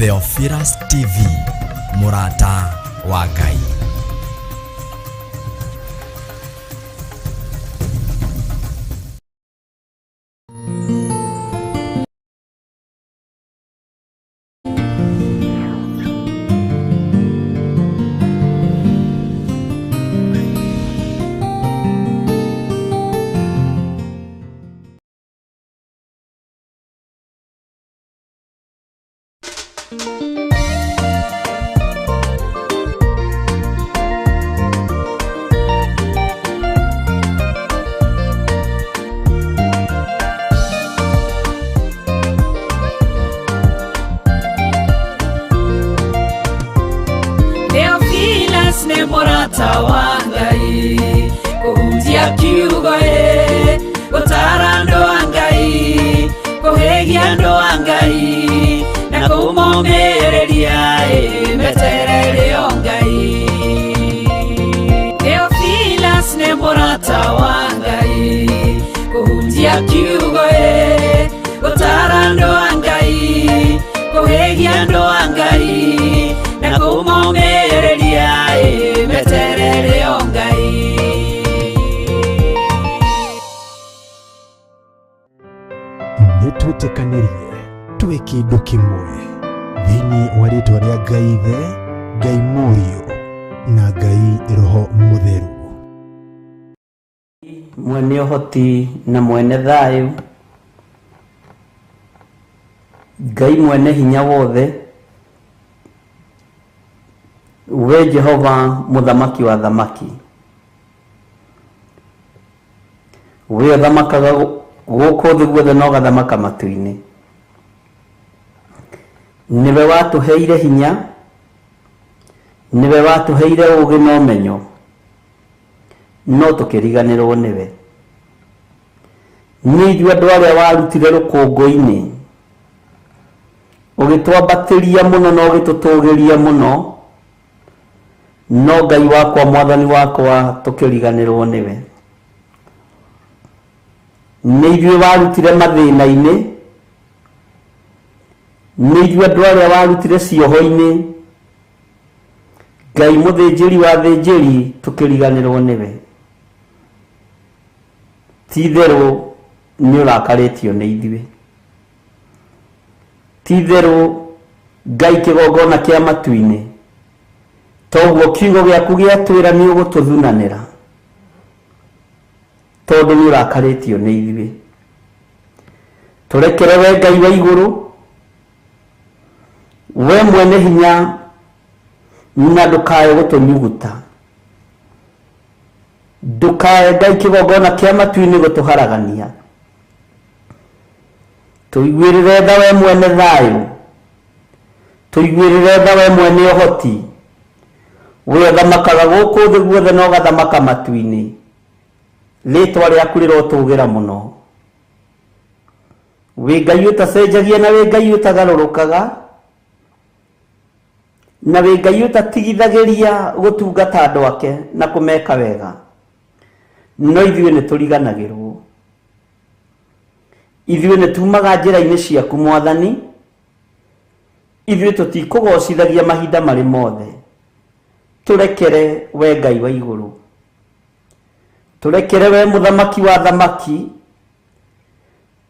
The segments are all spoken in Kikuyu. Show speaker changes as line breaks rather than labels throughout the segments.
Theophilus TV, mũrata wa Ngai.
Theophilus nĩ mũrata wa Ngai, kũhunjia kiugo ĩ, gũtara andũ a Ngai, kũhĩgia andũ a Ngai, na kũmomĩrĩria ĩ, meterere o Ngai. Theophilus nĩ mũrata wa Ngai, kũhunjia kiugo ĩ, gũtara andũ a Ngai, kũhĩgia andũ a Ngai, na kũmomĩrĩria ĩ, meterere o Ngai.
Nĩ twĩtĩkanĩrie twĩ kĩndũ kĩmwe thĩinĩ wa rĩtwa rĩa Ngai Ithe, Ngai Mũriũ na Ngai Roho Mũtheru.
Mwene ũhoti na mwene thayũ, Ngai mwene hinya wothe, we Jehova mũthamaki wa thamaki, we ũthamakaga gũkũ thĩ guothe na ũgathamaka matu-inĩ. Nĩwe watũheire hinya, nĩwe watũheire ũũgĩ na ũmenyo, no tũkĩriganĩrwo nĩwe. Nĩ ithuĩ andũ arĩa warutire rũkũngũ-inĩ, ũgĩtwambatĩria mũno na ũgĩtũtũgĩria mũno, no Ngai wakwa, Mwathani wakwa, tũkĩriganĩrwo nĩwe. Nĩ ithuĩ warutire mathĩna-inĩ, nĩ ithuĩ andũ arĩa warutire cioho-inĩ, Ngai mũthĩnjĩri wa athĩnjĩri, tũkĩriganĩrwo nĩwe. Ti itherũ nĩ ũrakarĩtio nĩ ithuĩ. Ti itherũ Ngai kĩgongona kĩa matu-inĩ, toguo kiugo gĩaku gĩatwĩra nĩ ũgũtũthunanĩra, tondũ nĩ ũrakarĩtio nĩ ithuĩ. Tũrekere we Ngai wa igũrũ, we mwene hinya, na ndũkae gũtũnyuguta. Ndũkae Ngai kĩgongona kĩa matu-inĩ gũtũharagania. Tũiguĩrĩre tha we mwene thayũ, tũiguĩrĩre tha we mwene ũhoti, we ũthamakaga gũkũ thĩ guothe na ũgathamaka matu-inĩ. Rĩtwa rĩaku rĩrotũgĩra mũno. Wĩ Ngai ũtacenjagia na wĩ Ngai ũtagarũrũkaga, na wĩ Ngai ũtatigithagĩria gũtungata andũ ake na kũmeka wega, no ithuĩ nĩ tũriganagĩrwo. Ithuĩ nĩ tumaga njĩra-inĩ ciaku Mwathani, ithuĩ tũtikũgocithagia mahinda marĩ mothe. Tũrekere we Ngai wa igũrũ, tũrekere we mũthamaki wa thamaki,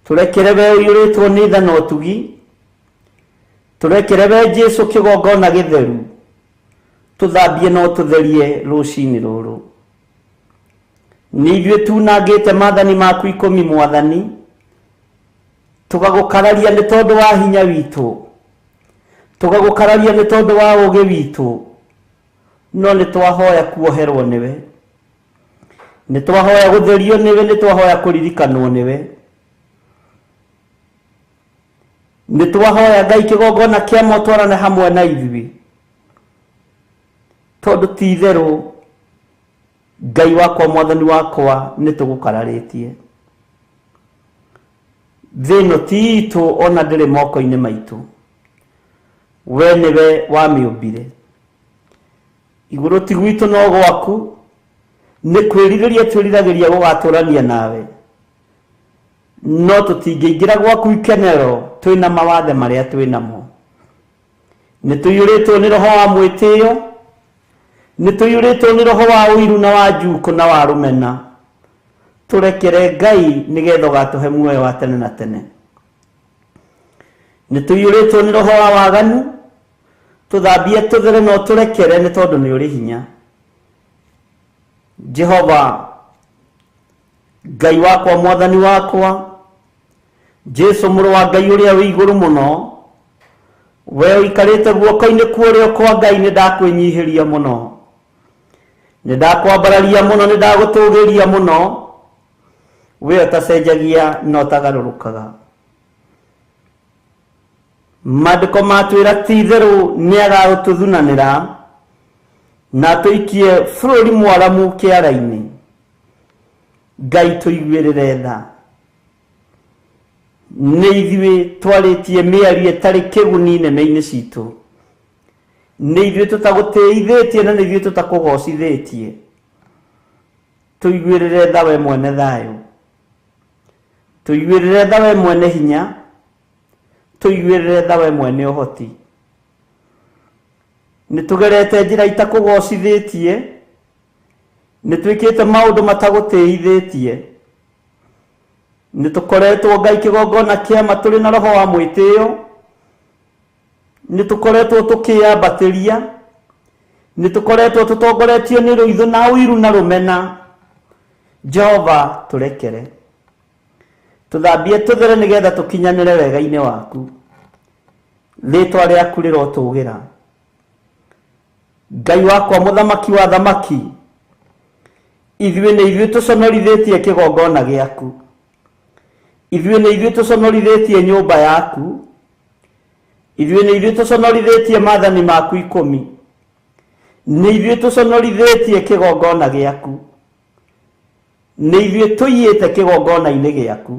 tũrekere we ũiyũrĩtwo nĩ tha na ũtugi, tũrekere we Jesu kĩgongona gĩtheru, tũthambie na ũtũtherie rũcinĩ rũrũ. Nĩ ithuĩ tunangĩte maathani maku ikũmi Mwathani, tũgagũkararia nĩ tondũ wa hinya witũ, tũgagũkararia nĩ tondũ wa ũũgĩ witũ, no nĩ twahoya kuoherwo nĩwe, nĩ twahoya gũtherio nĩwe, nĩ twahoya kũririkanwo nĩwe, nĩ twahoya Ngai kĩgongona kĩa motwarane hamwe na ithuĩ, tondũ ti itherũ Ngai wakwa Mwathani wakwa nĩ tũgũkararĩtie. Thĩ ĩno ti itũ ona ndĩrĩ moko-inĩ maitũ, we nĩwe wamĩũmbire. Igũrũ ti gwitũ no gwaku, nĩ kwĩrirĩria twĩriragĩria gũgatũrania nawe, no tũtingĩingĩra gwaku ikenero twĩna mawathe marĩa twĩ namo. Nĩ tũiyũrĩtwo nĩ roho wa mwĩtĩo, nĩ tũiyũrĩtwo nĩ roho wa ũiru na wa njukũ na wa rũmena. Tũrekere Ngai nĩgetha ũgatũhe muoyo wa tene na tene. Nĩ tũiyũrĩtwo nĩ roho wa waganu, tũthambie tũthere na ũtũrekere nĩ tondũ nĩ ũrĩ hinya. Jehova Ngai wakwa, mwathani wakwa, Jesu mũrũ wa Ngai ũrĩa wĩ igũrũ mũno, we ũikarĩte guoko-inĩ kwa ũrĩo kwa Ngai, nĩ ndakwĩnyihĩria mũno, nĩ ndakwambararia mũno, nĩ ndagũtũgĩria mũno, we ũtacenjagia na ũtagarũrũkaga. Maandĩko matwĩra ti itherũ nĩ agagũtũthunanĩra na atũikie bũrũri mwaramu kĩara-inĩ. Ngai tũiguĩrĩre tha. Nĩ ithuĩ twarĩtie mĩario ĩtarĩ kĩguni neme-inĩ citũ, nĩ ithuĩ tũtagũtĩithĩtie na nĩ ithuĩ tũtakũgocithĩtie. Tũiguĩrĩre tha we mwene thayũ, tũiguĩrĩre tha we mwene hinya, tũiguĩrĩre tha we mwene ũhoti. Nĩ tũgerete njĩra itakũgocithĩtie, nĩ twĩkĩte maũndũ matagũtĩithĩtie, nĩ tũkoretwo Ngai kĩgongona kĩama tũrĩ na roho wa mwĩtĩo, nĩ tũkoretwo tũkĩyambatĩria, nĩ tũkoretwo tũtongoretio nĩ rũitho na ũiru na rũmena. Jehova tũrekere, tũthambie tũthere nĩgetha tũkinyanĩre wega-inĩ waku. Rĩtwa rĩaku rĩrotũgĩra. Ngai wakwa, mũthamaki wa thamaki, ithuĩ nĩ ithuĩ tũconorithĩtie kĩgongona gĩaku, ithuĩ nĩ ithuĩ tũconorithĩtie nyũmba yaku, ithuĩ nĩ ithuĩ tũconorithĩtie maathani maku 10, nĩ ithuĩ tũconorithĩtie kĩgongona gĩaku, nĩ ithuĩ tũiyĩte kĩgongona-inĩ gĩaku,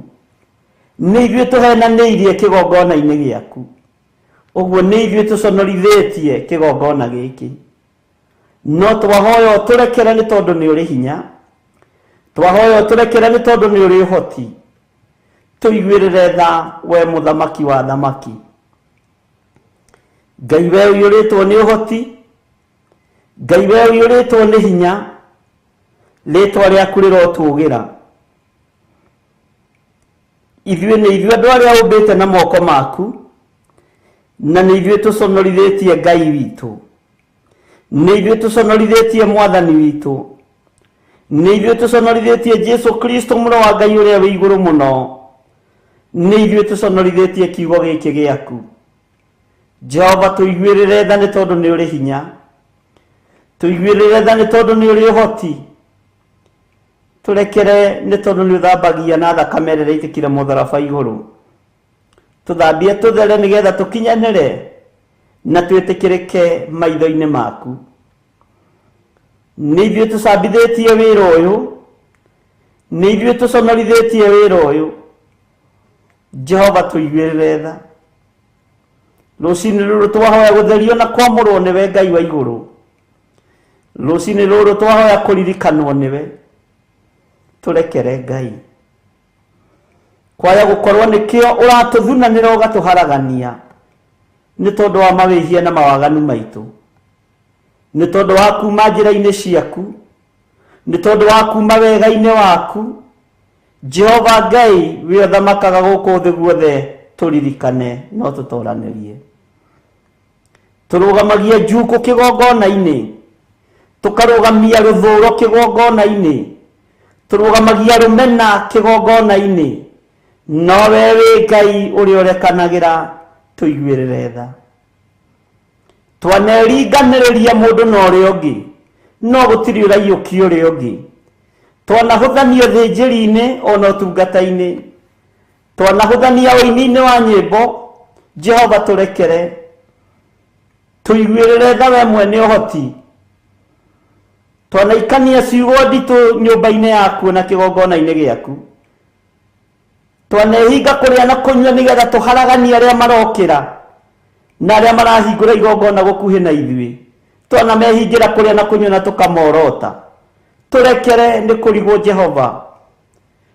nĩ ithuĩ tũhenanĩirie kĩgongona-inĩ gĩaku. Ũguo nĩ ithuĩ tũconorithĩtie kĩgongona gĩkĩ. No twahoya ũtũrekere nĩ tondũ nĩ ũrĩ hinya, twahoya ũtũrekere nĩ tondũ nĩ ũrĩ ũhoti. Tũiguĩrĩre tha we mũthamaki wa thamaki. Ngai we ũiyũrĩtwo nĩ ũhoti, Ngai we ũiyũrĩtwo nĩ hinya, rĩtwa rĩaku rĩrotũgĩra. Ithuĩ nĩ ithuĩ andũ arĩa ũmbĩte na moko maku, na nĩ ithuĩ tũconorithĩtie Ngai witũ, nĩ ithuĩ tũconorithĩtie mwathani witũ, nĩ ithuĩ tũconorithĩtie Jesu Kristo mũrũ wa Ngai ũrĩa wĩ igũrũ mũno, nĩ ithuĩ tũconorithĩtie kiugo gĩkĩ gĩaku. Jehova tũiguĩrĩre tha nĩ tondũ nĩ ũrĩ hinya, tũiguĩrĩre tha nĩ tondũ nĩ ũrĩ ũhoti, tũrekere nĩ tondũ nĩ ũthambagia na thakame ĩrĩa ĩitĩkire mũtharaba igũrũ. Tũthambie tũthere nĩgetha tũkinyanĩre na twĩtĩkĩrĩke maitho-inĩ maku. Nĩ ithuĩ tũcambithĩtie wĩra ũyũ, nĩ ithuĩ tũconorithĩtie wĩra ũyũ. Jehova tũiguĩrĩre tha. Rũcinĩ rũrũ twahoya gũtherio na kwamũrwo nĩwe Ngai wa igũrũ. Rũcinĩ rũrũ twahoya kũririkanwo nĩwe. Tũrekere Ngai. Kwaya gũkorwo nĩkĩo ũratũthunanĩra ũgatũharagania nĩ tondũ wa mawĩhia na mawaganu maitũ, nĩ tondũ wa kuma njĩra-inĩ ciaku, nĩ tondũ wa kuma wega-inĩ waku. Jehova Ngai we ũthamakaga gũkũ thĩ guothe, tũririkane no tũtoranĩrie. Tũrũgamagia njukũ kĩgongona-inĩ, tũkarũgamia rũthũro kĩgongona-inĩ, tũrũgamagia rũmena kĩgongona-inĩ, no we wĩ Ngai ũrĩa ũrekanagĩra, tũiguĩrĩre tha. Twaneringanĩrĩria mũndũ na ũrĩa ũngĩ, no gũtirĩ ũraiyũkia ũrĩa ũngĩ. Twanahũthania ũthĩnjĩri-inĩ ona ũtungata-inĩ, twanahũthania ũini-inĩ wa nyĩmbo. Jehova tũrekere, tũiguĩrĩre tha we mwene ũhoti. Twanaikania ciugo nditũ nyũmba-inĩ yaku na kĩgongona-inĩ gĩaku, twanehinga kũrĩa na kũnyua nĩgetha tũharaganie arĩa marokĩra na arĩa marahingũra igongona gũkuhĩ na ithuĩ. Twanamehingĩra kũrĩa na kũnyua na tũkamorota. Tũrekere nĩ kũrigwo Jehova,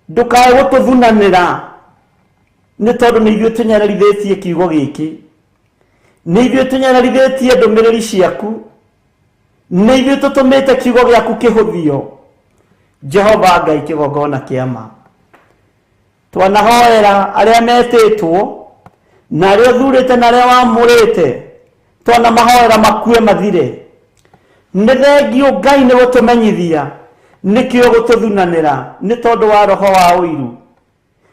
ndũkae gũtũthunanĩra nĩ tondũ nĩ ithuĩ tũnyararithĩtie kiugo gĩkĩ, Nĩ ithuĩ tũnyararithĩtie ndũmĩrĩri ciaku, nĩ ithuĩ tũtũmĩte kiugo gĩaku kĩhũthio. Jehova Ngai kĩgongona kĩa ma, twanahoera arĩa metĩtwo na arĩa ũthurĩte na arĩa wamũrĩte, twanamahoera makue mathire. Nĩ thengio Ngai nĩ gũtũmenyithia nĩkĩo gũtũthunanĩra, nĩ tondũ wa roho wa ũiru,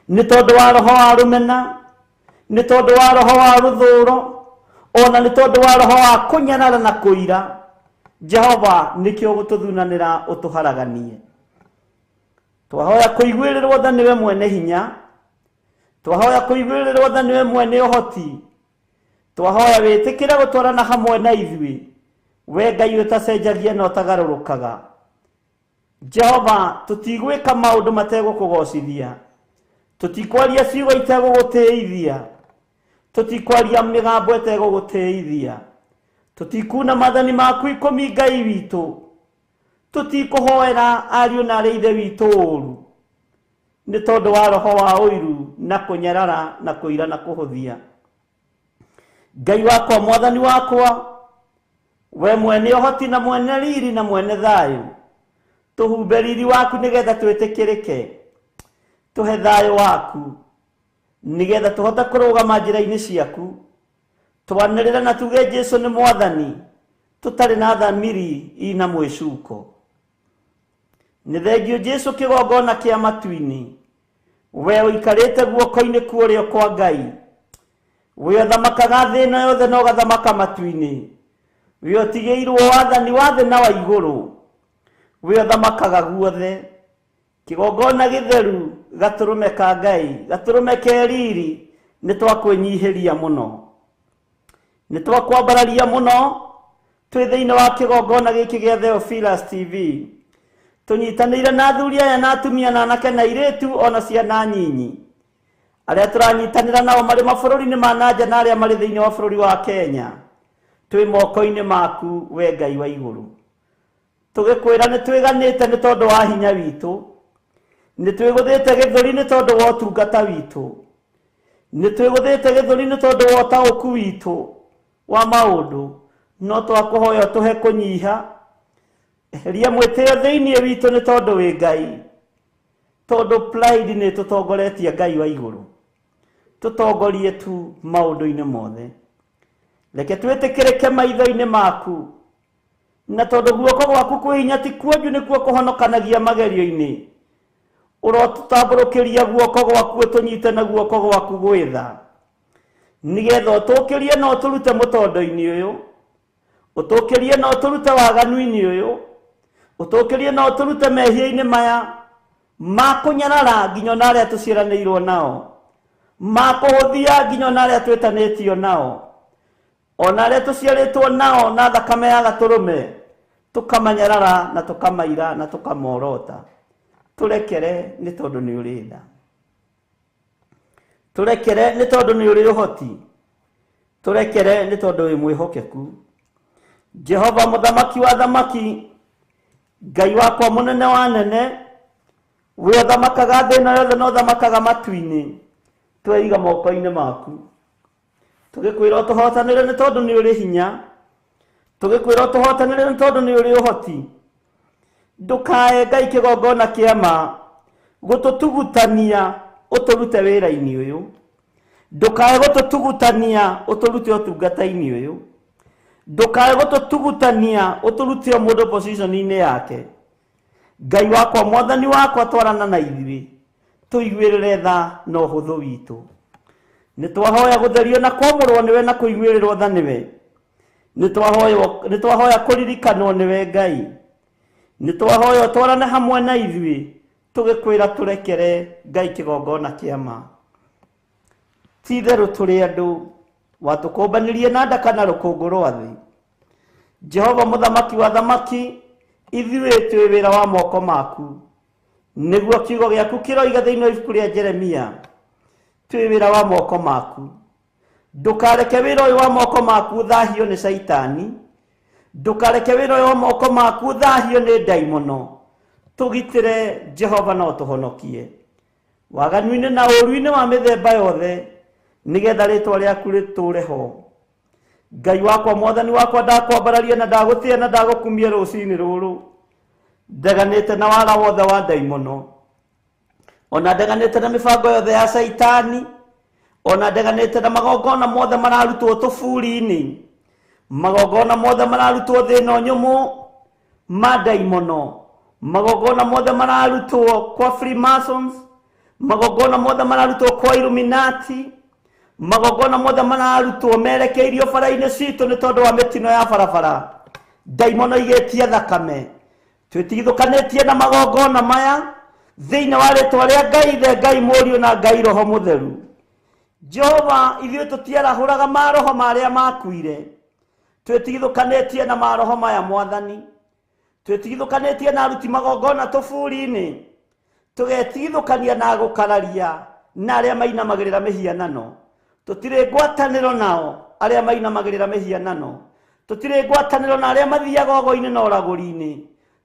nĩ tondũ wa roho wa rũmena, nĩ tondũ wa roho wa rũthũro, ona nĩ tondũ wa roho wa kũnyarara na kũira. Jehova nĩkĩo gũtũthunanĩra ũtũharaganie. Twahoya kũiguĩrĩrwo tha nĩwe mwene hinya, twahoya kũiguĩrĩrwo tha nĩwe mwene ũhoti, twahoya wĩtĩkĩre gũtwarana hamwe na ithuĩ, we Ngai ũtacenjagia na ũtagarũrũkaga. Jehova, tũtigwĩka maũndũ mategũkũgocithia, tũtikwaria ciugo itegũgũtĩithia, tũtikwaria mĩgambo ĩtegũgũtĩithia, tũtikuna maathani maku 10 Ngai witũ, tũtikũhoera ariũ na arĩa ithe witũ ũru, nĩ tondũ wa roho wa ũiru na kũnyarara na kũira na kũhũthia. Ngai wakwa, mwathani wakwa, we mwene ũhoti na mwene riri na mwene thayũ, tũhumbe riri waku nĩgetha twĩtĩkĩrĩke, tũhe thayũ waku nĩgetha tũhote kũrũgama njĩra-inĩ ciaku, twanĩrĩre na tuge Jesũ nĩ mwathani, tũtarĩ na thamiri ina mwĩcuko. Nĩ thengio Jesũ kĩgongona kĩa matu-inĩ, we ũikarĩte guoko-inĩ kwa ũrĩo kwa Ngai, we ũthamakaga thĩ ĩno yothe na ũgathamaka matu-inĩ, we ũtigĩirwo wathani wa thĩ na wa igũrũ, we ũthamakaga guothe. Kĩgongona gĩtheru, gatũrũme ka Ngai, gatũrũme ke riri, nĩ twakwĩnyihĩria mũno, nĩ twakwambararia mũno twĩ thĩinĩ wa kĩgongona gĩkĩ gĩa Theophilus TV, tũnyitanĩire na athuri aya na atumia na anake na airĩtu ona ciana nyinyi, arĩa tũranyitanĩra nao marĩ mabũrũri-inĩ ma na nja na arĩa marĩ thĩinĩ wa bũrũri wa Kenya, twĩ moko-inĩ maku we Ngai wa igũrũ. Tũgĩkwĩra nĩ twĩganĩte nĩ tondũ wa hinya witũ, nĩ twĩgũthĩte gĩthũri nĩ tondũ wa ũtungata witũ, nĩ twĩgũthĩte gĩthũri nĩ tondũ wa ũtaũku witũ wa maũndũ, no twakũhoya ũtũhe kũnyiha, eheria mwĩtĩo thĩinĩ witũ nĩ tondũ wĩ Ngai, tondũ pride nĩ tũtongoretie Ngai wa igũrũ, tũtongorie tu maũndũ-inĩ mothe. Reke twĩtĩkĩrĩke maitho-inĩ maku, na tondũ guoko gwaku kwĩ hinya ti kuonju nĩkuo kũhonokanagia magerio-inĩ, ũrotũtambũrũkĩria guoko gwaku ũtũnyite na guoko gwaku gwĩtha, nĩgetha ũtũkĩrie na ũtũrute mũtondo-inĩ ũyũ, ũtũkĩrie na ũtũrute waganu-inĩ ũyũ, ũtũkĩrie na ũtũrute mehia-inĩ maya ma kũnyarara nginya ona arĩa tũciaranĩirwo nao, ma kũhũthia nginya ona arĩa twĩtanĩtio nao, ona arĩa tũciarĩtwo nao na thakame ya gatũrũme, tũkamanyarara na tũkamaira na tũkamorota. Tũrekere nĩ tondũ nĩ ũrĩ tha, tũrekere nĩ tondũ nĩ ũrĩ ũhoti, tũrekere nĩ tondũ wĩ mwĩhokeku. Jehova mũthamaki wa thamaki, Ngai wakwa mũnene wa nene, we ũthamakaga thĩ ĩno yothe na ũthamakaga matu-inĩ, tweiga moko-inĩ maku, tũgĩkwĩra ũtũhotanĩre nĩ tondũ nĩ ũrĩ hinya, tũgĩkwĩra ũtũhotanĩre nĩ tondũ nĩ ũrĩ ũhoti. Ndũkae Ngai kĩgongona kĩa ma gũtũtugutania ũtũrute wĩra-inĩ ũyũ, ndũkae gũtũtugutania ũtũrute ũtungata-inĩ ũyũ, ndũkae gũtũtugutania ũtũrute o mũndũ position-inĩ yake. Ngai wakwa, mwathani wakwa, twarana na ithuĩ, tũiguĩrĩre tha na ũhũthũ witũ. Nĩ twahoya gũtherio na kwamũrwo nĩwe na kũiguĩrĩrwo tha nĩwe, nĩ twahoya kũririkanwo nĩwe Ngai, nĩ twahoya ũtwarane hamwe na ithuĩ, tũgĩkwĩra tũrekere Ngai kĩgongona kĩa ma. Ti itherũ tũrĩ andũ watũkũmbanĩrie na nda kana rũkũngũ rwa thĩ. Jehova mũthamaki wa thamaki, ithuĩ twĩ wĩra wa moko maku, nĩguo kiugo gĩaku kĩroiga thĩinĩ wa ibuku rĩa Jeremia, twĩ wĩra wa moko maku. Ndũkareke wĩra ũyũ wa moko maku ũthahio nĩ Caitani, ndũkareke wĩra ũyũ wa moko maku ũthahio nĩ ndaimono, tũgitĩre Jehova na ũtũhonokie waganu-inĩ na ũũru-inĩ wa mĩthemba yothe, nĩgetha rĩtwa rĩaku rĩtũũre ho. Ngai wakwa, mwathani wakwa, ndakwambararia na ndagũtĩĩa na ndagũkumia rũcinĩ rũrũ. Ndeganĩte na wara wothe wa ndaimono, ona ndeganĩte na mĩbango yothe ya caitani, ona ndeganĩte na magongona mothe mararutwo tũburi-inĩ, magongona mothe mararutwo thĩ ĩno nyũmũ ma ndaimono, magongona mothe mararutwo kwa Freemasons, magongona mothe mararutwo kwa Illuminati, magongona mothe mararutwo merekeirio bara-inĩ citũ nĩ tondũ wa mĩtino ya barabara. Ndaimono igĩtia thakame, twĩtigithũkanĩtie na magongona maya thĩinĩ wa rĩtwa rĩa Ngai Ithe, Ngai Mũriũ na Ngai Roho Mũtheru. Jehova, ithuĩ tũtiarahũraga maroho marĩa makuire, twĩtigithũkanĩtie na maroho maya mwathani, twĩtigithũkanĩtie na aruti magongona tũburi-inĩ, tũgetigithũkania na gũkararia na arĩa mainamagĩrĩra mĩhianano. Tũtirĩ ngwatanĩro nao arĩa mainamagĩrĩra mĩhianano, tũtirĩ ngwatanĩro na arĩa mathiaga ogo-inĩ na ũragũri-inĩ,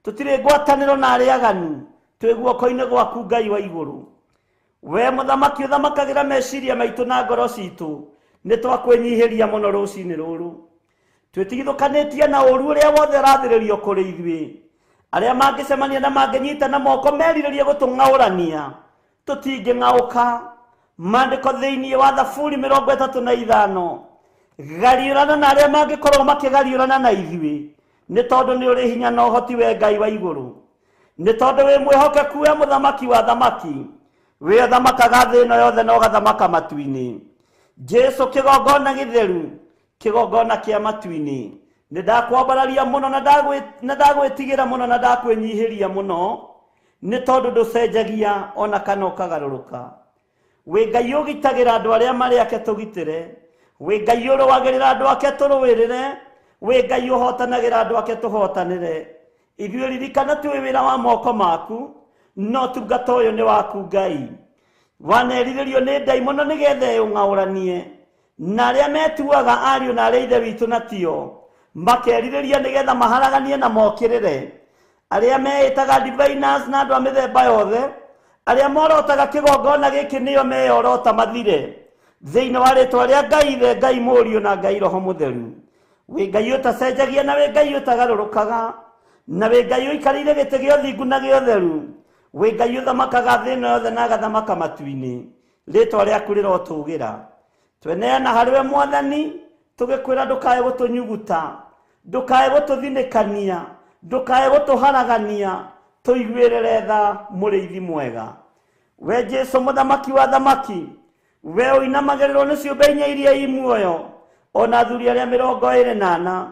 tũtirĩ ngwatanĩro na arĩa aganu. Twĩ guoko-inĩ gwaku Ngai wa igũrũ. We mũthamaki ũthamakagĩra meciria maitũ na ngoro citũ, nĩ twakwĩnyihĩria mũno rũcinĩ rũrũ. Twĩtigithũkanĩtie na ũru ũrĩa wothe ũrathĩrĩrio kũrĩ ithuĩ. Arĩa mangĩcemania na mangĩnyita na moko merirĩrie gũtũng'aũrania, tũtingĩng'aũka. Maandĩko thĩinĩ wa Thaburi 35, gariũrana na arĩa mangĩkorwo makĩgariũrana na ithuĩ, nĩ tondũ nĩ ũrĩ hinya na ũhoti we Ngai wa igũrũ, nĩ tondũ wĩ mwĩhokeku we mũthamaki wa thamaki, wĩ ũthamakaga thĩ ĩno yothe na ũgathamaka matu-inĩ. Jesu kĩgongona gĩtheru, kĩgongona kĩa matu-inĩ, nĩ ndakwambararia mũno na ndagwĩtigĩra mũno na ndakwĩnyihĩria mũno, nĩ tondũ ndũcenjagia ona kana ũkagarũrũka. Wĩ Ngai ũgitagĩra andũ arĩa marĩ ake tũgitĩre, wĩ Ngai ũrũagĩrĩra andũ ake tũrũĩrĩre, wĩ Ngai ũhotanagĩra andũ ake tũhotanĩre. Ithuĩ ririkana twĩ wĩra wa moko maku, no tungata ũyũ nĩ waku Ngai. Wanerirĩrio nĩ ndaimono nĩgetha ĩũng'aũranie na arĩa metuaga ariũ na arĩa ithe witũ na tio, makerirĩria nĩgetha maharaganie na mokĩrĩre arĩa meĩtaga diviners na andũ a mĩthemba yothe, arĩa morotaga kĩgongona gĩkĩ nĩo meyorota mathire thĩinĩ wa rĩtwa rĩa Ngai Ithe, Ngai Mũriũ na Ngai Roho Mũtheru. Wĩ Ngai ũtacenjagia na wĩ Ngai ũtagarũrũkaga, na wĩ Ngai ũikarĩire gĩtĩ gĩa ũthingu na gĩa ũtheru, wĩ Ngai ũthamakaga thĩ ĩno yothe na agathamaka matu-inĩ. Rĩtwa rĩaku rĩrotũgĩra. Tweneana harĩ we mwathani, tũgĩkwĩra ndũkae gũtũnyuguta, ndũkae gũtũthinĩkania, ndũkae gũtũharagania, tũiguĩrĩre tha mũrĩithi mwega. We Jesu mũthamaki wa thamaki, we ũinamagĩrĩrwo nĩ ciũmbe inya iria i muoyo, ona athuri arĩa 24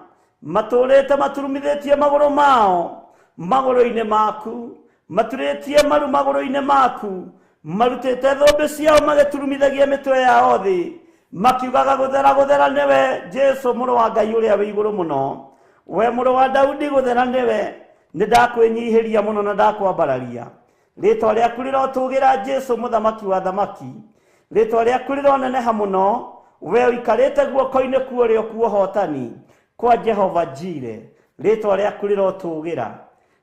matũrĩte maturumithĩtie magũrũ mao magũrũ-inĩ maku, maturĩtie maru magũrũ-inĩ maku, marutĩte thũmbĩ ciao magĩturumithagia mĩtwe yao thĩ, makiugaga gũthera gũthera nĩwe Jesu mũrũ wa Ngai ũrĩa wĩ igũrũ mũno, we mũrũ wa Daudi gũthera nĩwe. Nĩ ndakwĩnyihĩria mũno na ndakwambararia. Rĩtwa rĩaku rĩrotũgĩra Jesu mũthamaki wa thamaki, rĩtwa rĩaku rĩroneneha mũno, we ũikarĩte guoko-inĩ kuo ũrĩa kuohotani kwa Jehova Jire, rĩtwa rĩaku rĩrotũgĩra.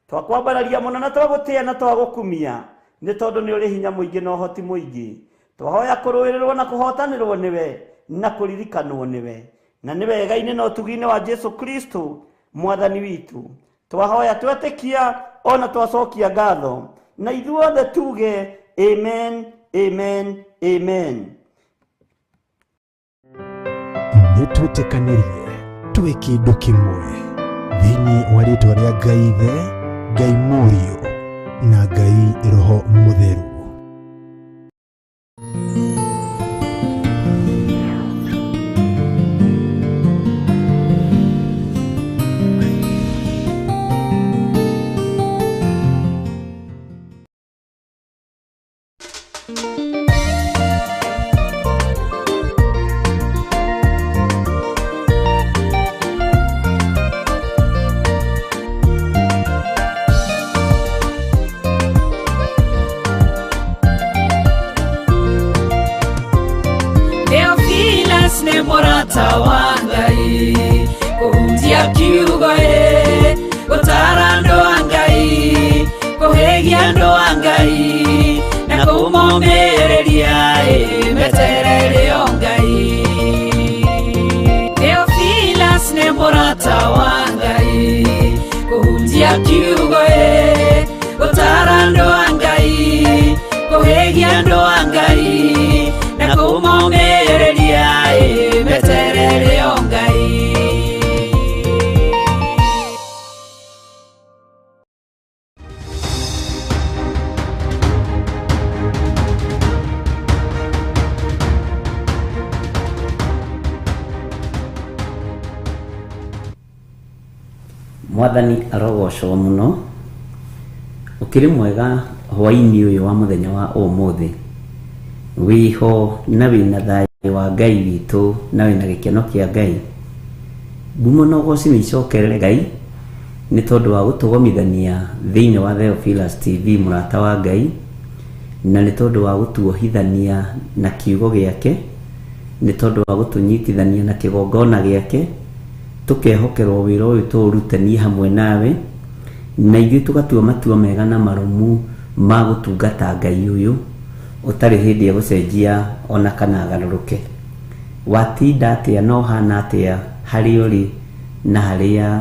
Twakwambararia mũno na twagũtĩĩa na twagũkumia, nĩ tondũ nĩ ũrĩ hinya mũingĩ na ũhoti mũingĩ. Twahoya kũrũĩrĩrwo na kũhotanĩrwo nĩwe na kũririkanwo nĩwe, na nĩ wega-inĩ na ũtugi-inĩ wa Jesu Kristo mwathani witũ. Twahoya twetĩkia ona twacokia ngatho, na ithuothe tuge amen, amen, amen.
Nĩ twĩtĩkanĩrie twĩ kĩndũ kĩmwe thĩinĩ wa rĩtwa rĩa Ngai Ithe, Ngai Mũriũ na Ngai Roho Mũtheru.
Theophilus nĩ mũrata wa Ngai, kũhunjia kiugo ĩ, gũtara andũ a Ngai, kũhĩgia andũ a Ngai, na kũmomĩrĩria ĩ, metereire o Ngai. Theophilus Mũrata wa Ngai, kũhunjia kiugo ĩ, gũtara andũ a Ngai, kũhĩgia andũ a Ngai, na kũmomĩrĩria ĩ, meterere o Ngai.
Mwathani arogocwo mũno. Ũkĩrĩ mwega hwaĩ-inĩ ũyũ wa mũthenya wa ũmũthĩ, wĩho na wĩna thayũ wa Ngai witũ na wĩna gĩkeno kĩa Ngai. Ngumo na ũgoci nĩ icokerere Ngai nĩ tondũ wa gũtũgomithania thĩinĩ wa Theophilus TV, mũrata wa Ngai, na nĩ tondũ wa gũtuohithania na kiugo gĩake, nĩ tondũ wa gũtũnyitithania na kĩgongona gĩake, tũkehokerwo wĩra ũyũ tũũrute niĩ hamwe nawe, na ithuĩ tũgatua matua mega na marũmu ma gũtungata Ngai ũyũ ũtarĩ hĩndĩ egũcenjia ona kana agarũrũke. Watinda atĩa na ũhana atĩa harĩa ũrĩ na harĩa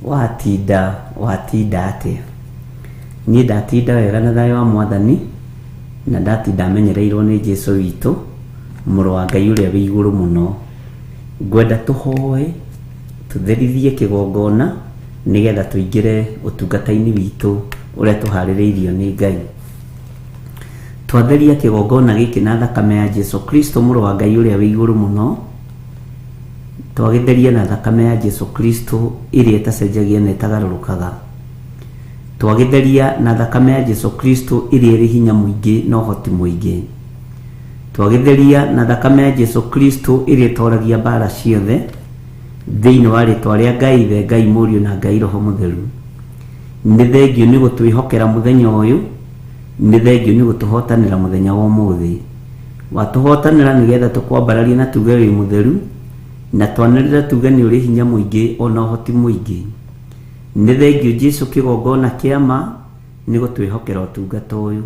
watinda, watinda atĩa? Niĩ ndatinda wega na thayũ wa Mwathani, na ndatinda menyereirwo nĩ Jesu witũ, mũrũ wa Ngai ũrĩa wĩ igũrũ mũno. Ngwenda tũhoe tũtherithie kĩgongona nĩgetha tũingĩre ũtungata-inĩ witũ ũrĩa tũharĩrĩirio nĩ Ngai. Twatheria kĩgongona gĩkĩ na thakame ya Jesu Kristo, mũrũ wa Ngai ũrĩa wĩ igũrũ mũno, twagĩtheria na thakame ya Jesu Kristo ĩrĩa ĩtacenjagia na ĩtagarũrũkaga, twagĩtheria na thakame ya Jesu Kristo ĩrĩa ĩrĩ hinya mũingĩ na ũhoti mũingĩ, twagĩtheria na thakame ya Jesu Kristo ĩrĩa ĩtoragia mbara ciothe, thĩinĩ wa rĩtwa rĩa Ngai Ithe, Ngai Mũriũ na Ngai Roho Mũtheru. Nĩ thengio nĩ gũtwĩhokera mũthenya ũyũ, nĩ thengio nĩ gũtũhotanĩra mũthenya wa ũmũthĩ. Watũhotanĩra nĩgetha tũkwambararie na tuge wĩ mũtheru, na twanĩrĩre tuge nĩ ũrĩ hinya mũingĩ ona ũhoti mũingĩ. Nĩ thengio Jesu kĩgongona kĩa ma nĩ gũtwĩhokera ũtungata ũyũ.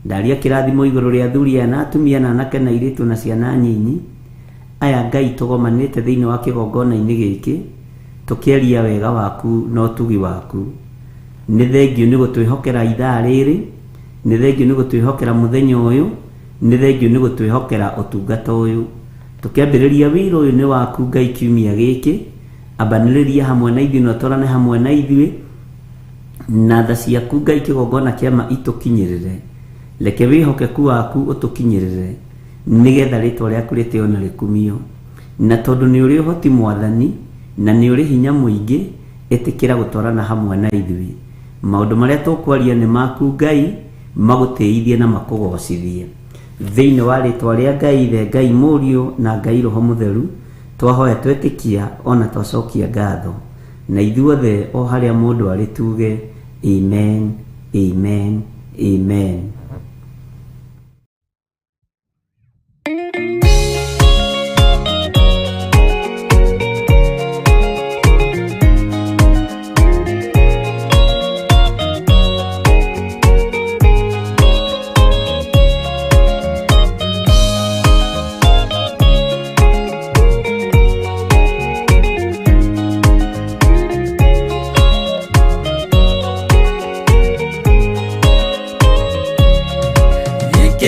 Ndaria kĩrathimo igũrũ rĩa athuri aya na atumia na anake na airĩtu na ciana nyinyi, aya Ngai tũgomanĩte thĩinĩ wa kĩgongona-inĩ gĩkĩ, tũkĩaria wega waku na ũtugi waku. Nĩ thengio nĩ gũtwĩhokera ithaa rĩrĩ, nĩ thengio nĩ gũtwĩhokera mũthenya ũyũ, nĩ thengio nĩ gũtwĩhokera ũtungata ũyũ. Tũkĩambĩrĩria wĩra ũyũ nĩ waku Ngai kiumia gĩkĩ, ambanĩrĩria hamwe na ithuĩ na ũtwarane hamwe na ithuĩ, na tha ciaku Ngai kĩgongona kĩa ma itũkinyĩrĩre. Reke wĩhokeku waku ũtũkinyĩrĩre, nĩgetha rĩtwa rĩaku rĩtĩo na rĩkumio. Na tondũ nĩ ũrĩ ũhoti Mwathani, na nĩ ũrĩ hinya mũingĩ, ĩtĩkĩra gũtwarana hamwe na ithuĩ. Maũndũ marĩa tũkwaria nĩ maku Ngai, magũtĩithie na makũgocithie. Thĩinĩ wa rĩtwa rĩa Ngai Ithe, Ngai Mũriũ na Ngai Roho Mũtheru, twahoya twetĩkia ona twacokia ngatho. Na ithuothe o harĩa mũndũ arĩ tuge amen, amen, amen.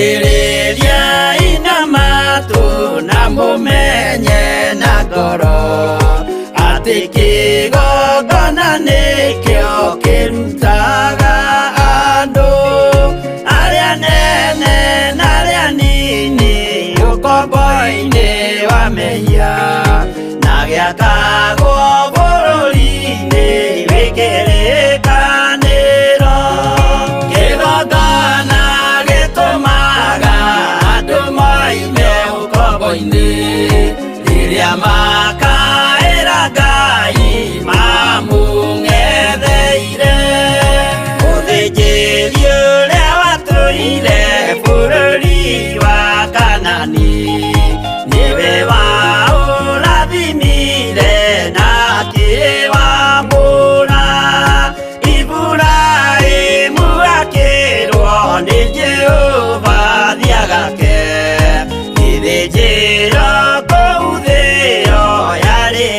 Thikĩrĩria ina matũ na mũmenye na ngoro atĩ kĩgongona nĩkĩo kĩrutaga andũ arĩa nene na arĩa nini ũkombo-inĩ wa mehia, na gĩakagwo bũrũri-inĩ wĩ kĩrĩkanĩro. Kĩgongona gĩtũmaga andũ moime ũkombo-inĩ rĩrĩa makaĩra Ngai mamũng'etheire. Mũthĩnjĩri ũrĩa watũire bũrũri wa Kanani nĩwe waũrathimire na akĩwamũra. Iburahĩmu akĩrwo nĩ Jehova thiagake gĩthĩnjĩro kũu thĩo yarĩ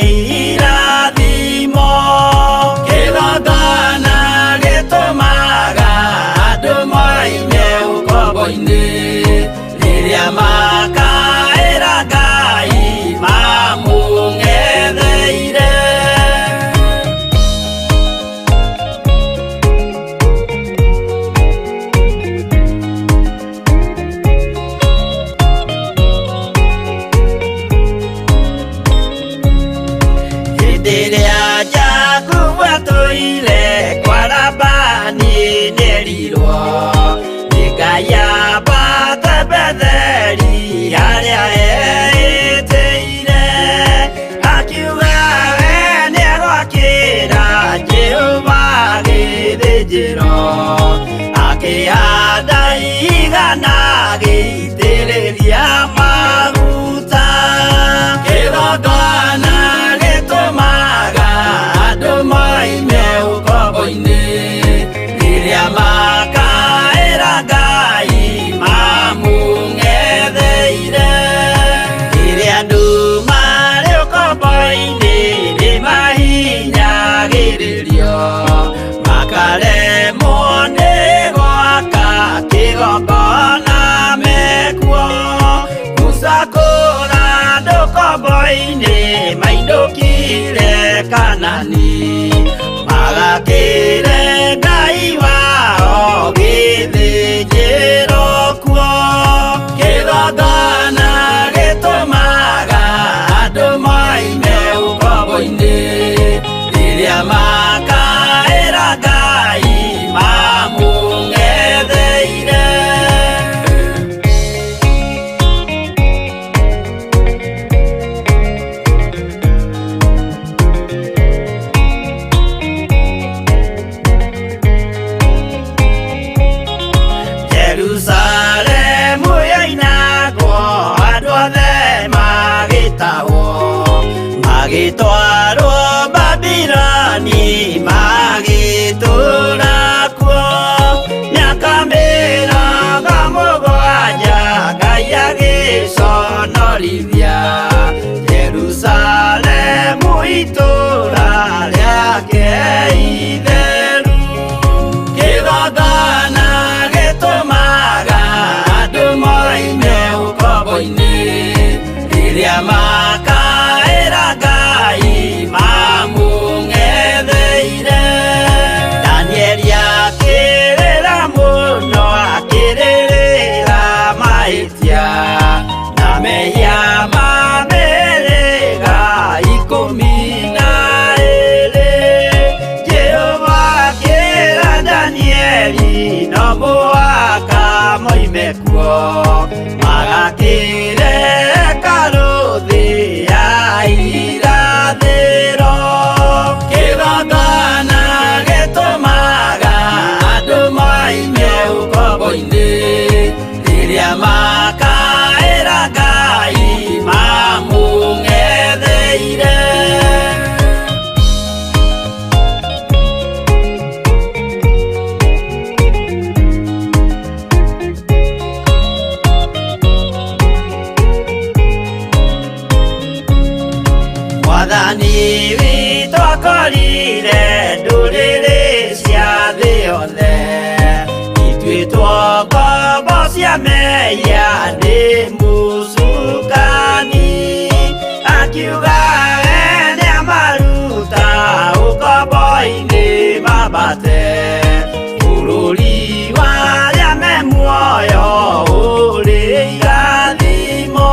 Ndaigana gĩitĩrĩria maguta. Kĩgongona gĩtũmaga andũ moime ũkombo-inĩ, rĩrĩa makaĩra Ngai mamũng'etheire. Rĩrĩa andũ marĩ ũkombo-inĩ nĩmahinyagĩrĩrio, makaremwo nĩ gwaka kĩgongona mekuo. Musa kũra andũ ũkombo-inĩ mainũkire Kanani, magakĩre Ngai wao gĩthĩnjĩro kuo. Kĩgongona gĩtũmaga andũ moime ũkombo-inĩ, rĩrĩa makaĩra Ngai mamũng'etheire. Jerusalemu yoinagwo andũ othe magĩtahwo, magĩtwarwo Babiloni magĩtũũra kuo. Mĩaka 70 Ngai agĩconorithia Jerusalemu itũũra rĩake itheru. Kĩgongona gĩtũmaga andũ moime ũkombo-inĩ, rĩrĩa makaĩra Ngai mamũng'etheire. Danieli akĩrĩra mũno, akĩrĩrĩra mahĩtia na mehia ma mĩhĩrĩga 12. Jehova akĩra Danieli no mũhaka moime kuo, magakĩre hekarũ thĩ ya irathĩro. Kĩgongona gĩtũmaga andũ moime ũkombo-inĩ, rĩrĩa makaĩra Ngai mamũng'etheire. Mwathani witũ akorire ndũrĩrĩ cia thĩ yothe, ituĩtwo ngombo cia mehia nĩ mũcukani. Akiuga we nĩamaruta ũkombo-inĩ mambate, bũrũri wa arĩa me muoyo ũrĩ irathimo.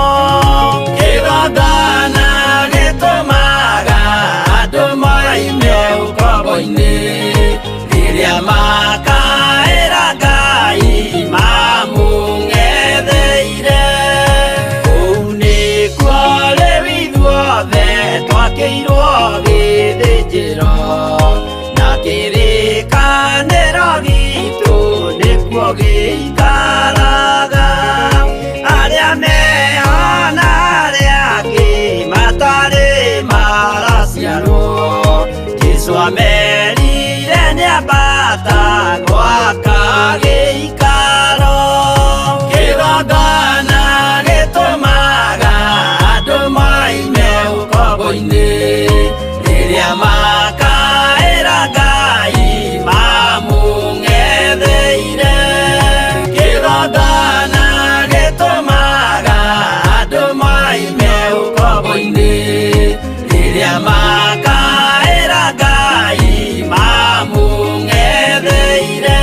Kĩgongona gĩtũmaga andũ moime ũkombo-inĩ, rĩrĩa makaĩra Ngai mamũng'etheire. Kũu nĩkuo rĩu ithuothe twakĩirwo gĩthĩnjĩro, na kĩrĩkanĩro gitũ nĩkuo gĩikaraga. Arĩa meho na arĩa angĩ matarĩ maraciarwo, Jesũ amerire nĩambata gwaka gĩikaro. Kĩgongona gĩtũmaga andũ moime ũkombo-inĩ, rĩrĩa makaĩra Ngai mamũng'etheire. Kĩgongona gĩtũmaga andũ moime ũkombo-inĩ, rĩrĩa makaĩra Ngai mamũng'etheire.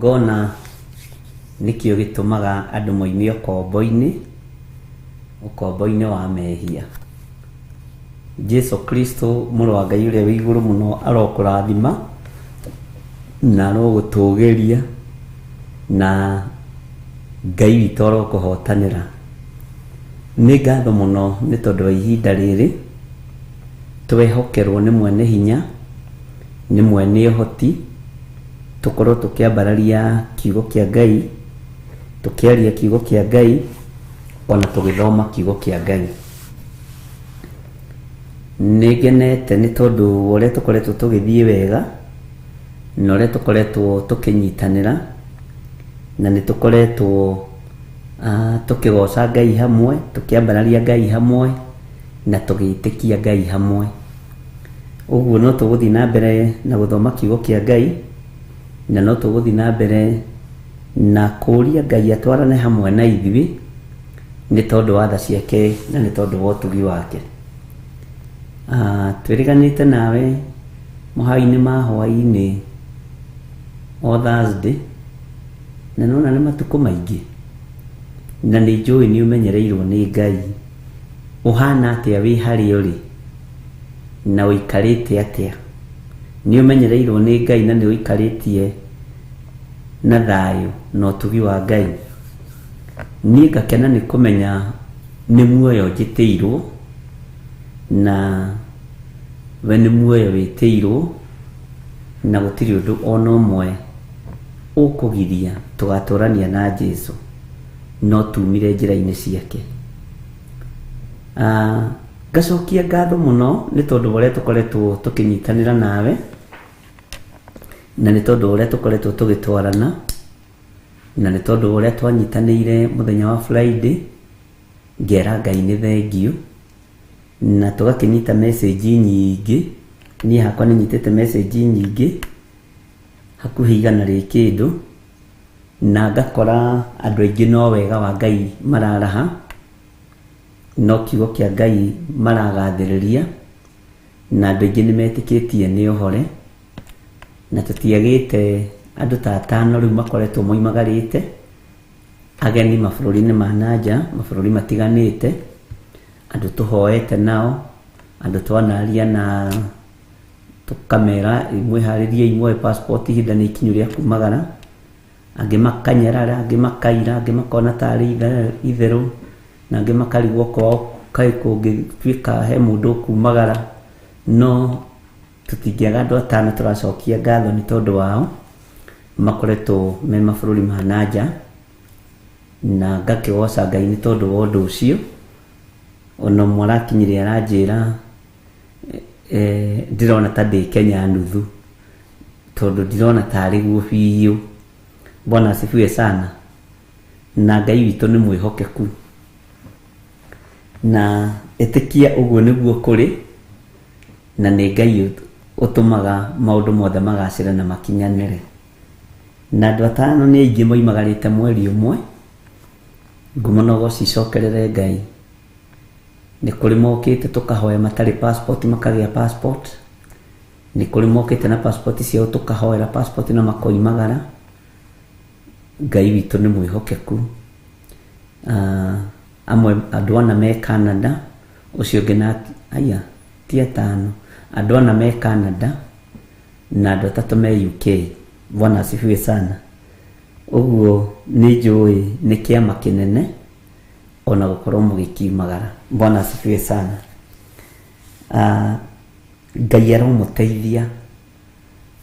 Kĩgongona nĩkĩo gĩtũmaga andũ moime ũkombo-inĩ, ũkombo-inĩ wa mehia. Jesu Kristo mũrũ wa Ngai ũrĩa wĩ igũrũ mũno arokũrathima na arogũtũgĩria na Ngai witũ arokũhotanĩra. Nĩ ngatho mũno nĩ tondũ wa ihinda rĩrĩ twehokerwo nĩ mwene hinya, nĩ mwene ũhoti, tũkorwo tũkĩambararia kiugo kĩa Ngai, tũkĩaria kiugo kĩa Ngai, ona tũgĩthoma kiugo kĩa Ngai. Nĩ ngenete nĩ tondũ wa ũrĩa tũkoretwo tũgĩthiĩ wega, na ũrĩa tũkoretwo tũkĩnyitanĩra, na nĩ tũkoretwo tũkĩgoca Ngai hamwe, tũkĩambararia Ngai hamwe, na tũgĩtĩkia Ngai hamwe. Ũguo no tũgũthiĩ na mbere na gũthoma kiugo kĩa Ngai, na no tũgũthiĩ na mbere na kũria Ngai atwarane hamwe na ithuĩ, nĩ tondũ wa tha ciake na nĩ tondũ wa ũtugi wake. Twĩrĩganĩte nawe mahoya-inĩ ma hwaĩ-inĩ o Thursday, na nĩwona nĩ matukũ maingĩ, na nĩ njũĩ nĩ ũmenyereirwo nĩ Ngai. Ũhana atĩa wĩ harĩa ũrĩ, na ũikarĩte atĩa? Nĩ ũmenyereirwo nĩ Ngai na nĩ ũikarĩtie na thayũ na ũtugi wa Ngai? Niĩ ngakena nĩ kũmenya nĩ muoyo njĩtĩirwo, na we nĩ muoyo wĩtĩirwo, na gũtirĩ ũndũ ona ũmwe ũkũgiria tũgatũrania na Jesu, no tumire njĩra-inĩ ciake. Ngacokia ngatho mũno nĩ tondũ wa ũrĩa tũkoretwo tũkĩnyitanĩra nawe, na nĩ tondũ wa ũrĩa tũkoretwo tũgĩtwarana, na nĩ tondũ wa ũrĩa twanyitanĩire mũthenya wa Friday, ngera Ngai nĩ thengiũ, na tũgakĩnyita message nyingĩ. Niĩ hakwa nĩ nyitĩte message nyingĩ hakuhĩ igana rĩ kĩndũ, na ngakora andũ aingĩ no wega wa Ngai mararaha, no kiugo kĩa Ngai maragathĩrĩria, na andũ aingĩ nĩ metĩkĩtie nĩ ũhore, na tũtiagĩte andũ ta atano rĩu makoretwo moimagarĩte ageni mabũrũri-inĩ ma nanja, mabũrũri matiganĩte, andũ tũhoete nao, andũ twanaria na tũkamera mwĩharĩriei muoe passport, ihinda nĩ ikinyu rĩa kumagara. Angĩ makanyarara, angĩ makaira, angĩ makona tarĩ itherũ, na angĩ makarigwo kwao kaĩ kũngĩtuĩka he mũndũ ũkumagara. No tũtingĩaga andũ atano tũracokia ngatho nĩ tondũ wao, makoretwo me mabũrũri ma nanja, na ngakĩgoca Ngai nĩ tondũ wa ũndũ ũcio. Ona ũmwe arakinyire aranjĩra ndĩrona ta ndĩ Kenya nuthu, tondũ ndirona tarĩ guo biũ. Bwana asifiwe sana. Na Ngai witũ nĩ mwĩhokeku, na ĩtĩkia ũguo nĩguo kũrĩ, na nĩ Ngai ũtũmaga maũndũ mothe magacĩre na makinyanĩre. Na andũ atano nĩ aingĩ moimagarĩte mweri ũmwe, ngumo no cicokerere Ngai. Nĩ kũrĩ mokĩte tũkahoya matarĩ passport makagĩa passport, nĩ kũrĩ mokĩte na passport ciao tũkahoera passport na makoimagara. Ngai witũ nĩ mwĩhokeku. Amwe andũ ana me Canada, ũcio ũngĩ na aya ti atano, andũ ana me Canada na andũ atatũ me UK. Bwana asifiwe sana. Ũguo nĩ njũĩ nĩ kĩama kĩnene ona gũkorwo mũgĩkiumagara. Bwana asifiwe sana. Ngai aromũteithia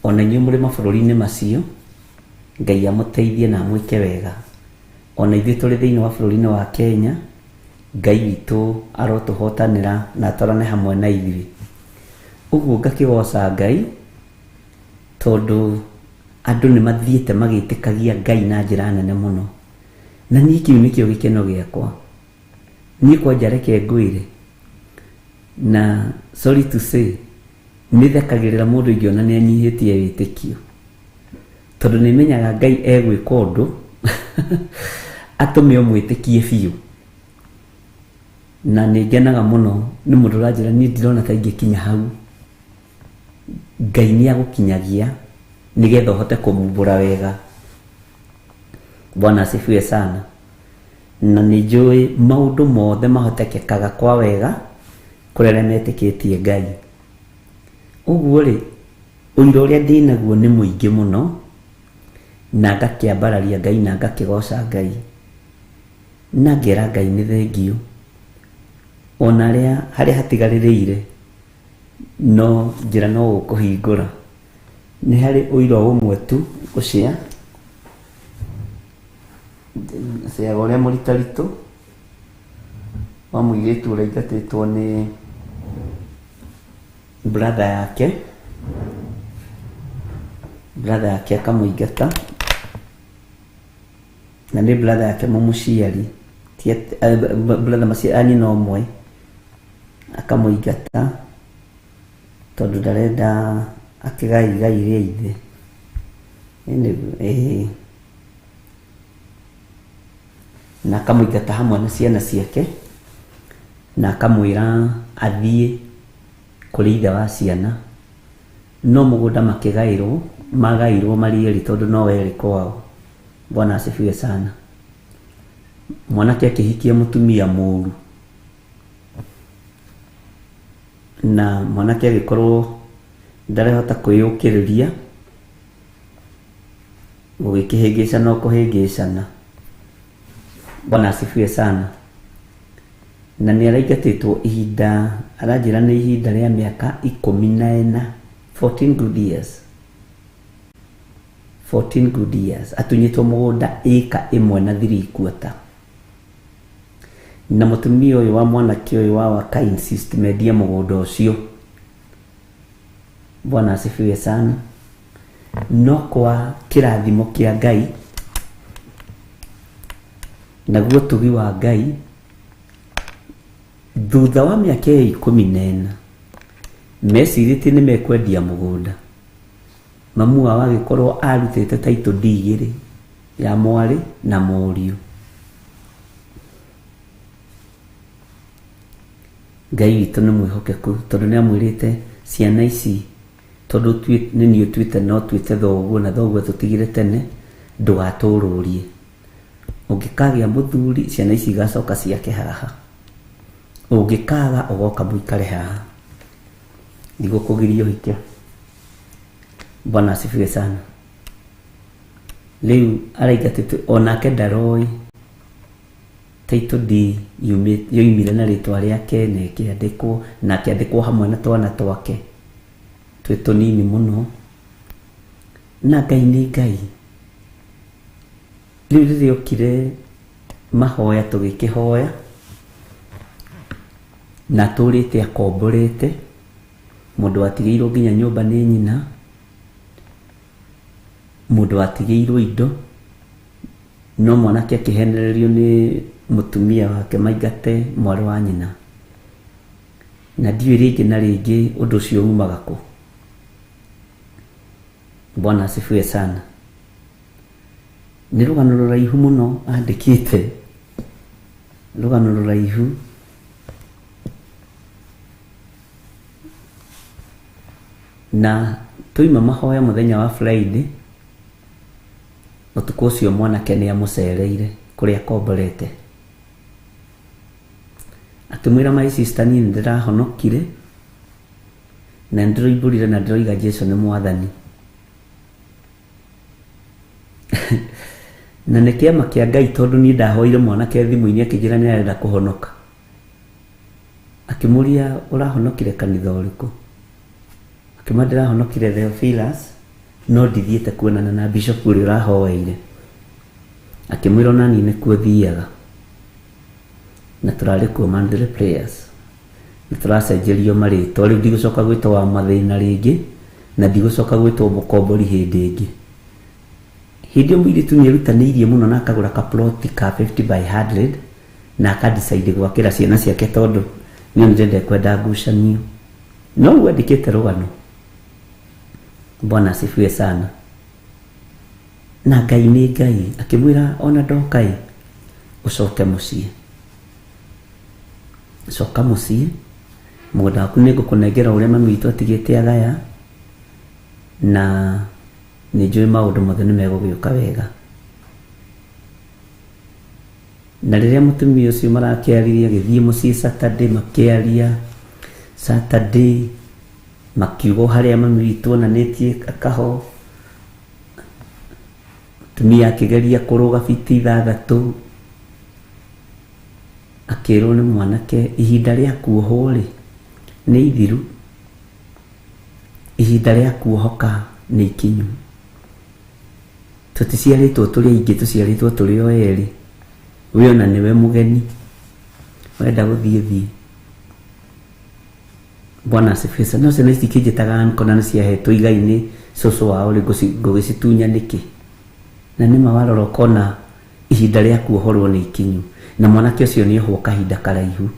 ona inyuĩ mũrĩ mabũrũri-inĩ macio, Ngai amũteithie na amwĩke wega. Ona ithuĩ tũrĩ thĩinĩ wa bũrũri-inĩ wa Kenya, Ngai witũ arotũhotanĩra na atwarane hamwe na ithuĩ. Ũguo ngakĩgoca Ngai tondũ andũ nĩ mathiĩte magĩtĩkagia Ngai na njĩra nene mũno. Na niĩ kĩu nĩkĩo gĩkeno gĩakwa. Niĩ kwanja reke ngwĩre, na sorry to say, nĩ thekagĩrĩra mũndũ ingĩona nĩ anyihĩtie wĩtĩkio, tondũ nĩ menyaga Ngai egwĩka ũndũ atũme ũmwĩtĩkie biũ. Na nĩ ngenaga mũno nĩ mũndũ ũranjĩra niĩ ndirona ta ingĩkinya hau. Ngai nĩ agũkinyagia nĩgetha ũhote kũmumbũra wega. Bwana asifiwe sana. Na nĩ njũĩ maũndũ mothe mahotekekaga kwa wega kũrĩ arĩa metĩkĩtie Ngai. Ũguo rĩ, ũira ũrĩa ndĩnaguo nĩ mũingĩ mũno, na ngakĩambararia Ngai na ngakĩgoca Ngai, na ngera Ngai nĩ thengiũ. Ona arĩa harĩa hatigarĩrĩire no njĩra no gũkũhingũra. Nĩ harĩ ũira ũmwe tu ngũshare, ciaga ũrĩa mũritaritũ wa mũirĩtu ũraingatĩtwo nĩ brother yake, brother yake akamũingata, na nĩ brother yake mũmũciari, ti brother macio a nyina ũmwe, akamũingata tondũ ndarenda akĩgai igai rĩa ithe. Ĩĩ, na akamũingata hamwe na ciana ciake, na akamwĩra athiĩ kũrĩ ithe wa ciana, no mũgũnda makĩgaĩrwo, magairwo marĩ erĩ tondũ no erĩ kwao. Bwana asifiwe sana. Mwanake akĩhikia mũtumia mũru, na mwanake agĩkorwo ndarehota kwĩyũkĩrĩria, gũgĩkĩhĩngĩcana o kũhĩngĩcana. Bwana asifiwe sana. Na nĩ araingatĩtwo ihinda, aranjĩra nĩ ihinda rĩa mĩaka 14, 14 good years. 14 good years atunyĩtwo mũgũnda ĩka ĩmwe na 3/4. Na mũtumia ũyũ wa mwanake ũyũ wa aka insist mendie mũgũnda ũcio. Bwana asifiwe sana. No kwa kĩrathimo kĩa Ngai naguo ũtugi wa Ngai, thutha wa mĩaka ĩyo 14 mecirĩtie nĩ mekwendia mũgũnda, mamu wao agĩkorwo arutĩte title deed igĩrĩ, ya mwarĩ na mũriũ. Ngai witũ nĩ mwĩhokeku tondũ nĩ amwĩrĩte ciana ici, tondũ nĩ niĩ ũtuĩte no tuĩte thoguo na thoguo atũtigire tene, ndũgatũrũrie. Ũngĩkagĩa mũthuri ciana ici igacoka ciake haha, ũngĩkaga ũgoka mũikare haha, ndigũkũgiria ũhike. Bwana asifiwe sana. Rĩu araingatĩtwo onake ndaroĩ title deed yoimire na rĩtwa rĩake na ĩkĩandĩkwo, na akĩandĩkwo hamwe na twana twake twĩ tũnini mũno. Na Ngai nĩ Ngai. Rĩu rĩrĩa okire mahoya tũgĩkĩhoya, na atũrĩte akomborete, mũndũ watigĩirwo nginya nyũmba nĩ nyina, mũndũ watigĩirwo indo, no mwanake akĩhenererio nĩ mũtumia wake maingate mwarĩ wa nyina. Na ndiũĩ rĩngĩ na rĩngĩ ũndũ ũcio umaga kũ. Bwana asifiwe sana. Nĩ rũgano rũraihu mũno andĩkĩte, rũgano rũraihu. Na tũima mahoya mũthenya wa Friday, ũtukũ ũcio mwanake nĩ amũcereire kũrĩa akomborete, akĩmwĩra my sister, niĩ nĩ ndĩrahonokire na nĩ ndĩroimbũrire na ndĩroiga Jesũ nĩ mwathani. Na nĩ kĩama kĩa Ngai tondũ niĩ ndahoire mwanake thimũ-inĩ akĩnjĩra nĩ arenda kũhonoka. Akĩmũria ũrahonokire kanitha ũrĩkũ? Akĩmwĩra ndĩrahonokire Theophilus, no ndithiĩte kuonana na bishop ũrĩa ũrahoeire. Akĩmwĩra ona niĩ nĩkuo thiaga, na tũrarĩ kuo monthly prayers, na tũracenjerio marĩtwa. Rĩu ndigũcoka gwĩtwo wa mathĩna rĩngĩ, na ndigũcoka gwĩtwo mũkombori hĩndĩ ĩngĩ. Hĩndĩ ĩyo mũirĩtu nĩ erutanĩirie mũno na akagũra kaploti ka 50 by 100, na akadecide gwakĩra ciana ciake tondũ nĩ onire ndekwenda ngucanio. No ũguo andĩkĩte rũgano. Bwana asifiwe sana. Na Ngai nĩ Ngai, akĩmwĩra ona ndoka ĩ, ũcoke mũciĩ. Coka mũciĩ, mũgũnda waku nĩ ngũkũnengera ũrĩa mami witũ atigĩte agaya, na nĩ njũĩ maũndũ mothe nĩ megũgĩũka wega. Na rĩrĩa mũtumia ũcio marakĩaririe agĩthiĩ mũciĩ Saturday, makĩaria Saturday, makiuga harĩa mami witũ onanĩtie akaho. Mũtumia akĩgeria kũrũga fiti 6, akĩrwo nĩ mwanake ihinda rĩa kuohwo rĩ nĩ ithiru, ihinda rĩa kuohoka nĩ ikinyu. Tũticiarĩtwo tũrĩ aingĩ, tũciarĩtwo tũrĩ o erĩ, we ona nĩwe mũgeni, wenda gũthiĩ thiĩ. Bwana asifiwe sana. No ciana ici ikĩnjĩtaga uncle na nĩciahetwo igai nĩ cũcũ wao rĩ, ngũgĩcitunya nĩkĩ? Na nĩma warora ũkona ihinda rĩa kuohorwo nĩ ikinyu, na mwanake ũcio nĩ ohwo kahinda karaihu.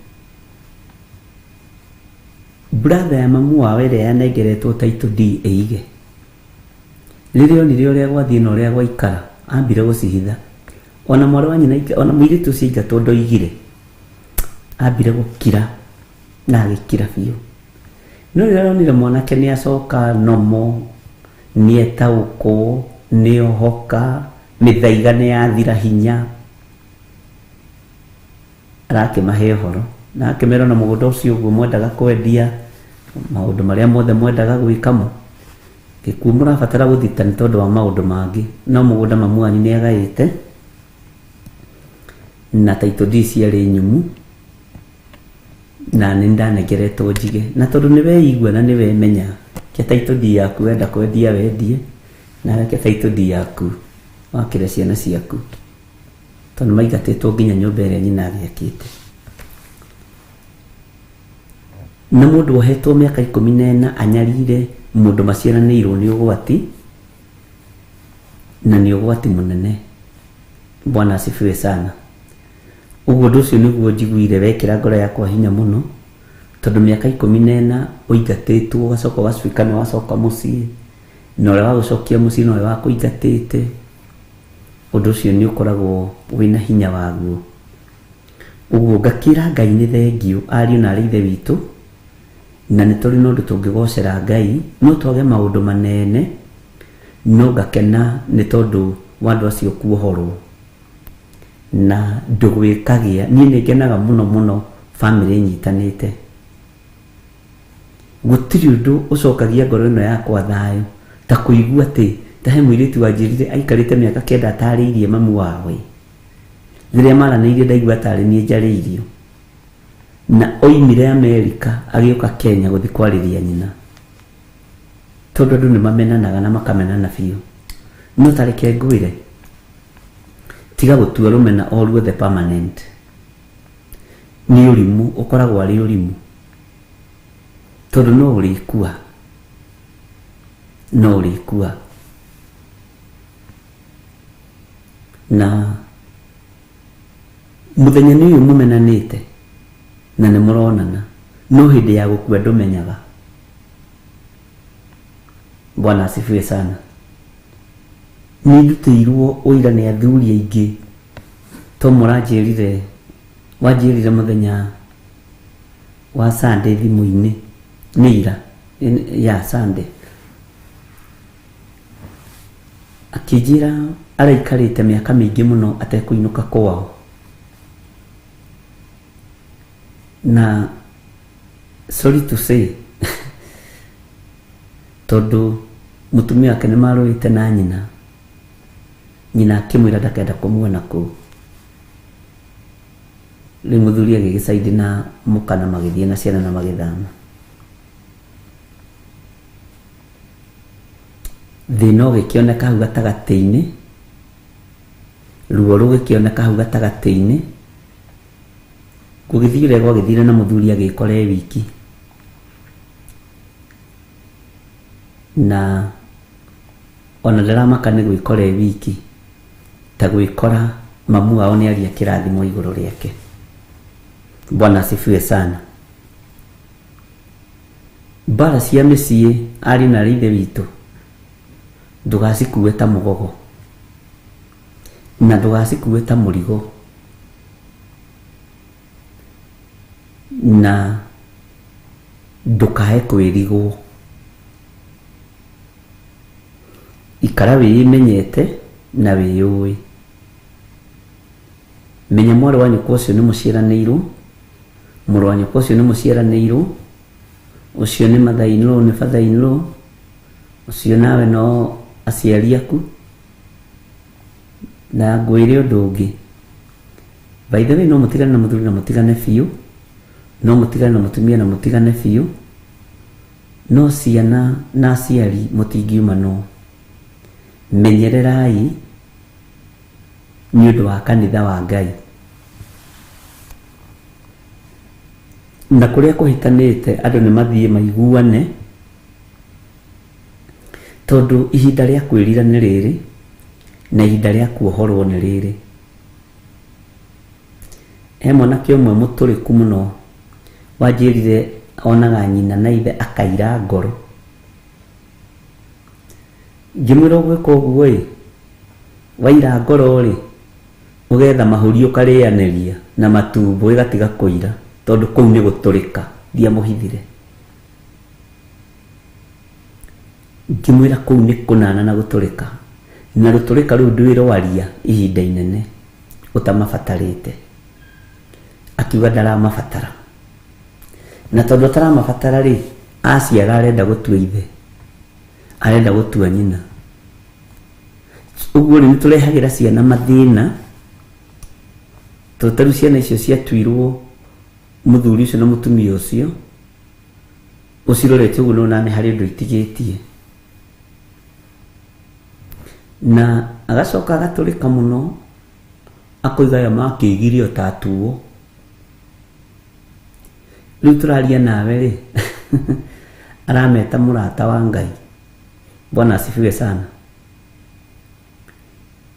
Brother ya mamu wao ĩrĩa yanengeretwo title deed ĩige, rĩrĩa onire ũrĩa gwathiĩ na ũrĩa gwaikara, ambire gũcihitha. Ona mwarĩ wa nyina, ona mũirĩtu ũcio aingatwo ndoigire, ambire gũkira na agĩkira biũ. No rĩrĩa onire mwanake nĩ acoka nomo, nĩ etaũkwo, nĩ ohoka, mĩthaiga nĩ yathira hinya, arakĩmahe ũhoro na akĩmera ona mũgũnda ũcio ũguo mwendaga kwendia, maũndũ marĩa mothe mwendaga gwĩkamo, gĩkuũ mũrabatara gũthita nĩ tondũ wa maũndũ mangĩ, no mũgũnda mamu wanyu nĩ agaĩte na title deed ciarĩ nyũmũ na nĩ ndanengeretwo njige, na tondũ nĩ weigua na nĩ wemenya, ke title deed yaku wenda kwendia wendie, nawe ke title deed yaku wakĩre ciana ciaku, tondũ maingatĩtwo nginya nyũmba ĩrĩa nyina agĩakĩte. Na mũndũ ohetwo mĩaka 14 anyarire mũndũ maciaranĩirwo nĩ ũgwati, na nĩ ũgwati mũnene. Bwana asifiwe sana. Ũguo ũndũ ũcio nĩguo njiguire wekĩra ngoro yakwa hinya mũno, tondũ mĩaka 14 ũingatĩtwo ũgacoka ũgacuĩka nĩ wacoka mũciĩ, na ũrĩa wagũcokia mũciĩ nowe wakũingatĩte, ũndũ ũcio nĩ ũkoragwo wĩna hinya waguo. Ũguo ngakĩra Ngai nĩ thengiũ ariũ na arĩ ithe witũ, na nĩ tũrĩ na ũndũ tũngĩgocera Ngai, no twage maũndũ manene, no ngakena nĩ tondũ wa andũ acio kuohorwo na ndũgũ ĩkagĩa. Niĩ nĩ ngenaga mũno mũno bamĩrĩ ĩnyitanĩte. Gũtirĩ ũndũ ũcokagia ngoro ĩno yakwa thayũ ta kũigua atĩ ta he mũirĩtu wanjĩrire aikarĩte mĩaka 9 atarĩirie mamu wawe. Rĩrĩa maranĩirie ndaigua tarĩ niĩ njarĩirio. Na oimire Amerika agĩũka Kenya gũthiĩ kwarĩria nyina, tondũ andũ nĩ mamenanaga na makamenana biũ. No ta reke ngwĩre, tiga gũtua rũmena o ruothe permanent. Nĩ ũrimũ, ũkoragwo arĩ ũrimũ, tondũ no ũrĩkua, no ũrĩkua. Na mũthenya nĩ ũyũ mũmenanĩte na nĩ mũronana, no hĩndĩ ya gũkua ndũmenyaga. Bwana asifiwe sana. Nĩ ndutĩirwo ũira nĩ athuri aingĩ, to mũranjĩrire, wanjĩrire mũthenya wa Sunday thimũ-inĩ, nĩ ira ya Sunday, akĩnjĩra araikarĩte mĩaka mĩingĩ mũno atekũinũka kwao, na sorry to say, tondũ mũtumia wake nĩ marũĩte na nyina, nyina akĩmwĩra ndakenda kũmuona kũu. Rĩu mũthuri agĩgĩcaidi na mũka na magĩthiĩ na ciana na magĩthama. Thĩna ũgĩkĩoneka hau gatagatĩ-inĩ, ruo rũgĩkĩoneka hau gatagatĩ-inĩ, gũgĩthiĩ ũrĩa gwagĩthire na mũthuri agĩkora e wiki. Na ona ndaramaka nĩ gwĩkora e wiki, ta gwĩkora mamu wao nĩ aria kĩrathimo igũrũ rĩake. Bwana asifiwe sana. Mbara cia mĩciĩ ariũ na arĩ ithe witũ, ndũgacikue ta mũgogo na ndũgacikue ta mũrigo, na ndũkae kwĩrigwo. Ikara wĩĩmenyete na wĩyũĩ. Menya mwarĩ wa nyũkwa ũcio nĩ mũciaranĩirwo, mũrũ wa nyũkwa ũcio nĩ mũciaranĩirwo, ũcio nĩ mother in law, nĩ father in law, ũcio nawe no aciari aku. Na ngwĩre ũndũ ũngĩ, by the way, no mũtigane na mũthuri na mũtigane biũ, no mũtigane na mũtumia na mũtigane biũ, no ciana na aciari mũtingiuma no. Menyererai nĩ ũndũ wa kanitha wa Ngai. Na kũrĩa kũhĩtanĩte andũ nĩ mathiĩ maiguane, tondũ ihinda rĩa kwĩrira nĩ rĩrĩ na ihinda rĩa kuohorwo nĩ rĩrĩ. He mwanake ũmwe mũtũrĩku mũno wanjĩrire onaga nyina na ithe akaira ngoro. Ngĩmwĩra ũgwĩka ũguo ĩ, waira ngoro rĩ, ũgetha mahũri ũkarĩanĩria na matumbo ĩgatiga kũira, tondũ kũu nĩ gũtũrĩka. Ndiamũhithire, ngĩmwĩra kũu nĩ kũnana na gũtũrĩka, na rũtũrĩka rũu ndwĩrwaria ihinda inene ũtamabatarĩte. Akiuga ndaramabatara, na tondũ ataramabatara rĩ, aciara arenda gũtua ithe, arenda gũtua nyina. Ũguo rĩ, nĩtũrehagĩra ciana mathĩna, tondũ ta rĩu ciana icio ciatuirwo mũthuri ũcio na mũtumia ũcio, ũcirorete ũguo nĩwona nĩ harĩ ũndũ itigĩtie. Na agacoka agatũrĩka mũno, akoiga aya makĩigire o ta atuo. Rĩu tũraria nawe rĩ, arameta mũrata wa Ngai. Bwana asifiwe sana.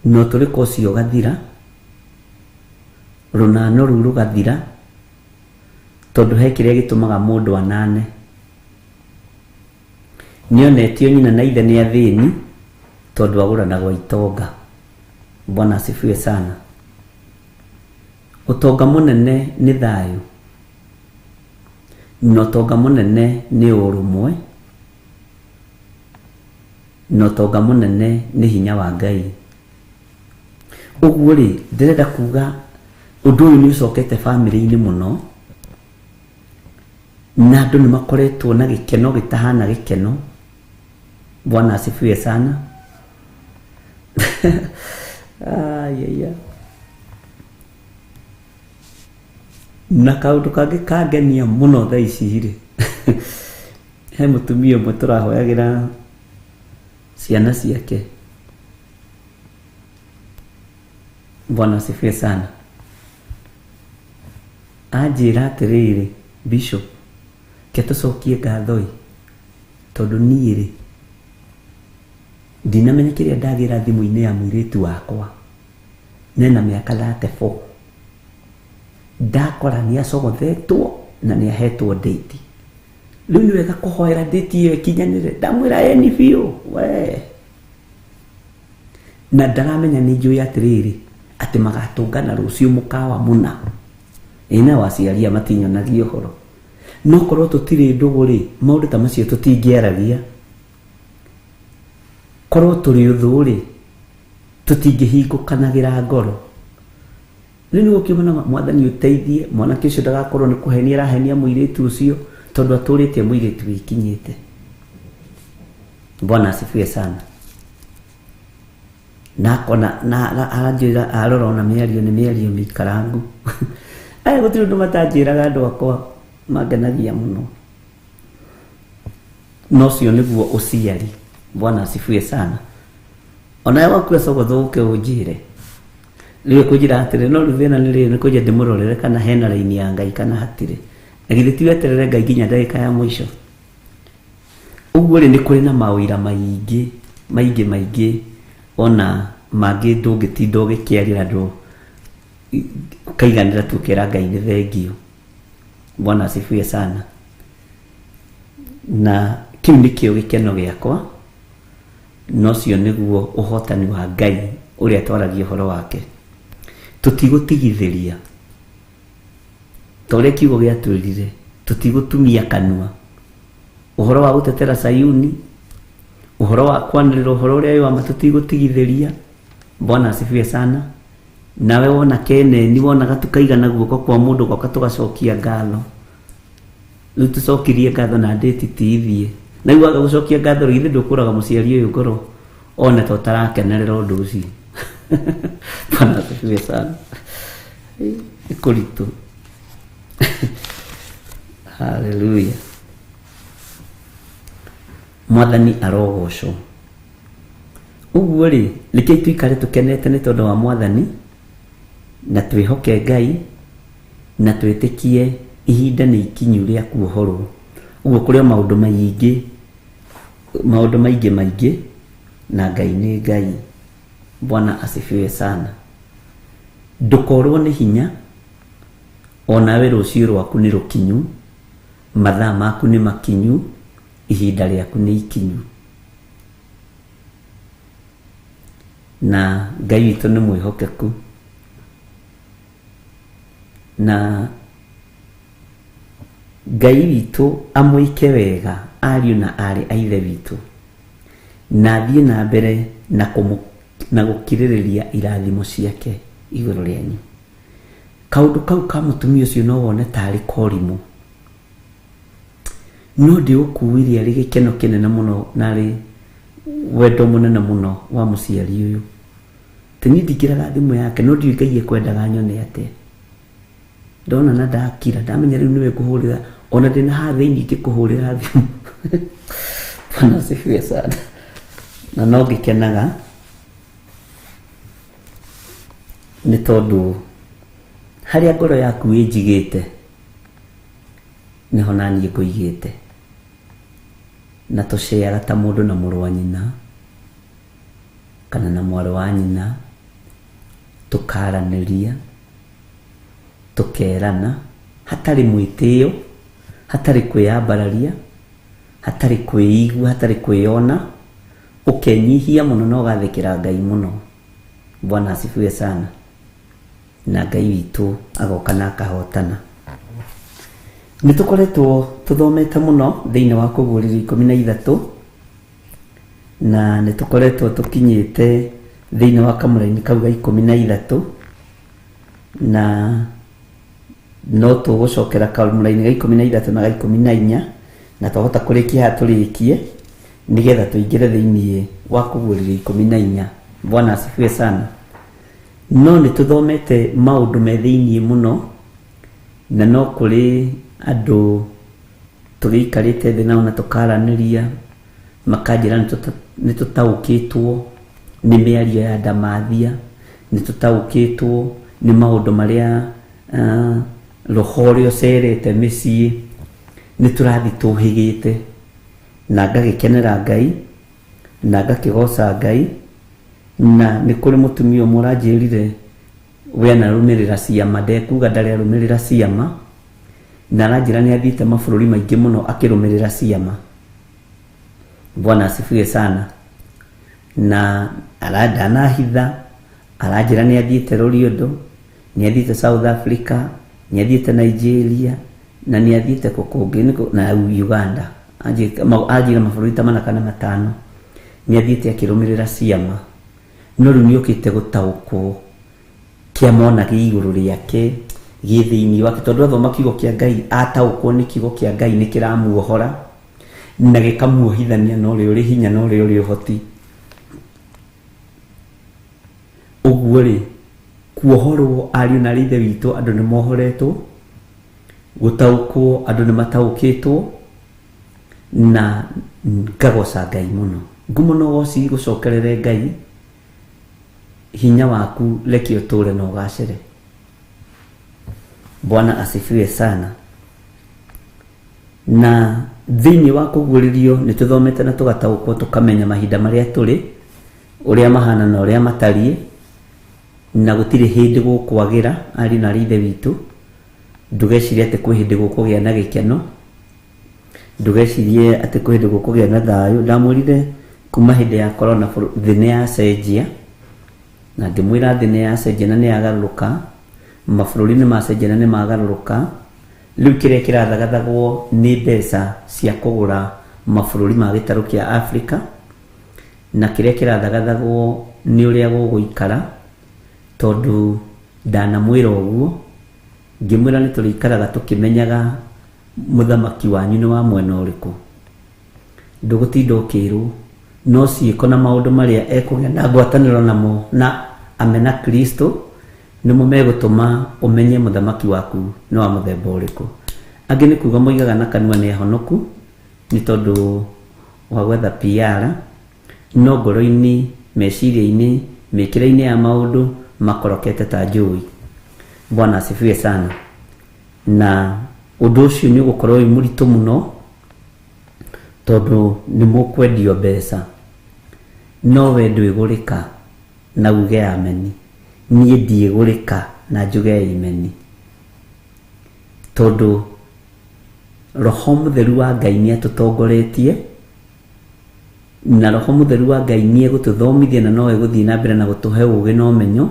Na ũtũrĩko ũcio ũgathira, rũnano rũu rũgathira, tondũ he kĩrĩa gĩtũmaga mũndũ anane. Nĩonetio nyina na ithe nĩ athĩni, tondũ agũranagwo itonga. Bwana asifiwe sana. Ũtonga mũnene nĩ thayũ, na ũtonga mũnene nĩ ũrũmwe, na ũtonga mũnene nĩ hinya wa Ngai. Ũguo rĩ, ndĩrenda kuga ũndũ ũyũ nĩ ũcokete bamĩrĩ-inĩ mũno, na andũ nĩ makoretwo na gĩkeno gĩtahana gĩkeno. Bwana asifiwe sana. Ayaya. Na kaũndũ kangĩ kangenia mũno thaa ici rĩ, he mũtumia ũmwe tũrahoyagĩra ciana ciake. Bwana asifiwe sana. Anjĩra atĩrĩrĩ, Bishop, ke tũcokie ngatho ĩ, tondũ niĩ rĩ, ndinamenya kĩrĩa ndagĩra thimũ-inĩ ya mũirĩtu wakwa nena mĩaka 34, ndakora nĩ acogothetwo na nĩ ahetwo date. Rĩu nĩ wega kũhoera date ĩyo ĩkinyanĩre. Ndamwĩra eni biũ we, na ndaramenya nĩ njũĩ atĩrĩrĩ atĩ magatũngana rũciũ mũkawa mũna. Ĩ nao aciari aya matinyonagia ũhoro. No korwo tũtirĩ ndũgũ rĩ, maũndũ ta macio tũtingĩaragia. Korwo tũrĩ ũthũ rĩ, tũtingĩhingũkanagĩra ngoro. Rĩu nĩ gũkiuga na mwathani ũteithie mwanake ũcio ndagakorwo nĩ kũhenia arahenia mũirĩtu ũcio, tondũ atũrĩte mũirĩtu wĩkinyĩte. Bwana asifiwe sana. Na akona na aranjĩra arora ona mĩario nĩ mĩario mĩikarangu. Aya gũtirĩ ũndũ matanjĩraga andũ akwa, mangenagia mũno. Na ũcio nĩguo ũciari. Bwana asifiwe sana. Onawe waku acogotho ũke ũnjĩre. Rĩu kũnjĩra atĩrĩ, no rĩu thĩna nĩ rĩrĩ, nĩ kũnjia ndĩmũrorere kana hena raini ya Ngai kana hatirĩ. Na githĩ ti weterere Ngai nginya ndagĩka ya mũico. Ũguo rĩ, nĩ kũrĩ na maũira maingĩ maingĩ maingĩ, ona mangĩ ndũngĩtinda ũgĩkĩaria andũ ũkaiganĩra tu ũkera Ngai nĩ thengio. Bwana asifiwe sana. Na kĩu nĩkĩo gĩkeno gĩakwa, na ũcio nĩguo ũhotani wa Ngai ũrĩa twaragia ũhoro wake. Tũtigũtigithĩria ta ũrĩa kiugo gĩatwĩrire, tũtigũtumia kanua ũhoro wa gũtetera Sayuni, ũhoro wa kwanĩrĩra ũhoro ũrĩa wĩ wa ma, tũtigũtigithĩria. Bwana asifiwe sana. Nawe wona keneni wona gatukaigana guoko kwa mundu goka tugacokia ngatho. Rĩu tũcokirie ngatho na ndĩti ti ithiĩ. Na rĩu waga gũcokia ngatho rĩ, githĩ ndũkũraga mũciari ũyũ ngoro one ta ũtarakenerera ũndũ ũcio. Bwana asifiwe sana. Nĩ kũritũ. Haleluya. Mwathani arogocwo. Ũguo rĩ, rekei tũikare tũkenete nĩ tondũ wa Mwathani, na twĩhoke Ngai, na twĩtĩkie ihinda nĩ ikinyu rĩa kuohorwo. Ũguo kũrĩ o maũndũ maingĩ, maũndũ maingĩ maingĩ, na Ngai nĩ Ngai. Bwana asifiwe sana. Ndũkorwo nĩ hinya, onawe rũciũ rwaku nĩ rũkinyu, mathaa maku nĩ makinyu, ihinda rĩaku nĩ ikinyu. Na Ngai witũ nĩ mwĩhokeku. Na Ngai witũ amwĩke wega ariũ na aarĩ a Ithe witũ, na athiĩ na mbere na na gũkirĩrĩria irathimo ciake igũrũ rĩanyu. Kaũndũ kau ka mũtumia ũcio no wone tarĩ korimũ, no ndĩũkuire arĩ gĩkeno kĩnene mũno na arĩ wendo mũnene mũno wa mũciari ũyũ. Ti niĩ ndingĩraga thimũ yake, no ndiũĩ Ngai ekwendaga nyone atĩa. Ndona na ndakira, ndamenya rĩu nĩwe ngũhũrĩra, ona ndĩna haha thĩinĩ ingĩkũhũrĩra thimũ. Bwana asifiwe sana. Na no ngĩkenaga nĩ tondũ harĩa ngoro yaku ĩnjigĩte nĩho naniĩ ngũigĩte. Na tũceaga ta mũndũ na mũrũ wa nyina kana na mwarĩ wa nyina, tũkaranĩria, tũkerana, hatarĩ mwĩtĩo, hatarĩ kwĩyambararia, hatarĩ kwĩigua, hatarĩ kwĩyona, ũkenyihia mũno na ũgathĩkĩra Ngai mũno. Bwana asifiwe sana. Na Ngai witũ agoka na akahotana. Nĩ tũkoretwo tũthomete mũno thĩinĩ wa kũguũrĩrio 13, na nĩ tũkoretwo tũkinyĩte thĩinĩ wa kamũraini kau ga 13, na no tũgũcokera kamũraini ga 13 na ga 14, na twahota kũrĩkia haha tũrĩkie nĩgetha tũingĩre thĩinĩ wa kũguũrĩrio 14. Bwana asifiwe sana. No nĩ tũthomete maũndũ me thĩinĩ mũno, na no kũrĩ andũ tũgĩikarĩte thĩ nao na tũkaranĩria, makanjĩra nĩ tũtaũkĩtwo nĩ mĩario ya Ndamathia, nĩ tũtaũkĩtwo nĩ maũndũ marĩa roho ũrĩa ũcerete mĩciĩ, nĩ tũrathiĩ tũhĩgĩte. Na ngagĩkenera Ngai, na ngakĩgoca Ngai. Na nĩ kũrĩ mũtumia ũmwe ũranjĩrire we anarũmĩrĩra ciama, ndekuga ndarĩ arũmĩrĩra ciama, na aranjĩra nĩ athiĩte mabũrũri maingĩ mũno akĩrũmĩrĩra ciama. Bwana asifiwe sana. Na ndanahitha, aranjĩra nĩ athiĩte Roriondo, nĩ athiĩte South Africa, nĩ athiĩte Nigeria, na nĩ athiĩte kũngĩ na Uganda. Anjĩra mabũrũri ta 4 kana 5 nĩ athiĩte akĩrũmĩrĩra ciama. No rĩu nĩ okĩte gũtaũkwo kĩa mona gĩ igũrũ rĩake, gĩ thĩinĩ wake, tondũ athoma kiugo kĩa Ngai, ataũkwo nĩ kiugo kĩa Ngai nĩ kĩramuohora na gĩkamuohithania na ũrĩa ũrĩ hinya na ũrĩa ũrĩ ũhoti. Ũguo rĩ, kuohorwo ariũ na aarĩ Ithe witũ, andũ nĩ mohoretwo, gũtaũkwo andũ nĩ mataũkĩtwo, na ngagoca Ngai mũno. Ngumo na ũgoci gũcokerere Ngai, hinya waku reke ũtũre na ũgacĩre. Bwana asifiwe sana. Na thĩinĩ wa kũguũrĩrio nĩ tũthomete na tũgataũkwo tũkamenya mahinda marĩa tũrĩ, ũrĩa mahana na ũrĩa matariĩ, na gũtirĩ hĩndĩ gũkwagĩra ariũ na aarĩ Ithe witũ. Ndũgecirie atĩ kwĩ hĩndĩ gũkũgĩa na gĩkeno, ndũgecirie atĩ kwĩ hĩndĩ gũkũgĩa na thayũ. Ndamwĩrire kuma hĩndĩ ya corona thĩ nĩ yacenjia, na ngĩmwĩra thĩ nĩ yacenjia na nĩ yagarũrũka, mabũrũri nĩ macenjia na nĩ magarũrũka. Rĩu kĩrĩa kĩrathagathagwo nĩ mbeca cia kũgũra mabũrũri ma gĩtarũ kĩa Afrika, na kĩrĩa kĩrathagathagwo nĩ ũrĩa gũgũikara, Tondũ ndanamwĩra ũguo, ngĩmwĩra nĩ tũrĩikaraga tũkĩmenyaga mũthamaki wanyu nĩ wa mwena ũrĩkũ. Ndũgũtinda ũkĩrwo, no ciĩko na maũndũ marĩa ekũgĩa na ngwatanĩro namo na amena Kristo nĩmo megũtũma ũmenye mũthamaki waku nĩ wa mũthemba ũrĩkũ. Angĩ nĩ kuga moigaga na kanua nĩ ahonoku nĩ tondũ wa gwetha PR, no ngoro-inĩ, meciria-inĩ, mĩkĩre-inĩ ya maũndũ makorokete ta njũi. Bwana asifiwe sana. Na ũndũ ũcio nĩ ũgũkorwo wĩ mũritũ mũno tondũ nĩ mũkwendio mbeca, no we ndwĩgũrĩka na uge ameni. Niĩ ndiĩgũrĩka na njuge ameni, tondũ Roho Mũtheru wa Ngai nĩ atũtongoretie, na Roho Mũtheru wa Ngai nĩ egũtũthomithia na no egũthiĩ na mbere na gũtũhe ũgĩ na ũmenyo,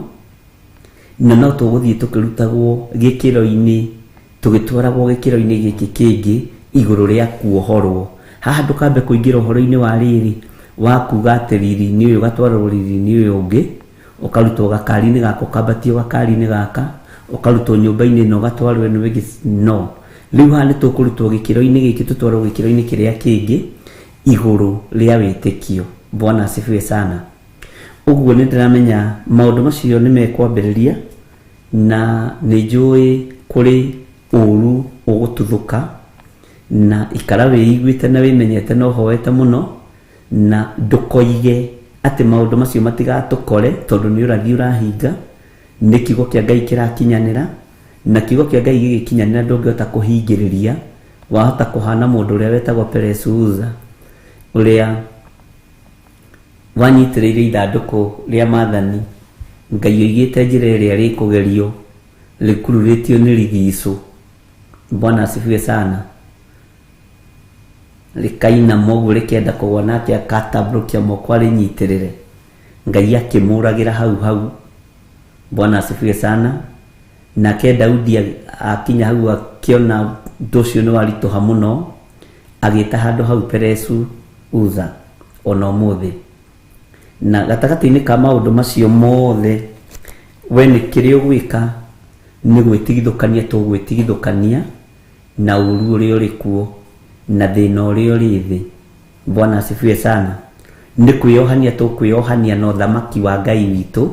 na no tũgũthiĩ tũkĩrutagwo gĩkĩro-inĩ, tũgĩtwaragwo gĩkĩro-inĩ gĩkĩ kĩngĩ igũrũ rĩa kuohorwo. Haha ndũkambe kũingĩra ũhoro-inĩ wa rĩrĩ wa kuga atĩ riri-inĩ ũyũ ũgatwarwo riri-inĩ ũyũ ũngĩ, ũkarutwo gakari-inĩ gaka ũkambatio gakari-inĩ gaka, ũkarutwo nyũmba-inĩ ĩno ũgatwarwo ĩno ĩngĩ, no. Rĩu haha nĩ tũkũrutwo gĩkĩro-inĩ gĩkĩ tũtwarwo gĩkĩro-inĩ kĩrĩa kĩngĩ igũrũ rĩa wĩtĩkio. Bwana asifiwe sana. Ũguo nĩ ndĩramenya maũndũ macio nĩ mekwambĩrĩria, na nĩ njũĩ kũrĩ ũru ũgũtuthũka, na ikara wĩiguĩte na wĩmenyete na ũhoete mũno, na ndũkoige atĩ maũndũ macio matigatũkore, tondũ nĩ ũrathi ũrahinga, nĩ kiugo kĩa Ngai kĩrakinyanĩra, na kiugo kĩa Ngai gĩgĩkinyanĩra ndũngĩhota kũhingĩrĩria. Wahota kũhana mũndũ ũrĩa wetagwo Perez Uza, ũrĩa wanyitĩrĩire ithandũkũ rĩa maathani, Ngai oigĩte njĩra ĩrĩa rĩkũgerio rĩkururĩtio nĩ rigicũ. Bwana asifiwe sana. Rĩkainama ũguo rĩkenda kũgwa, nake akatambũrũkia moko arĩnyitĩrĩre, Ngai akĩmũragĩra hau hau. Bwana asifiwe sana. Nake Daudi akinya hau akĩona ũndũ ũcio nĩ waritũha mũno, agĩta handũ hau Peresu Uza ona ũmũthĩ. Na gatagatĩ-inĩ ka maũndũ macio mothe, we nĩ kĩrĩa ũgwĩka nĩ gwĩtigithũkania tũgwĩtigithũkania na ũru ũrĩa ũrĩ kuo na thĩna ũrĩa ũrĩ thĩ. Bwana asifiwe sana. Nĩ kwĩyohania tũkwĩyohania na ũthamaki wa Ngai witũ,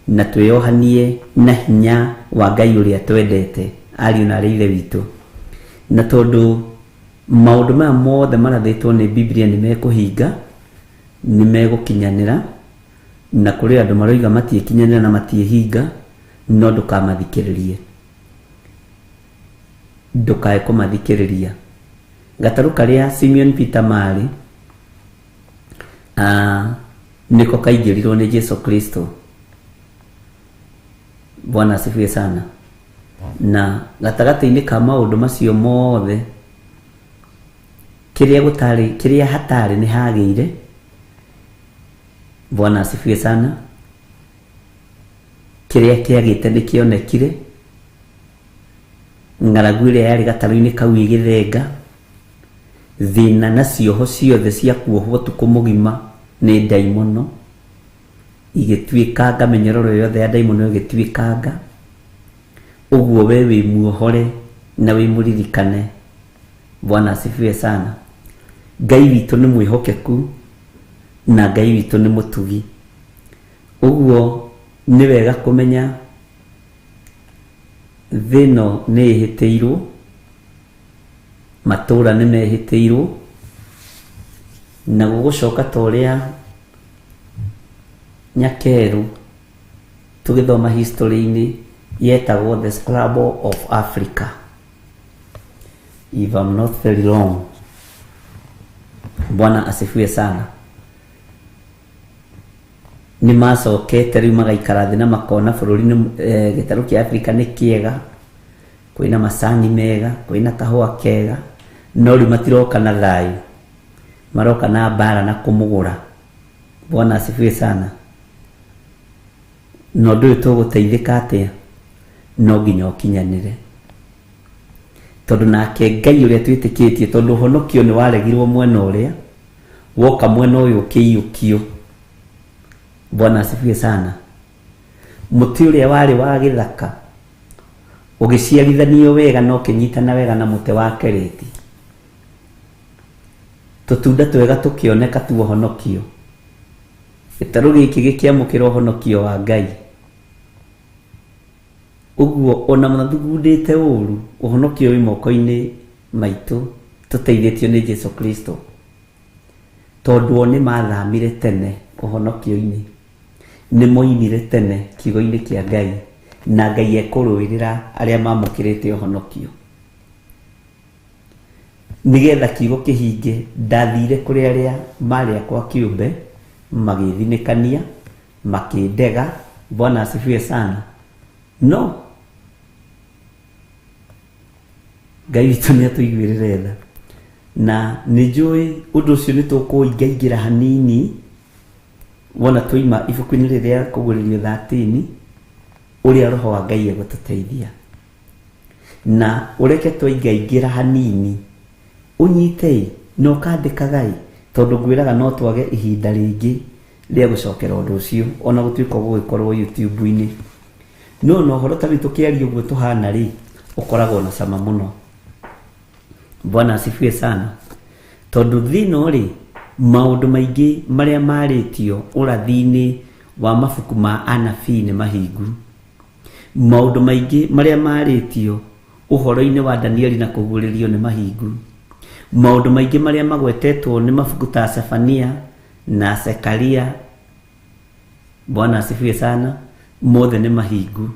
na twĩyohanie na hinya wa Ngai ũrĩa twendete, ariũ na arĩ ithe witũ. Na tondũ maũndũ maya mothe marathĩtwo nĩ Biblia nĩ mekũhinga, nĩ megũkinyanĩra, na kũrĩ andũ maroiga matiĩkinyanĩra na matiĩhinga, no ndũkamathikĩrĩrie. Ndũkae kũmathikĩrĩria. Gatarũ karĩa Simeon Peter marĩ, nĩko kaingĩrirwo nĩ Jesu Kristo. Bwana asifiwe sana. Na gatagatĩ-inĩ ka maũndũ macio mothe, kĩrĩa gũtarĩ, kĩrĩa hatarĩ nĩ hagĩire. Bwana asifiwe sana. Kĩrĩa kĩagĩte nĩ kĩonekire. Ng'aragu ĩrĩa yarĩ gatarũ-inĩ kau ĩgĩthenga. Thĩna na cioho ciothe cia kuohwo ũtukũ mũgima nĩ ndaimono igĩtuĩkanga, mĩnyororo yothe ya ndaimono ĩgĩtuĩkanga. Ũguo we wĩ muohore na wĩ mũririkane. Bwana asifiwe sana. Ngai witũ nĩ mwĩhokeku na Ngai witũ nĩ mũtugi. Ũguo nĩ wega kũmenya thĩ ĩno nĩ ĩhĩtĩirwo, matũũra nĩ mehĩtĩirwo, na gũgũcoka ta ũrĩa Nyakerũ tũgĩthoma history-inĩ yetagwo the Scrabble of Africa, if I'm not very wrong. Bwana asifiwe sana. Nĩ macokete rĩu magaikara thĩ na makona bũrũri nĩ gĩtarũ kĩa Afrika nĩ kĩega, kwĩna macani mega, kwĩna kahũa kega, no rĩu matiroka na thayũ, maroka na mbara na kũmũgũra. Bwana asifiwe sana. Na ũndũ ũyũ tũgũteithĩka atĩa? No nginya ũkinyanĩre, tondũ nake Ngai ũrĩa twĩtĩkĩtie, tondũ ũhonokio nĩ waregirwo mwena ũrĩa, woka mwena ũyũ ũkĩiyũkio. Bwana asifiwe sana. Mũtĩ ũrĩa warĩ wa gĩthaka ũgĩciarithanio wega na ũkĩnyitana wega na mũtĩ wa kereti. Tũtunda twega tũkĩoneka tuohonokio. Gĩtarũ gĩkĩ gĩkĩamũkĩra ũhonokio wa Ngai. Ũguo ona mathugundĩte ũru, ũhonokio wĩ moko-inĩ maitũ tũteithĩtio nĩ Jesu Kristo. Tondũ o nĩ mathamire tene ũhonokio-inĩ, nĩ moimire tene kiugo-inĩ kĩa Ngai, na Ngai ekũrũĩrĩra arĩa mamũkĩrĩte ũhonokio. Nĩgetha kiugo kĩhinge, ndathire kũrĩ arĩa marĩ akwa kĩũmbe, magĩthinĩkania, makĩndega. Bwana asifiwe sana. No Ngai witũ nĩ atũiguĩrĩre tha. Na nĩ njũĩ ũndũ ũcio nĩ tũkũingaingĩra hanini wona twaima ibuku-inĩ rĩrĩa kũguũrĩrio 13, ũrĩa Roho wa Ngai egũtũteithia. Na ũreke twaingaingĩra hanini ũnyite na ũkandĩkaga tondũ ngwĩraga no twage ihinda rĩngĩ rĩa gũcokera ũndũ ũcio ona gũtuĩka ũgũgĩkorwo YouTube-inĩ. No na ũhoro ta rĩu tũkĩaria ũguo tũhana rĩ, ũkoragwo na cama mũno. Bwana asifiwe sana. Tondũ thĩna rĩ, maũndũ maingĩ marĩa marĩtio ũrathi-inĩ wa mabuku ma anabii nĩ mahingu. Maũndũ maingĩ marĩa marĩtio ũhoro-inĩ wa Danieli na kũguũrĩrio nĩ mahingu. Maũndũ maingĩ marĩa magwetetwo nĩ mabuku ta Sefania na Zekaria, Bwana asifiwe sana, mothe nĩ mahingu.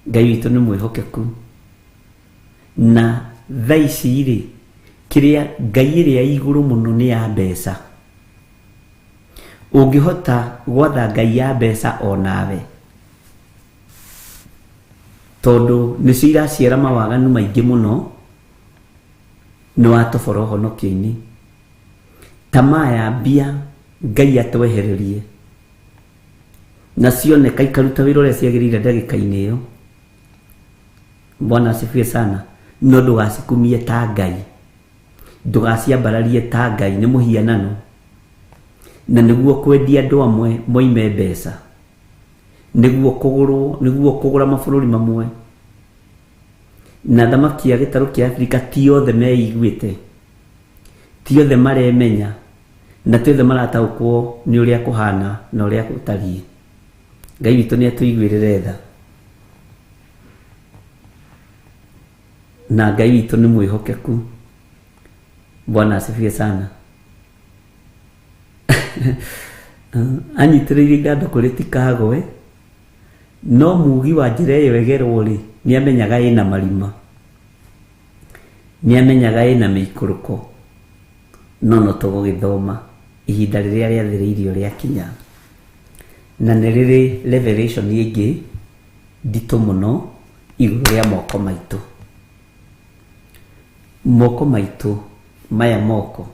Ngai witũ nĩ mwĩhokeku. Na thaa ici rĩ, kĩrĩa Ngai ĩrĩa igũrũ mũno nĩ ya mbeca. Ũngĩhota gwatha Ngai ya mbeca onawe, tondũ nĩcio iraciara mawaganu maingĩ mũno, nĩ watobora ũhonokio-inĩ. Tamaa ya mbia Ngai atwehererie, na cioneka ikaruta wĩra ũrĩa ciagĩrĩire ndagĩka-inĩ ĩyo. Bwana asifiwe sana. No ndũgacikumie ta Ngai, ndũgaciambararie ta Ngai, nĩ mũhianano. Na nĩguo kwendia andũ amwe moime mbeca, nĩguo kũgũrwo, nĩguo kũgũra mabũrũri mamwe. Na thamaki ya gĩtarũ kĩa Afrika ti othe meiguĩte, ti othe maremenya, na ti othe marataũkwo nĩ ũrĩa kũhana na ũrĩa gũtariĩ. Ngai witũ nĩ atũiguĩrĩre tha. Na Ngai witũ nĩ mwĩhokeku. Bwana asifiwe sana. Anyitĩrĩire ithandũkũ rĩtikagwe, no mugi wa njĩra ĩyo ĩgerwo rĩ, nĩ amenyaga ĩna marima, nĩ amenyaga ĩna mĩikũrũko, no no tũgũgĩthoma ihinda rĩrĩa rĩathĩrĩirio rĩakinya. Na nĩ rĩrĩ revelation ĩngĩ nditũ mũno igũrũ rĩa moko maitũ. Moko maitũ maya moko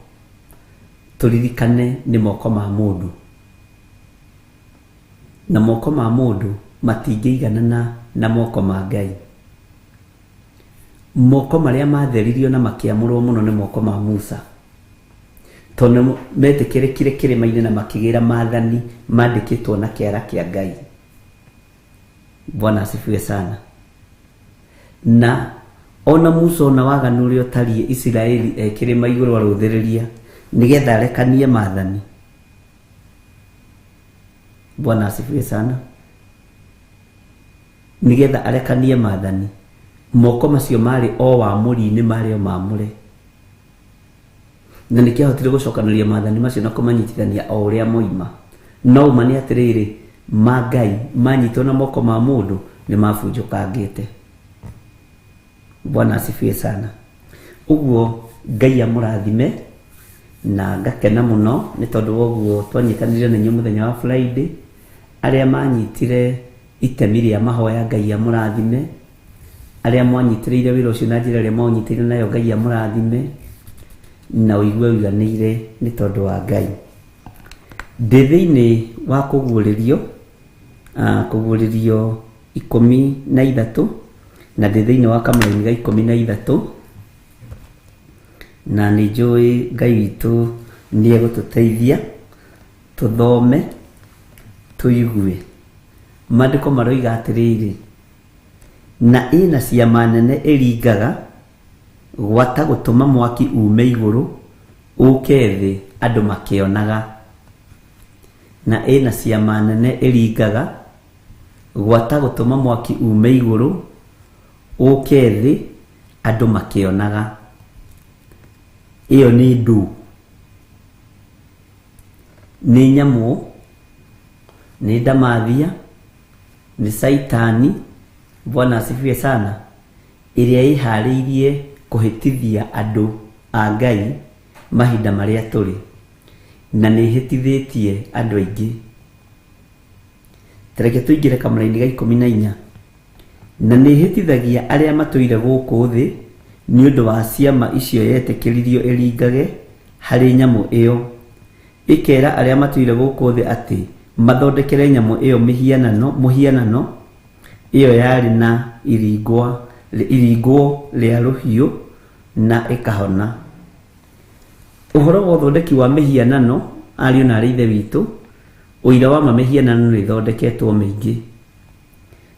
tũririkane nĩ moko ma mũndũ, na moko ma mũndũ matingĩiganana na moko ma Ngai. Moko marĩa matheririo na makĩamũrwo mũno nĩ moko ma Musa, tondũ metĩkĩrĩkire kĩrĩma-inĩ na makĩgĩra maathani mandĩkĩtwo na kĩara kĩa Ngai. Bwana asifiwe sana. Na ona Musa ona waganu ũrĩa ũtariĩ Isiraeli e kĩrĩma igũrũ arũthĩrĩria nĩgetha arekanie maathani. Bwana asifiwe sana. Nĩgetha arekanie maathani, moko macio marĩ o wamũri-inĩ marĩ o mamũre, na nĩkĩahotire gũcokanĩria maathani macio na kũmanyitithania o ũrĩa moima. No ũma nĩ atĩrĩrĩ, ma Ngai manyitwo na moko ma mũndũ nĩ mabunjũkangĩte. Bwana asifiwe sana. Ũguo Ngai amũrathime, na ngakena mũno nĩ tondũ wa ũguo twanyitanĩire na inyuĩ mũthenya wa Friday. Arĩa manyitire itemi rĩa mahoya Ngai amũrathime, arĩa mwanyitĩrĩire wĩra ũcio na njĩra ĩrĩa mwaũnyitĩrĩire nayo Ngai amũrathime, na ũigue ũiganĩire nĩ tondũ wa Ngai. Ndĩ thĩinĩ wa kũguũrĩrio, kũguũrĩrio 13, na ndĩ thĩinĩ wa kamũraini ga 13, na nĩ njũĩ Ngai witũ nĩ egũtũteithia tũthome tũigue. Maandĩko maroiga atĩrĩrĩ, na ĩna ciama nene ĩringaga gwata gũtũma mwaki ume igũrũ ũke thĩ andũ makĩonaga. Na ĩna ciama nene ĩringaga gwata gũtũma mwaki ume igũrũ ũke thĩ andũ makĩonaga. Ĩyo nĩ ndũ, nĩ nyamũ, nĩ ndamathia, nĩ caitani. Bwana asifiwe sana. Ĩrĩa ĩharĩirie kũhĩtithia andũ a Ngai mahinda marĩa tũrĩ, na nĩ ĩhĩtithĩtie andũ aingĩ. Tareke tũingĩre kamũraini ga 14. Na nĩ ĩhĩtithagia arĩa matũire gũkũ thĩ nĩ ũndũ wa ciama icio yetĩkĩririo ĩringage harĩ nyamũ ĩyo, ĩkera arĩa matũire gũkũ thĩ atĩ mathondekere nyamũ ĩyo mũhianano ĩyo yarĩ na iringwo rĩa rũhiũ na ĩkahona. Ũhoro wa ũthondeki wa mĩhianano, ariũ na aarĩ ithe witũ, ũira wa ma mĩhianano nĩ ĩthondeketwo mĩingĩ,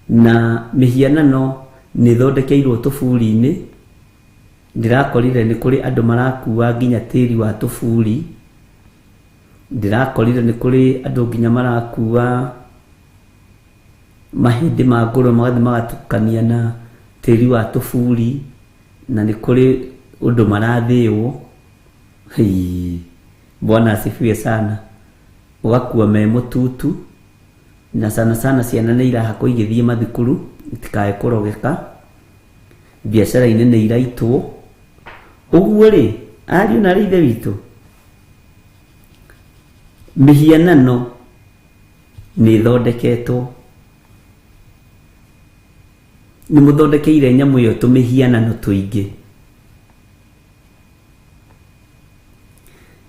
na mĩhianano nĩ ĩthondekeirwo tũburi-inĩ. Ndĩrakorire nĩ kũrĩ andũ marakua nginya tĩri wa tũburi. Ndĩrakorire nĩ kũrĩ andũ nginya marakua mahĩndĩ ma ngũrwe magathiĩ magatukania na tĩri wa tũburi, na nĩ kũrĩ ũndũ marathĩĩwo. Hii, Bwana asifiwe sana. Ũgakua me mũtutu, na sana sana ciana nĩ irahakwo igĩthiĩ mathukuru itikae kũrogeka, biacara-inĩ nĩ iraitwo. Ũguo rĩ, ariũ na aarĩ ithe witũ, mĩhianano nĩ ĩthondeketwo. Nĩ mũthondekeire nyamũ ĩyo tũmĩhianano tũingĩ.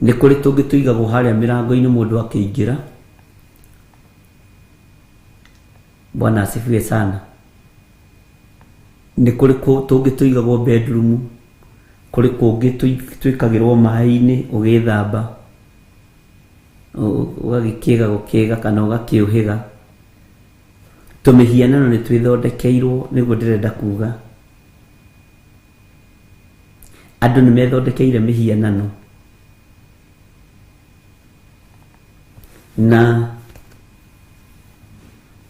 Nĩ kũrĩ tũngĩ tũigagwo harĩa mĩrango-inĩ mũndũ akĩingĩra. Bwana asifiwe sana. Nĩ kũrĩ tũngĩ tũigagwo bedroom, kũrĩ kũngĩ twĩkagĩrwo maĩ-inĩ ũgĩthamba, ũgagĩkĩga gũkĩga kana ũgakĩũhĩga. Tũmĩhianano nĩ twĩthondekeirwo, nĩguo ndĩrenda kuga. Andũ nĩ methondekeire mĩhianano, na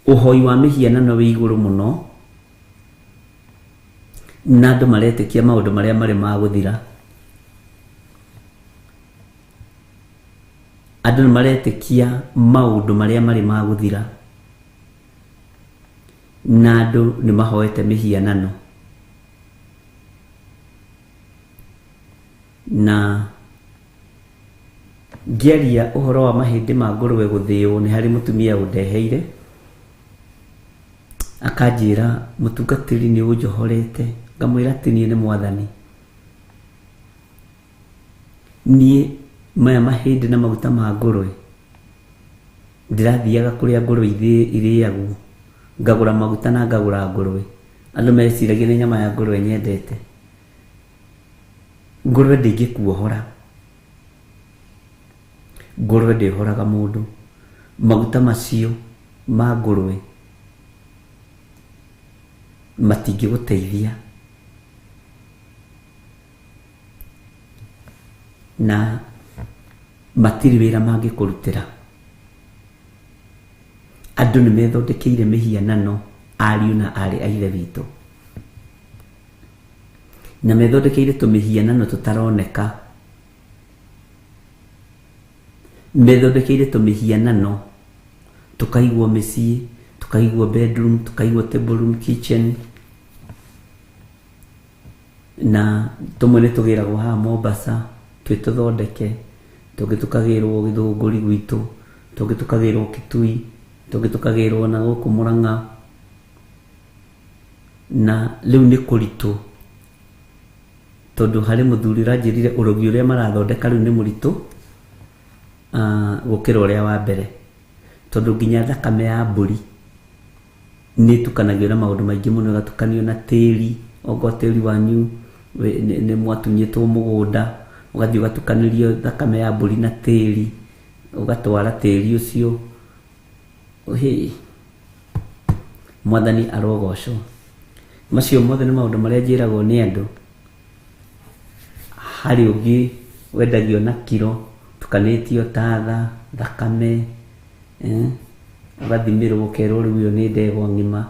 ũhoi wa mĩhianano wĩ igũrũ mũno, na andũ maretĩkia maũndũ marĩa marĩ ma gũthira. Andũ nĩ maretĩkia maũndũ marĩa marĩ ma gũthira, na andũ nĩ mahoete mĩhianano. Na ngĩaria ũhoro wa mahĩndĩ ma ngũrwe gũthĩĩo, nĩ harĩ mũtumia ũndeheire akanjĩra, mũtungatĩri nĩ ũnjohorete. Ngamwĩra atĩ niĩ nĩ mwathani, niĩ maya mahĩndĩ na maguta ma ngũrwe ndĩrathiaga kũrĩa ngũrwe irĩagwo, ngagũra maguta na ngagũra ngũrwe. Andũ meciragia nĩ nyama ya ngũrwe nyendete. Ngũrwe ndĩngĩkuohora, ngũrwe ndĩhoraga mũndũ. Maguta macio ma ngũrwe matingĩgũteithia, na matirĩ wĩra mangĩkũrutĩra. Andũ nĩ methondekeire mĩhianano, ariũ na aarĩ a ithe witũ, na methondekeire tũmĩhianano tũtaroneka. Methondekeire tũmĩhianano tũkaigwo mĩciĩ, tũkaigwo bedroom, tũkaigwo table room, kitchen, na tũmwe nĩ tũgĩragwo haha Mombasa twĩ tũthondeke, tũngĩ tũkagĩrwo Gĩthũngũri gwitũ, tũngĩ tũkagĩrwo Kitui, tũngĩ tũkagĩrwo na gũkũ Murang'a. Na rĩu nĩ kũritũ, tondũ harĩ mũthuri ũranjĩrire ũrogi ũrĩa marathondeka rĩu nĩ mũritũ gũkĩra ũrĩa wa mbere, tondũ nginya thakame ya mbũri nĩ ĩtukanagio na maũndũ maingĩ mũno, ĩgatukanio na tĩri. Okorwo tĩri wanyu nĩ mwatunyĩtwo mũgũnda, ũgathiĩ ũgatukanĩrio thakame ya mbũri na tĩri, ũgatwara tĩri ũcio. Hĩ. Mwathani arogocwo. Macio mothe nĩ maũndũ marĩa njĩragwo nĩ andũ. Harĩ ũngĩ wendagio na kiro, tukanĩtio tatha, thakame, ũgathimĩrwo ũkerwo rĩu ĩyo nĩ ndegwa ng'ima,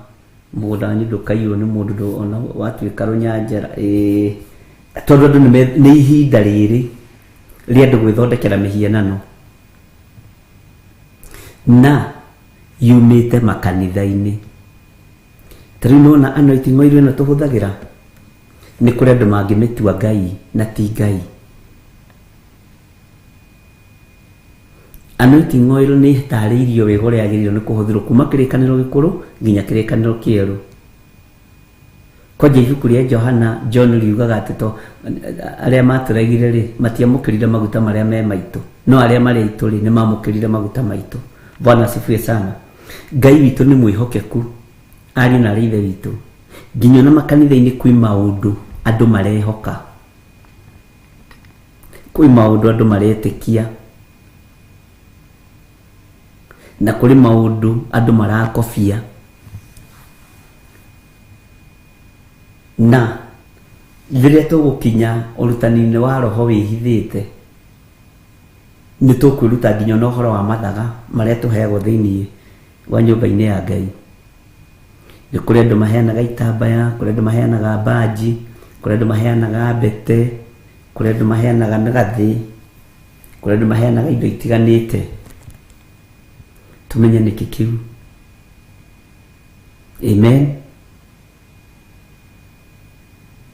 mũgũnda wanyu ndũkaiywo nĩ mũndũ ona watuĩka rũnyanjara. Ĩĩ, tondũ andũ nĩ ihinda rĩrĩ rĩa andũ gwĩthondekera mĩhianano na yumĩte makanitha-inĩ. Ta rĩu nĩwona anointing oil ĩno tũhũthagĩra, nĩ kũrĩ andũ mangĩmĩtua Ngai na ti Ngai. Anointing oil nĩ ĩtarĩirio wega ũrĩa yagĩrĩirwo nĩ kũhũthĩrwo kuma kĩrĩkanĩro gĩkũrũ nginya kĩrĩkanĩro kĩerũ. Kwanja ibuku rĩa Johana, John riugaga atĩ to arĩa matũregire rĩ, matiamũkĩrire maguta marĩa me maitũ, no arĩa marĩ aitũ rĩ, nĩ mamũkĩrire maguta maitũ. Bwana asifiwe sana. Ngai witũ nĩ mwĩhokeku, ariũ na arĩ ithe witũ. Nginya ona makanitha-inĩ kwĩ maũndũ andũ marehoka, kwĩ maũndũ andũ maretĩkia, na kũrĩ maũndũ andũ marakobia. Na rĩrĩa tũgũkinya ũrutani-inĩ wa roho wĩhithĩte, nĩ tũkwĩruta nginya ona ũhoro wa mathaga marĩa tũheagwo thĩiniĩ wa nyũmba-inĩ ya Ngai. Nĩ kũrĩ andũ maheanaga itambaya, kũrĩ andũ maheanaga mbanji, kũrĩ andũ maheanaga mbete, kũrĩ andũ maheanaga mĩgathĩ, kũrĩ andũ maheanaga indo itiganĩte. Tũmenye nĩkĩ kĩu. Amen.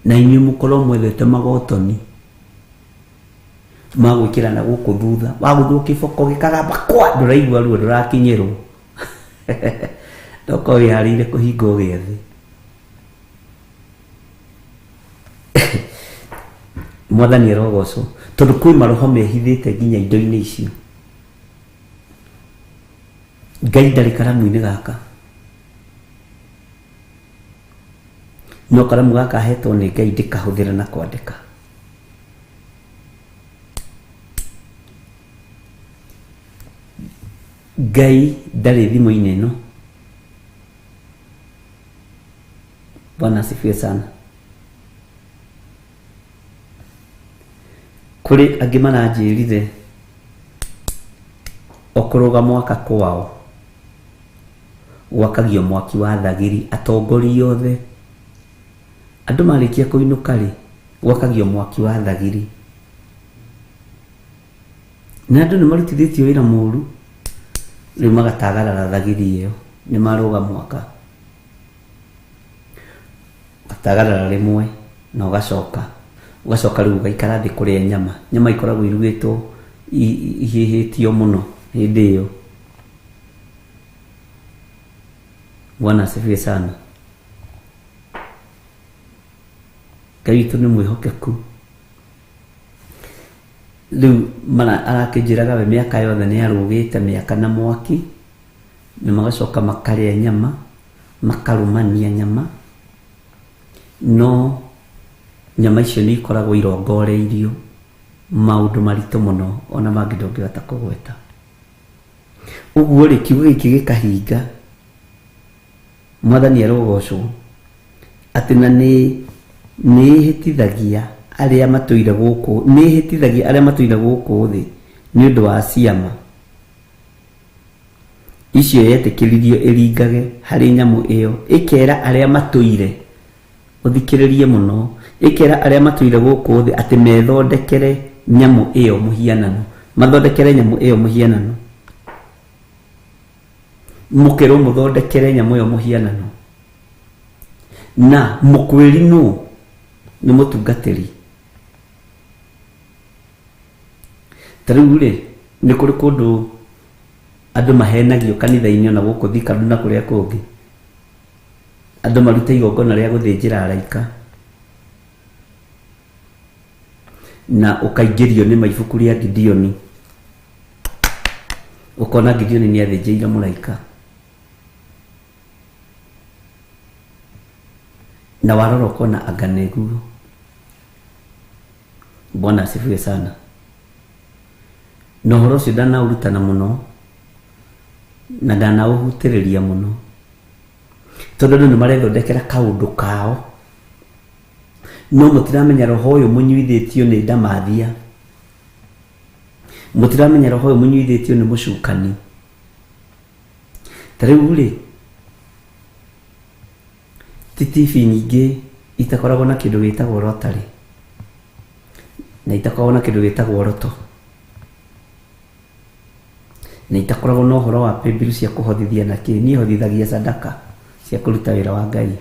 Na inyuĩ mũkorwo mwethete magotoni ma gwĩkĩra na gũkũ thutha, wagũthwo kĩboko gĩkagamba kwa, ndũraigua ruo, ndũrakinyĩrwo. Ndokorwo wĩharĩirie kũhingwo gĩathĩ. Mwathani arogocwo, tondũ kwĩ maroho mehithĩte nginya indo-inĩ icio. Ngai ndarĩ karamu-inĩ gaka, no karamu gaka ahetwo nĩ Ngai ndĩkahũthĩra na kwandĩka. Ngai ndarĩ thimũ-inĩ ĩno. Bwana asifiwe sana. Kũrĩ angĩ maranjĩrire o kũrũga mwaka kwao gwakagio mwaki wa thagiri, atongoria othe andũ marĩkia kũinũka rĩ, gwakagio mwaki wa thagiri, na andũ nĩ marutithĩtio wĩra mũru, rĩu magatagarara thagiri ĩyo, nĩ marũga mwaka, ũgatagarara rĩmwe na ũgacoka, ũgacoka rĩu ũgaikara thĩ kũrĩa nyama. Nyama ikoragwo irugĩtwo ihĩhĩtio mũno hĩndĩ ĩyo. Bwana asifiwe sana. Ngai witũ nĩ mwĩhokeku. Rĩu arakĩnjĩraga we mĩaka yothe nĩ arũgĩte mĩaka na mwaki, na magacoka makarĩa nyama, makarũmania nyama, no nyama icio nĩ ikoragwo irongoreirio maũndũ maritũ mũno ona mangĩ ndũngĩhota kũgweta. Ũguo rĩ, kiugo gĩkĩ gĩkahinga, Mwathani arogocwo, atĩ na nĩ ĩhĩtithagia arĩa matũire gũkũ, nĩ ĩhĩtithagia arĩa matũire gũkũ thĩ nĩ ũndũ wa ciama icio yetĩkĩririo ĩringage harĩ nyamũ ĩyo, ĩkera arĩa matũire, ũthikĩrĩrie mũno, ĩkera arĩa matũire gũkũ thĩ atĩ methondekere nyamũ ĩyo mũhianano, mathondekere nyamũ ĩyo mũhianano. Mũkerwo mũthondekere nyamũ ĩyo mũhianano. Na mũkwĩri nũ? Nĩ mũtungatĩri. Ta rĩu rĩ, nĩ kũrĩ kũndũ andũ mahenagio kanitha-inĩ ona gũkũ Thika na kũrĩa kũngĩ. Andũ marute igongona rĩa gũthĩnjĩra araika. Na ũkaingĩrio nĩ maibuku rĩa Gideoni. Ũkona Gideoni nĩ athĩnjĩire mũraika. Na warora ũkona anga nĩguo. Bwana asifiwe sana. Na ũhoro ũcio ndanaũrutana mũno na ndanaũhutĩrĩria mũno. Tondũ andũ nĩ marethondekera kaũndũ kao, no mũtiramenya roho ũyũ mũnyuithĩtio nĩ ndamathia, mũtiramenya roho ũyũ mũnyuithĩtio nĩ mũcukani. Ta rĩu rĩ, ti TV nyingĩ itakoragwo na kĩndũ gĩtagwo rotary, na itakoragwo na kĩndũ gĩtagwo roto, na itakoragwo na ũhoro wa paybill cia kũhothithia na kĩ. Niĩ hothithagia sadaka cia kũruta wĩra wa Ngai,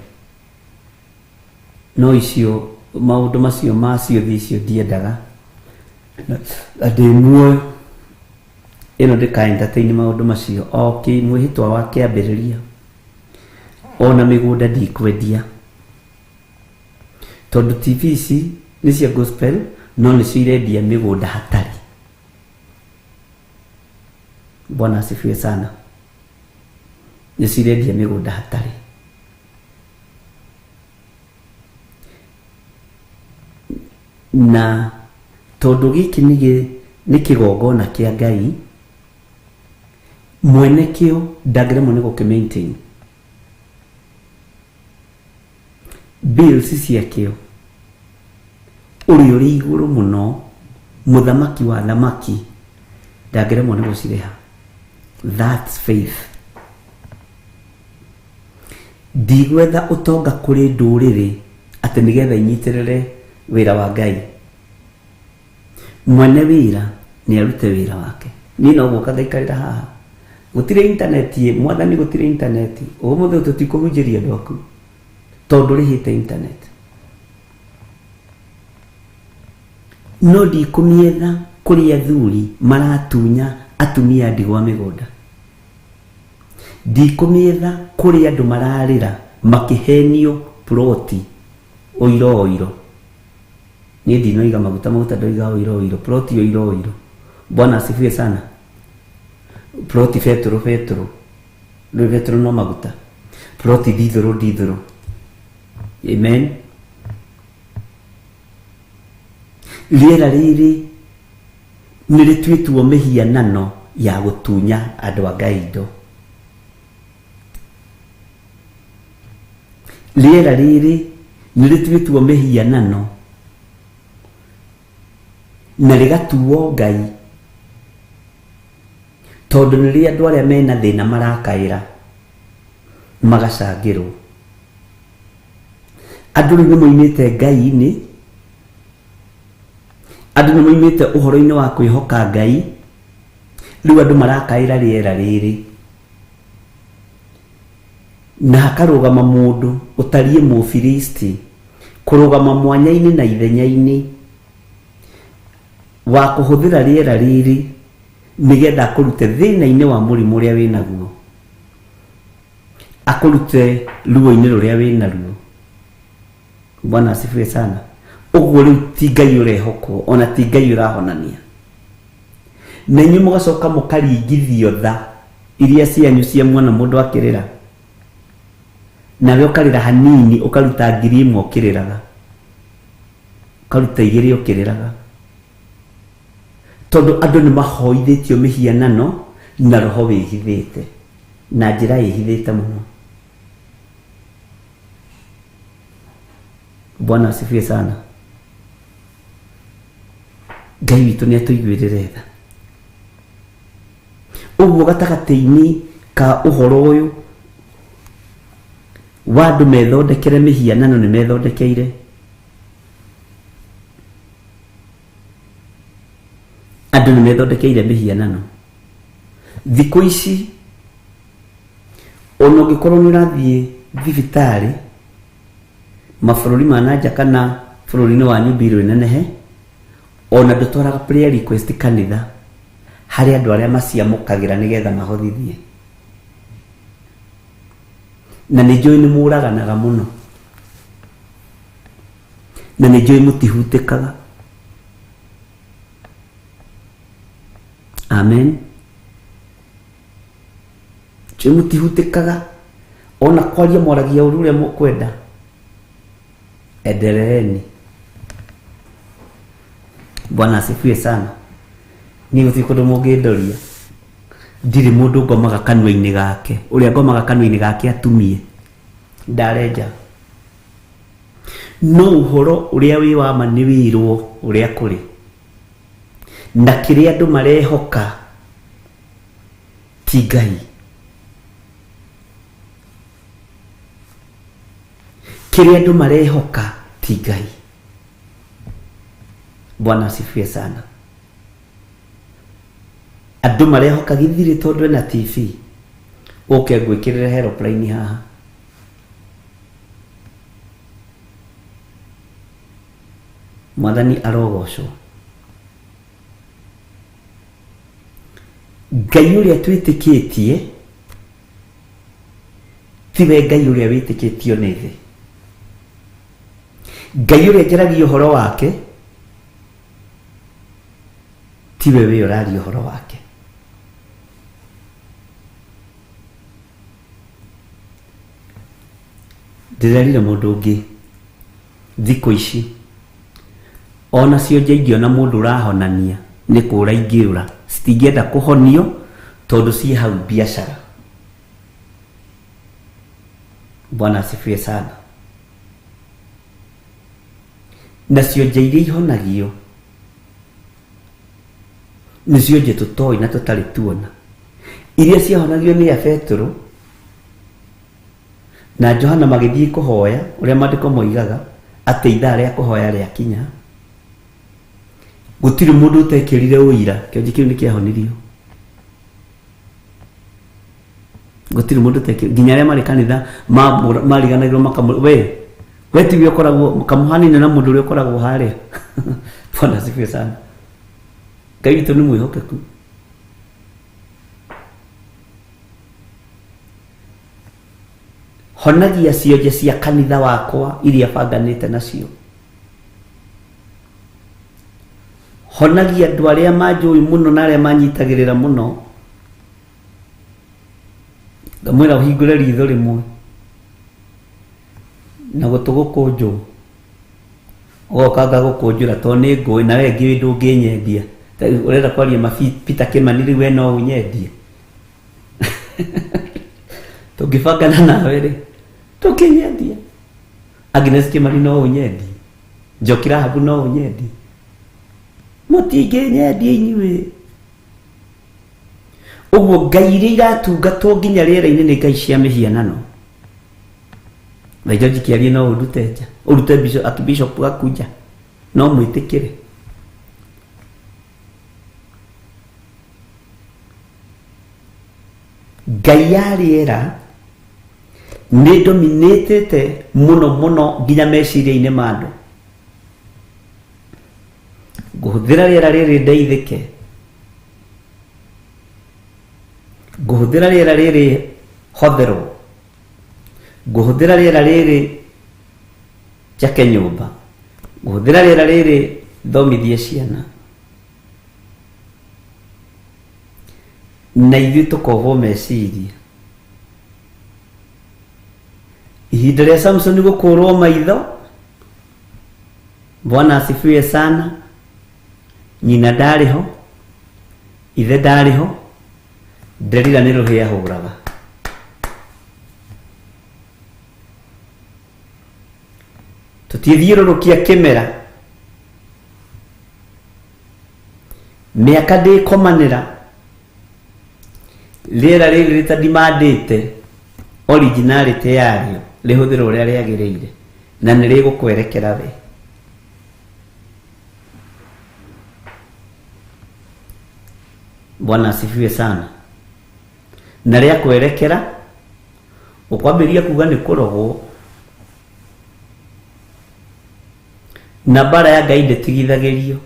no icio maũndũ macio ma ciũthi icio ndiendaga, na ndĩ muoyo ĩno ndĩka entertain maũndũ macio. O kĩ mwĩhĩtwa wa kĩambĩrĩria, ona mĩgũnda ndikwendia, tondũ TV ici nĩ cia gospel, no nĩcio irendia mĩgũnda hatarĩ. Bwana asifiwe sana. Nĩcio irendia mĩgũnda hatarĩ. Na tondũ gĩkĩ nĩ kĩgongona kĩa Ngai, mwene kĩo ndangĩremwo nĩ gũkĩ maintain bills ciakĩo. Ũrĩa ũrĩ igũrũ mũno, mũthamaki wa thamaki, ndangĩremwo nĩ gũcirĩha. That's faith. Ndigwetha ũtonga kũrĩ ndũrĩrĩ atĩ nĩgetha inyitĩrĩre wĩra wa Ngai. Mwene wĩra nĩ arute wĩra wake. Niĩ no gũka ngaikarĩra haha. Gũtirĩ intaneti, mwathani, gũtirĩ intaneti. Ũmũthĩ tũtikũhunjĩria andũ aku tondũ ũrĩhĩte internet. No ndikũmĩetha kũrĩ athuri maratunya atumia ndigwa mĩgũnda. Ndikũmĩetha kũrĩ andũ mararĩra makĩhenio ploti ũiro ũiro. Niĩ ndinoiga maguta maguta, ndoiga ũiro ũiro, ploti ũiro ũiro. Bwana asifiwe sana. Ploti betũrũ betũrũ, rĩu betũrũ no maguta, ploti ndithũrũ ndithũrũ. Amen. Rĩera rĩrĩ nĩ rĩtuĩtwo mĩhianano ya gũtunya andũ a Ngai indo. Rĩera rĩrĩ nĩ rĩtuĩtwo mĩhianano na rĩgatuo Ngai, tondũ nĩ rĩa andũ arĩa mena thĩna marakaĩra magacangĩrwo. Andũ rĩu nĩ moimĩte Ngai-inĩ, andũ nĩ moimĩte ũhoro-inĩ wa kwĩhoka Ngai, rĩu andũ marakaĩra rĩera rĩrĩ. Na hakarũgama mũndũ ũtariĩ Mũfilisti, kũrũgama mwanya-inĩ na ithenya-inĩ wa kũhũthĩra rĩera rĩrĩ nĩgetha akũrute thĩna-inĩ wa mũrimũ ũrĩa wĩnaguo, akũrute ruo-inĩ rũrĩa wĩnaruo. Bwana asifiwe sana. Ũguo rĩu ti Ngai ũrehokwo, ona ti Ngai ũrahonania. Na inyuĩ mũgacoka mũkaringithio tha iria cianyu cia muona mũndũ akĩrĩra, nawe ũkarĩra hanini, ũkaruta 1000 ũkĩrĩraga, ũkaruta 2 ũkĩrĩraga, tondũ andũ nĩ mahoithĩtio mĩhianano na roho wĩhithĩte na njĩra ĩhithĩte mũno. Bwana asifiwe sana. Ngai witũ nĩ atũiguĩrĩre tha. Ũguo gatagatĩ-inĩ ka ũhoro ũyũ wa andũ methondekere mĩhianano, nĩ methondekeire andũ nĩ methondekeire mĩhianano thikũ ici. Ona ũngĩkorwo nĩ ũrathiĩ thibitarĩ mabũrũri ma nanja kana bũrũri-inĩ wanyu mbirũ ĩnenehe, ona ndũtwaraga prayer request kanitha harĩ andũ arĩa maciamũkagĩra nĩgetha mahothithie. Na nĩ njũĩ nĩ mũraganaga mũno, na nĩ njũĩ mũtihutĩkaga. Amen. Njũĩ mũtihutĩkaga, ona kwaria mwaragia ũru ũrĩa mũkwenda. Endeleeni. Bwana asifiwe sana. Niĩ gũtirĩ kũndũ mũngĩndoria. Ndirĩ mũndũ ngomaga kanua-inĩ gake, ũrĩa ngomaga kanua-inĩ gake atumie. Ndare nja no ũhoro ũrĩa wĩ wa ma nĩ wĩrwo ũrĩa kũrĩ na kĩrĩa andũ marehoka ti Ngai. Kĩrĩa andũ marehoka ti Ngai. Bwana asifiwe sana. Andũ marehoka gĩthirĩ tondũ ena TV, ũke ngwĩkĩrĩre helpline haha. Mwathani arogocwo. Ngai ũrĩa twĩtĩkĩtie tiwe Ngai ũrĩa wĩtĩkĩtio nĩ thĩ. Ngai ũrĩa njaragia ũhoro wake tiwe wĩ ũraria ũhoro wake. Ndĩrerire mũndũ ũngĩ thikũ ici ona cionje ingĩona mũndũ ũrahonania nĩ kũra ingĩũra, citingĩenda kũhonio tondũ ciĩ hau biacara. Bwana asifiwe sana. Na cionje iria ihonagio nĩ cionje tũtoĩ na tũtarĩ tuona, iria ciahonagio nĩ a Petero na Johana magĩthiĩ kũhoya, ũrĩa maandĩko moigaga atĩ ithaa rĩa kũhoya rĩakinya gũtirĩ mũndũ ũtekĩrire ũira kĩonje kĩu nĩ kĩahonirio. Gũtirĩ mũndũ ũtekĩrire, nginya arĩa marĩ kanitha mariganagĩrwo makamũ we tiwe ũkoragwo kamũhanine na mũndũ ũrĩa ũkoragwo harĩa. Bwana asifiwe sana. Ngai witũ nĩ mwĩhokeku. Honagia cionje cia kanitha wakwa iria banganĩte nacio. Honagia andũ arĩa manjũĩ mũno na arĩa manyitagĩrĩra mũno. Ngamwĩra ũhingũre ritho rĩmwe na gũtũ gũkũnjwo, ũgoka ngagũkũnjũra tondũ nĩ ngũĩ na we ngĩũĩ ndũngĩnyendia. Ũrenda kwaria ma Peter Kimani rĩu we no ũnyendie. Tũngĩbangana nawe rĩ ndũngĩnyendia. Agnes Kimani no ũnyendie, Njoki Rahabu no ũnyendie, mũtingĩnyendia inyuĩ. Ũguo ngai iria iratungatwo nginya rĩera-inĩ nĩ ngai cia mĩhianano. Na George Kĩarie no ũndute nja, ũrute bishop, archbishop waku nja, no mwĩtĩkĩre. Ngai ya rĩera nĩ dominatĩte mũno mũno nginya meciria-inĩ ma andũ. Ngũhũthĩra rĩera rĩrĩ ndeithĩke, ngũhũthĩra rĩera rĩrĩ hotherwo, ngũhũthĩra rĩera rĩrĩ njake nyũmba, ngũhũthĩra rĩera rĩrĩ thomithie ciana. Na ithuĩ tũkohwo meciria. Ihinda rĩa Samsoni gũkũrwo maitho, Bwana asifiwe sana, nyina ndarĩ ho, ithe ndarĩ ho, Delila nĩ rũhĩ ahũraga. Tũtithiũrũrũkia kĩmera, mĩaka ndĩkomanĩra, rĩera rĩrĩ rĩtadimandĩte originality yarĩo rĩhũthĩrwo ũrĩa rĩagĩrĩire na nĩ rĩgũkwerekera we. Bwana asifiwe sana. Na rĩakwerekera ũkwambĩrĩria kuga nĩ kũrogwo, na mbara ya Ngai ndĩtigithagĩrio.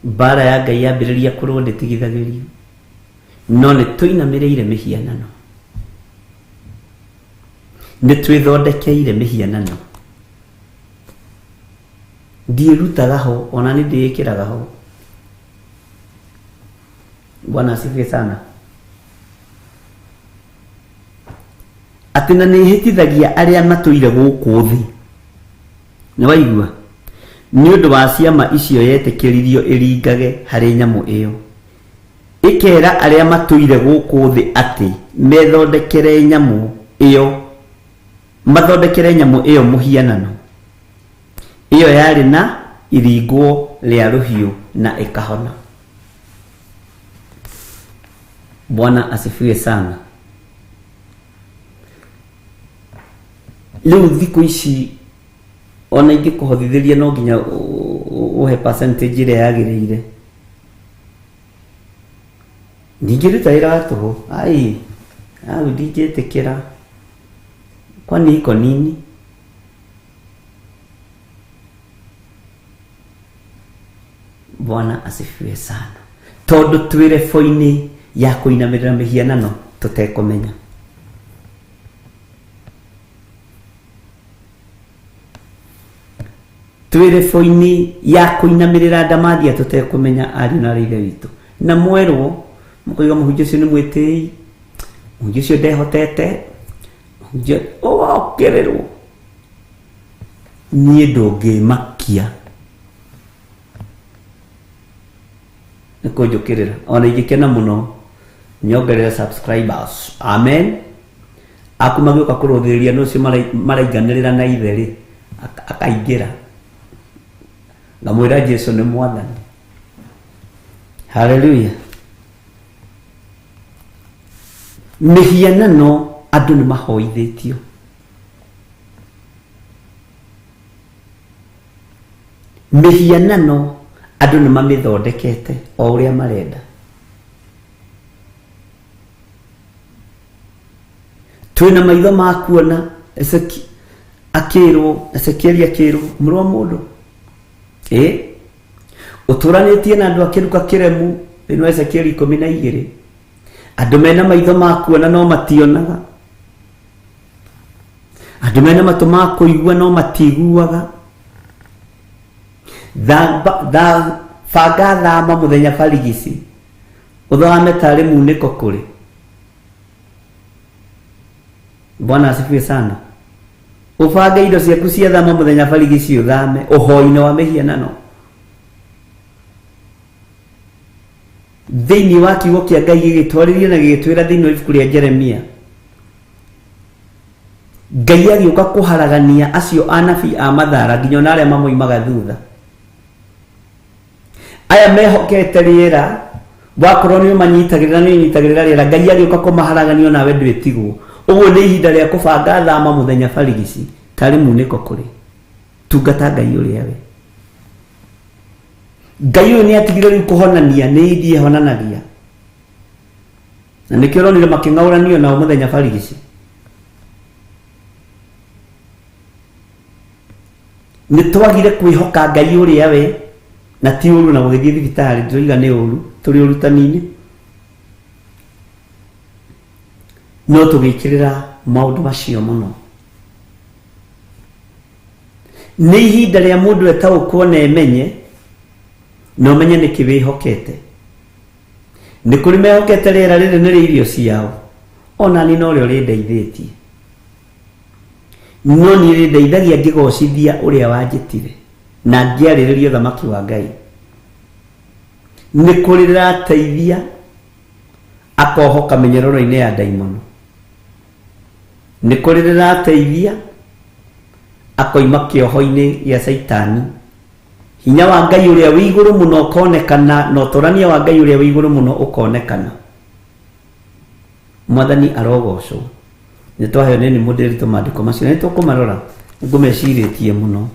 Mbara ya Ngai yambĩrĩria kũrũo ndĩtigithagĩrio, no nĩ tũinamĩrĩire mĩhianano, nĩ twĩthondekeire mĩhianano. Ndiĩrutaga ho, ona nĩ ndĩĩkĩraga ho. Bwana asifiwe sana. Atĩ na nĩ ĩhĩtithagia arĩa matũire gũkũ thĩ. Nĩ waigua? Nĩ ũndũ wa ciama icio yetĩkĩririo ĩringage harĩ nyamũ ĩyo. Ĩkera arĩa matũire gũkũ thĩ atĩ methondekere nyamũ ĩyo, mathondekere nyamũ ĩyo mũhianano, ĩyo yarĩ na iringwo rĩa rũhiũ na ĩkahona. Bwana asifiwe sana. Rĩu thikũ ici ona ingĩkũhothithĩria no nginya ũhe percentage ĩrĩa yagĩrĩire. Ndingĩruta wĩra wa tũhũ, ai au ndingĩtĩkĩra, kwani iko nini? Bwana asifiwe sana. Tondũ twĩ rebo-inĩ ya kũinamĩrĩra mĩhianano tũtekũmenya. Twĩ rebo-inĩ ya kũinamĩrĩra ndamathia tũtekũmenya, ariũ na aarĩ a Ithe witũ. Na mwerwo mũkoiga mũhunjia ũcio nĩ mwĩtĩi, mũhunjia ũcio ndehotete, mũhunjia ũgokĩrĩrwo. Niĩ ndũngĩmakia nĩ kũnjũkĩrĩra, ona ingĩkena mũno nyongerere subscribers. Amen. Aku magĩũka kũrũthĩrĩria nĩ ũcio marainganĩrĩra na ithe rĩ, akaingĩra ngamwĩra Jesu nĩ mwathani. Haleluya. Mĩhianano andũ nĩ mahoithĩtio. Mĩhianano andũ nĩ mamĩthondekete o ũrĩa marenda. Twĩna maitho ma kuona. Akĩrwo Ezekieli, akĩrwo, mũrũ wa mũndũ, ĩ ũtũranĩtie na andũ akĩruka kĩremu. Thĩinĩ wa Ezekieli 12, andũ mena maitho ma kuona no mationaga, andũ mena matũ ma kũigua no matiguaga. Banga thama mũthenya barigici, ũthame tarĩ munĩko kũrĩ. Bwana asifiwe sana. Ũbange indo ciaku cia thama mũthenya barigici, ũthame ũhoi-inĩ wa mĩhianano. Thĩinĩ wa kiugo kĩa Ngai gĩgĩtwarĩria na gĩgĩtwĩra thĩinĩ wa ibuku rĩa Jeremia, Ngai agĩũka kũharagania acio anabii a mathara nginya ona arĩa mamoimaga thutha, aya mehokete rĩera. Wakorwo nĩ ũmanyitagĩrĩra, nĩ ũnyitagĩrĩra rĩera, Ngai agĩũka kũmaharagania, onawe ndwĩtigwo. Ũguo nĩ ihinda rĩa kũbanga thama mũthenya barigici tarĩ munĩko kũrĩ. Tungata Ngai ũrĩa we. Ngai ũyũ nĩ atigire rĩu kũhonania, nĩ ithiĩ honanagia, na nĩkĩo ũronire makĩng'aũranio nao mũthenya barigici. Nĩ twagire kwĩhoka Ngai ũrĩa we, na ti ũru na gũgĩthiĩ thibitarĩ, ndĩroiga nĩ ũru, tũrĩ ũrutani-inĩ, no tũgĩkĩrĩra maũndũ macio mũno. Nĩ ihinda rĩa mũndũ etaũkwo na emenye na ũmenye nĩkĩ wĩhokete. Nĩ kũrĩ mehokete rĩera rĩrĩ nĩ rĩa irio ciao, ona niĩ norĩo rĩndeithĩtie, no niĩ rĩndeithagia ngĩgocithia ũrĩa wanjĩtire na ngĩarĩrĩria ũthamaki wa Ngai. Nĩ kũrĩ rĩrateithia akohoka mĩnyororo-inĩ ya ndaimono, nĩ kũrĩ rĩrateithia akoima kĩoho-inĩ gĩa Caitani. Hinya wa Ngai ũrĩa wĩ igũrũ mũno ũkonekana, na ũtũrania wa Ngai ũrĩa wĩ igũrũ mũno ũkonekana. Mwathani arogocwo. Nĩ twaheo nĩ nĩ mũndĩritũ maandĩko macio, na nĩ tũkũmarora, ngũmecirĩtie mũno.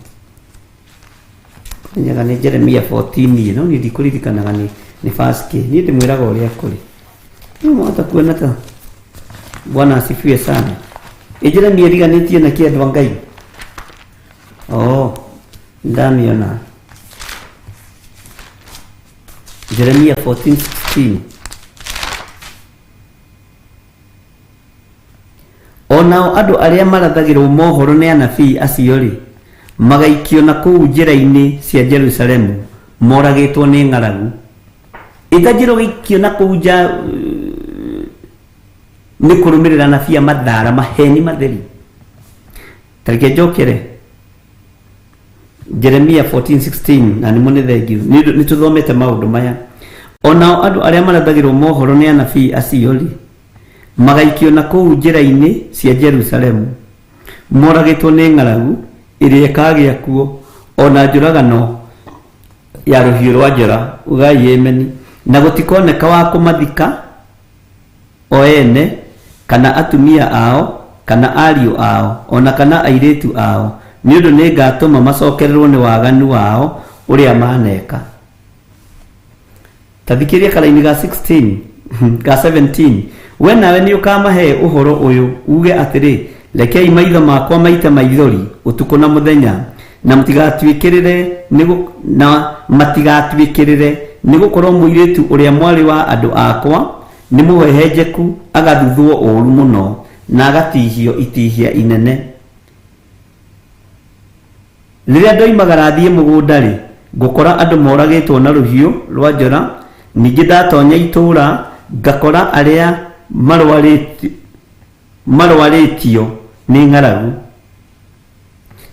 Menyaga nĩ Jeremia 14, no niĩ ndikũririkanaga nĩ verse kĩ. Niĩ ndĩmwĩraga ũrĩa kũrĩ. Nĩ mwahota kuona ta Bwana asifiwe sana. Ĩ Jeremia ĩriganĩtie na kĩ, andũ a Ngai? Oh, ndamĩona. Jeremia 14:16. O nao andũ arĩa marathagĩrwo mohoro nĩ anabii acio-rĩ, magaikio na kũu njĩra-inĩ cia Jerusalemu moragĩtwo nĩ ng'aragu. Ĩta njĩra ũgĩikio na kũu nja nĩ kũrũmĩrĩra anabii a mathara maheni matheri. Ta reke njokere Jeremia 14:16, na nĩ mũnĩ thengiũ nĩ tũthomete maũndũ maya. Onao andũ arĩa marathagĩrwo mohoro nĩ anabii acio-rĩ, magaikio na kũu njĩra-inĩ cia Jerusalemu, moragĩtwo nĩ ng'aragu ĩrĩa ĩkagĩa kuo, ona njũragano ya rũhiũ rwa njora. Ugai ameni. Na gũtikoneka wa kũmathika o ene, kana atumia ao, kana ariũ ao, ona kana airĩtu ao, nĩ ũndũ nĩngatũma macokererwo nĩ waganu wao ũrĩa maneka. Ta thikĩrĩria karaini ga 16 ga 17. We nawe nĩ ũkamahe ũhoro ũyũ uge atĩrĩ, rekei maitho makwa maite maithori ũtukũ na mũthenya, na mũtigatuĩkĩrĩre na matigatuĩkĩrĩre, nĩ gũkorwo mũirĩtu ũrĩa mwarĩ wa andũ akwa nĩ mũhehenjeku, agathuthwo ũũru mũno, na agatihio itihia inene. Rĩrĩa ndoimagara thiĩ mũgũnda-rĩ, ngũkora andũ moragĩtwo na rũhiũ rwa njora. Ningĩ ndatonya itũũra ngakora arĩa marwarĩtio nĩ ng'aragu.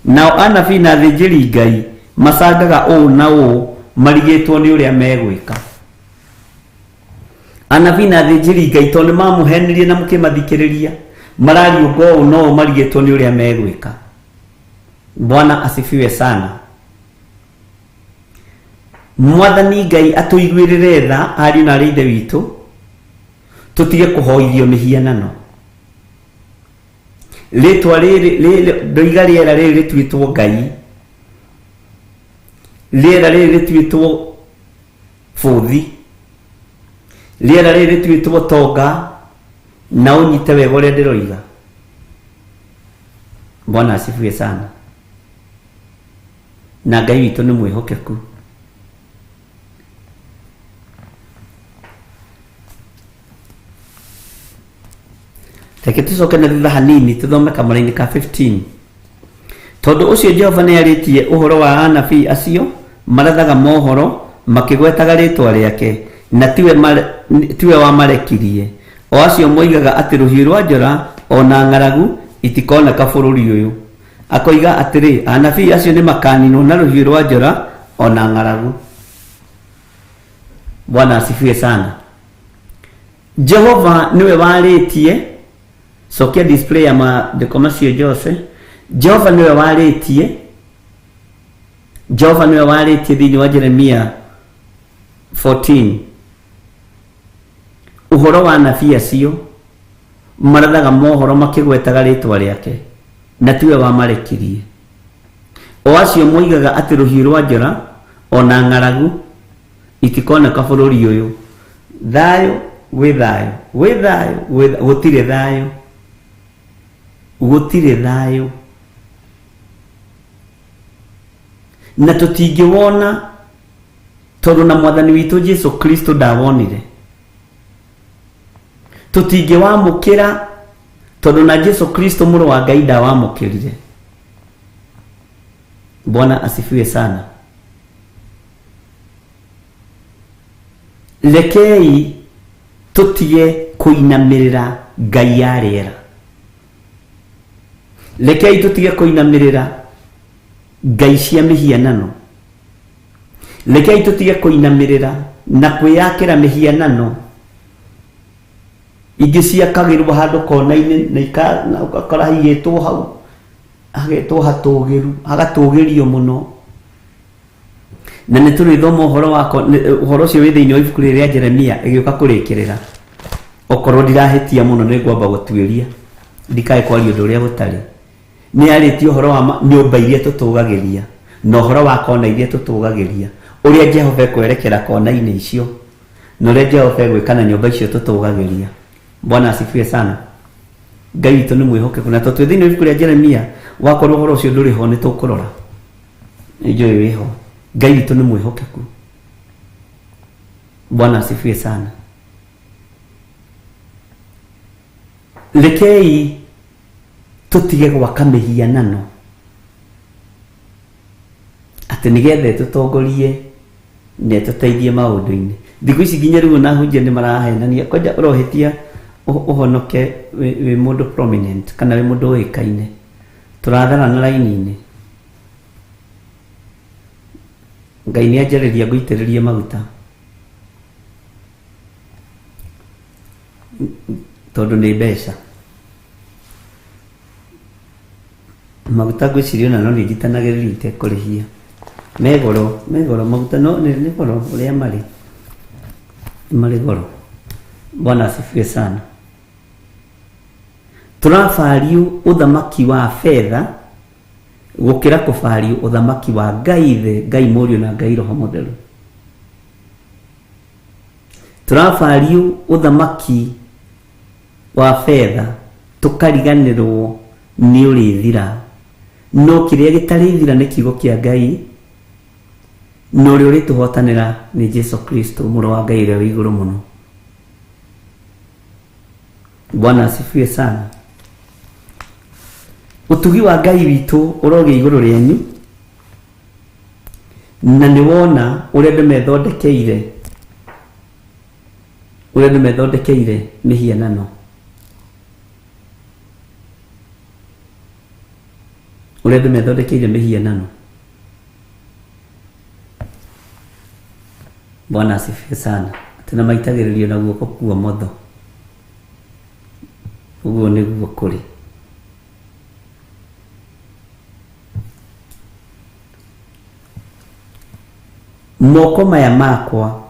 Nao anabii na athĩnjĩri Ngai macangaga ũũ na ũũ marigĩtwo nĩ ũrĩa megwĩka. Anabii na athĩnjĩri Ngai tondũ nĩmamũhenirie na mũkĩmathikĩrĩria, marariũnga ũũ na ũũ marigĩtwo nĩ ũrĩa megwĩka. Bwana asifiwe sana. Mwathani Ngai atũiguĩrĩre tha, ariũ na arĩ ithe witũ, tũtige kũhoithio mĩhianano. Rĩtwa rĩrĩ ndoiga rĩera rĩrĩ rĩtuĩtwo Ngai, rĩera rĩrĩ rĩtuĩtwo bũthi, rĩera rĩrĩ rĩtuĩtwo tonga, na ũnyite wega ũrĩa ndĩroiga. Bwana asifiwe sana. Na Ngai witũ nĩ mwĩhokeku. Reke tũcoke na thutha hanini tũthome kamũra-inĩ ka 15. Tondũ ũcio Jehova nĩ arĩtie ũhoro wa anabii acio marathaga mohoro makĩgwetaga rĩtwa rĩake, na tiwe wamarekirie, o acio moigaga atĩ rũhiũ rwa njora ona ng'aragu itikoneka bũrũri ũyũ. Akoiga atĩrĩ, anabii acio nĩ makaninwo na rũhiũ rwa njora ona ng'aragu. Bwana asifiwe sana. Jehova niwe warĩtie. Cokia display ya maandĩko macio Jose. Jehova niwe warĩtie. Jehova niwe warĩtie thĩinĩ wa Jeremia 14 ũhoro wa anabii acio marathaga mohoro makĩgwetaga rĩtwa rĩake, na tiwe wamarekirie, o acio moigaga atĩ rũhiũ rwa njora ona ng'aragu itikoneka bũrũri ũyũ. Thayũ gwĩ thayũ, gwĩ thayũ, gũtirĩ thayũ, gũtirĩ thayũ, na tũtingĩwona tondũ na mwathani witũ Jesu Kristo ndawonire. Tũtingĩwamũkĩra tondũ na Jesu Kristo mũrũ wa Ngai ndawamũkĩrire. Bwana asifiwe sana. Rekei tũtige kũinamĩrĩra Ngai ya rĩera. Rekei tũtige kũinamĩrĩra Ngai cia mĩhianano. Rekei tũtige kũinamĩrĩra na kwĩyakĩra mĩhianano ingĩ ciakagĩrwo handũ kona-inĩ na ũgakora haigĩtwo hau, hagetwo hatũgĩru, hagatũgĩrio mũno. Na nĩ tũrĩthoma ũhoro wako, ũhoro ũcio wĩ thĩinĩ wa ibuku rĩrĩ rĩa Jeremia ĩgĩũka kũrĩkĩrĩra. Okorwo ndirahĩtia mũno nĩ ngwamba gũtuĩria, ndikae kwaria ũndũ ũrĩa gũtarĩ. Nĩ arĩtie ũhoro wa nyũmba iria tũtũgagĩria na ũhoro wa kona iria tũtũgagĩria, ũrĩa Jehova ekwerekera kona-inĩ icio na ũrĩa Jehova egwĩka na nyũmba icio tũtũgagĩria. Bwana asifiwe sana. Ngai witũ nĩ mwĩhokeku, na tondũ twĩ thĩinĩ wa ibuku rĩa Jeremia, wakorwo ũhoro ũcio ndũrĩ ho nĩ tũkũrora. Nĩ njũĩ wĩho. Ngai witũ nĩ mwĩhokeku. Bwana asifiwe sana. Rekei tũtige gwaka mĩhianano atĩ nĩgetha ĩtũtongorie na ĩtũteithie maũndũ-inĩ. Thikũ ici nginya rĩu ona ahunjia nĩ marahenania, kwanja ũrohĩtia ũhonoke wĩ mũndũ prominent kana wĩ mũndũ ũĩkaine. Tũratharana raini-inĩ. Ngai nĩ anjarĩria ngũitĩrĩrie maguta. Tondũ nĩ mbeca. Maguta ngwĩciria ona no niĩ njitanagĩrĩria itekũrĩhia. Me goro, me goro maguta no nĩ nĩ goro ũrĩa marĩ. Marĩ goro. Bwana asifiwe sana. Tũrabario ũthamaki wa betha gũkĩra kũbario ũthamaki wa Ngai Ithe, Ngai Mũriũ na Ngai Roho Mũtheru. Tũrabario ũthamaki wa betha tũkariganĩrwo nĩ ũrĩthira no kĩrĩa gĩtarĩthira nĩ kiugo kĩa Ngai na ũrĩa ũrĩtũhotanĩra nĩ Jesu Kristo mũrũ wa Ngai ũrĩa wĩ igũrũ mũno. Bwana asifiwe sana. Ũtugi wa Ngai witũ ũrogĩa igũrũ rĩanyu na nĩ wona ũrĩa andũ methondekeire ũrĩa andũ methondekeire mĩhianano ũrĩa andũ methondekeire mĩhianano. Bwana asifiwe sana. Atĩ na maitagĩrĩrio na guoko kwa ũmotho. Ũguo nĩguo kũrĩ. Moko maya makwa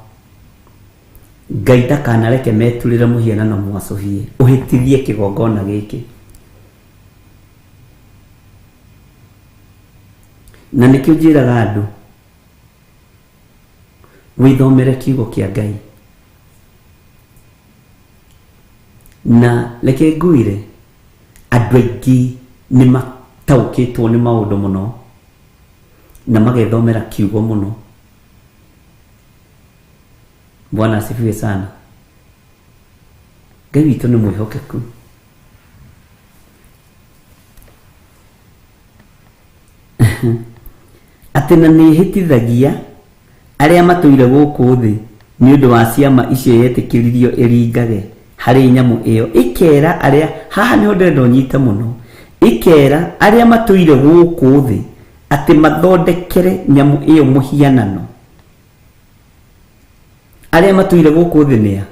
Ngai ndakanareke meturĩre mũhianano mwacũhie ũhĩtithie kĩgongona gĩkĩ. Na nĩkĩo njĩraga andũ wĩthomere kiugo kĩa Ngai. Na reke ngwĩre andũ aingĩ nĩ mataũkĩtwo nĩ maũndũ mũno na magethomera kiugo mũno. Bwana asifiwe sana. Ngai witũ nĩ mwĩhokeku. Atĩ na nĩ ĩhĩtithagia arĩa matũire gũkũ thĩ nĩ ũndũ wa ciama icio yetĩkĩririo ĩringage harĩ nyamũ ĩyo, ĩkera arĩa, haha nĩho ndĩrenda ũnyite mũno, ĩkera arĩa matũire gũkũ thĩ atĩ mathondekere nyamũ ĩyo mũhianano. Arĩa matũire gũkũ thĩ nĩa?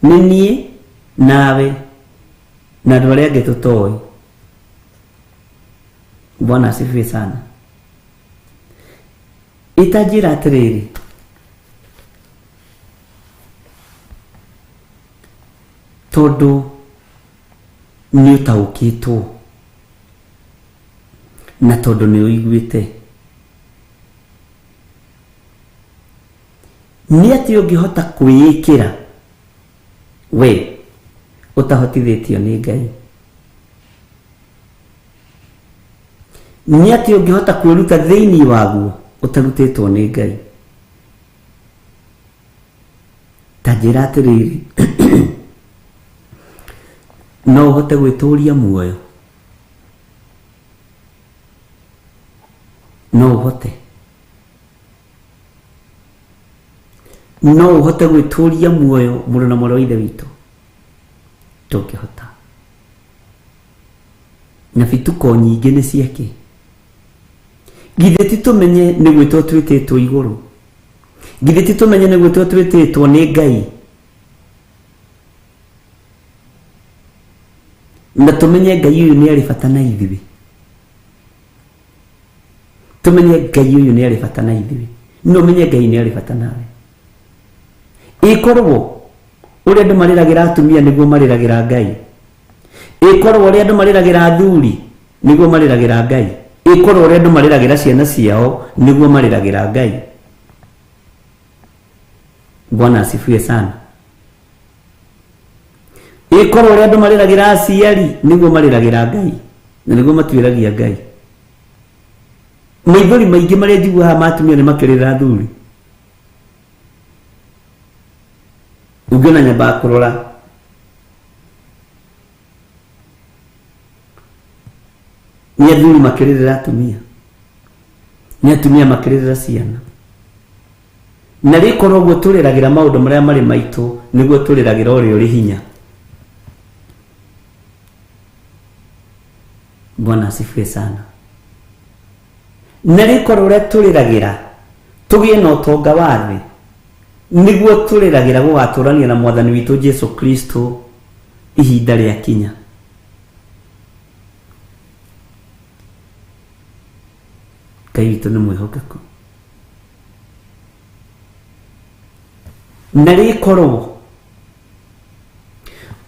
Nĩ niĩ nawe na andũ arĩa angĩ tũtoĩ. Bwana asifiwe sana. Ĩtanjĩra atĩrĩrĩ, tondũ nĩ ũtaũkĩtwo na tondũ nĩ ũiguĩte, nĩ atĩ ũngĩhota kwĩĩkĩra we ũtahotithĩtio nĩ Ngai? Nĩ atĩ ũngĩhota kwĩruta thĩinĩ waguo ũtarutĩtwo nĩ Ngai? Ta njĩra atĩrĩrĩ, no ũhote gwĩtũria muoyo? No ũhote? No ũhote gwĩtũria muoyo mũrũ na mwarĩ wa Ithe witũ? Ndũngĩhota. Na bituko nyingĩ nĩ ciake. Githĩ ti tũmenye nĩ gwĩtwo twĩtĩtwo igũrũ? Githĩ ti tũmenye nĩ gwĩtwo twĩtĩtwo nĩ Ngai? Na tũmenye Ngai ũyũ nĩ arĩ bata na ithuĩ. Tũmenye Ngai ũyũ nĩ arĩ bata na ithuĩ. No ũmenye Ngai nĩ arĩ bata nawe. Ĩkorwo ũrĩa andũ marĩragĩra atumia nĩguo marĩragĩra Ngai. Ĩkorwo ũrĩa andũ marĩragĩra athuri nĩguo marĩragĩra Ngai. Ĩkorwo ũrĩa andũ marĩragĩra ciana ciao nĩguo marĩragĩra Ngai. Bwana asifiwe sana. Ĩkorwo ũrĩa andũ marĩragĩra aciari nĩguo marĩragĩra Ngai na nĩguo matuĩragia Ngai. Maithori maingĩ marĩa njiguaga ma atumia nĩ makĩrĩra athuri. Ũngĩona nyambaga kũrora nĩ athuri makĩrĩrĩra atumia, nĩ atumia makĩrĩrĩra ciana. Na rĩkorwo ũguo tũrĩragĩra maũndũ marĩa marĩ maitũ nĩguo tũrĩragĩra ũrĩa ũrĩ hinya. Bwana asifiwe sana. Na rĩkorwo ũrĩa tũrĩragĩra tũgĩe na ũtonga wa thĩ Nĩguo tũrĩragĩra gũgatũrania na mwathani witũ Jesu Kristo ihinda rĩa kinya. Ngai witũ nĩ mwĩhokeku. Na rĩkorwo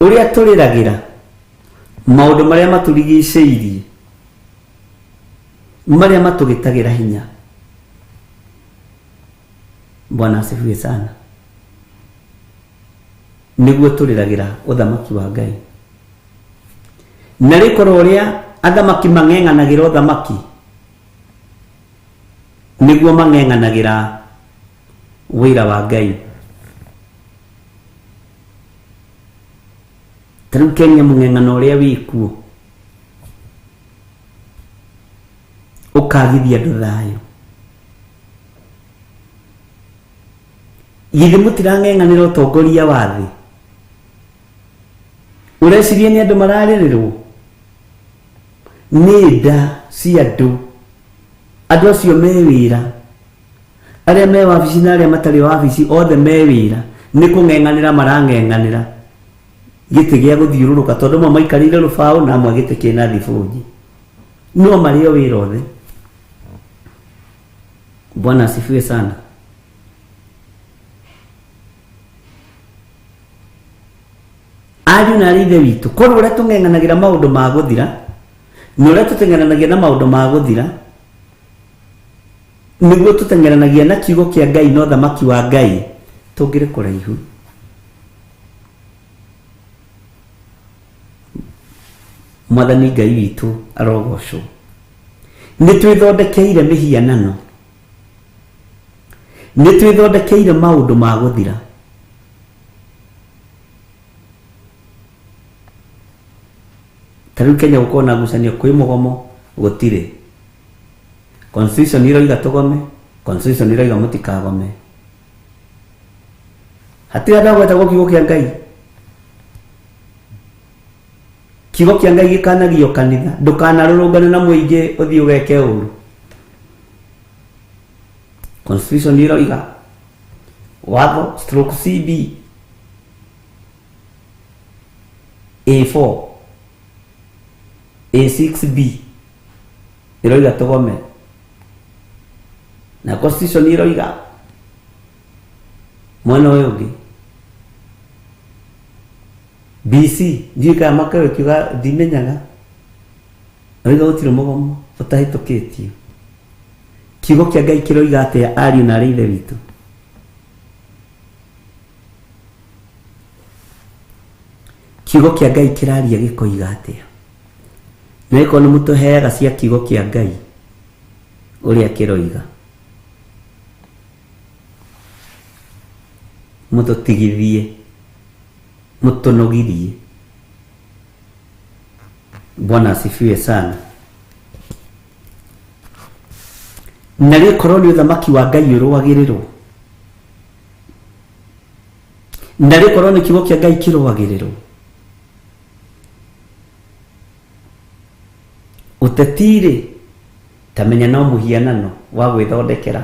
ũrĩa tũrĩragĩra maũndũ marĩa matũrigicĩirie marĩa matũgĩtagĩra hinya. Bwana asifiwe sana. Nĩguo tũrĩragĩra ũthamaki wa Ngai. Na rĩkorwo ũrĩa athamaki mang'eng'anagĩra ũthamaki nĩguo mang'eng'anagĩra wĩra wa Ngai. Ta rĩu Kenya mũng'eng'ano ũrĩa wĩkuo ũkagithia andũ thayũ. Githĩ mũtirang'eng'anĩra ũtongoria wa thĩ? Ũreciria nĩ andũ mararĩrĩrwo? Nĩ nda cia andũ. Andũ acio me wĩra, arĩa me wabici na arĩa matarĩ wabici othe me wĩra, nĩ kũng'eng'anĩra marang'eng'anĩra gĩtĩ gĩa gũthiũrũrũka tondũ amwe maikarĩire rũbaũ na amwe gĩtĩ kĩna thibũnji. No marĩ o wĩra othe. Bwana asifiwe sana. Ariũ na arĩ ithe witũ, korwo ũrĩa tũng'eng'anagĩra maũndũ ma gũthira na ũrĩa tũteng'eranagia na maũndũ ma gũthira nĩguo tũteng'eranagia na kiugo kĩa Ngai na ũthamaki wa Ngai, tũngĩrĩ kũraihu. Mwathani Ngai witũ arogocwo. Nĩ twĩthondekeire mĩhianano, nĩ twĩthondekeire maũndũ ma gũthira. Ta rĩu Kenya gũkorwo na ngucanio kwĩ mũgomo gũtirĩ. Constitution iroiga tũgome, constitution iroiga mũtikagome. Hatirĩ andũ agwetagwo kiugo kĩa Ngai. Kiugo kĩa Ngai gĩkanagio kanitha, ndũkanarũrũngane na mũingĩ ũthiĩ ũgeke ũru. Constitution iroiga watho stroke CB A4 A6B iroiga tũgome, na constitution iroiga mwena ũyũ ũngĩ BC ndiũĩ kana makerwo kiuga ndimenyaga roiga gũtirĩ mũgomo ũtahĩtũkĩtio. Kiugo kĩa Ngai kĩroiga atĩa ariũ na arĩ ithe witũ? Kiugo kĩa Ngai kĩraria gĩkoiga atĩa? Na ĩkorwo nĩ mũtũheaga cia kiugo kĩa Ngai ũrĩa kĩroiga, mũtũtigithie, mũtũnogirie. Bwana asifiwe sana. Na rĩkorwo nĩ ũthamaki wa Ngai ũrũagĩrĩrwo, na rĩkorwo nĩ kiugo kĩa Ngai kĩrũagĩrĩrwo, ũteti-rĩ ta menya no mũhianano wa gwĩthondekera.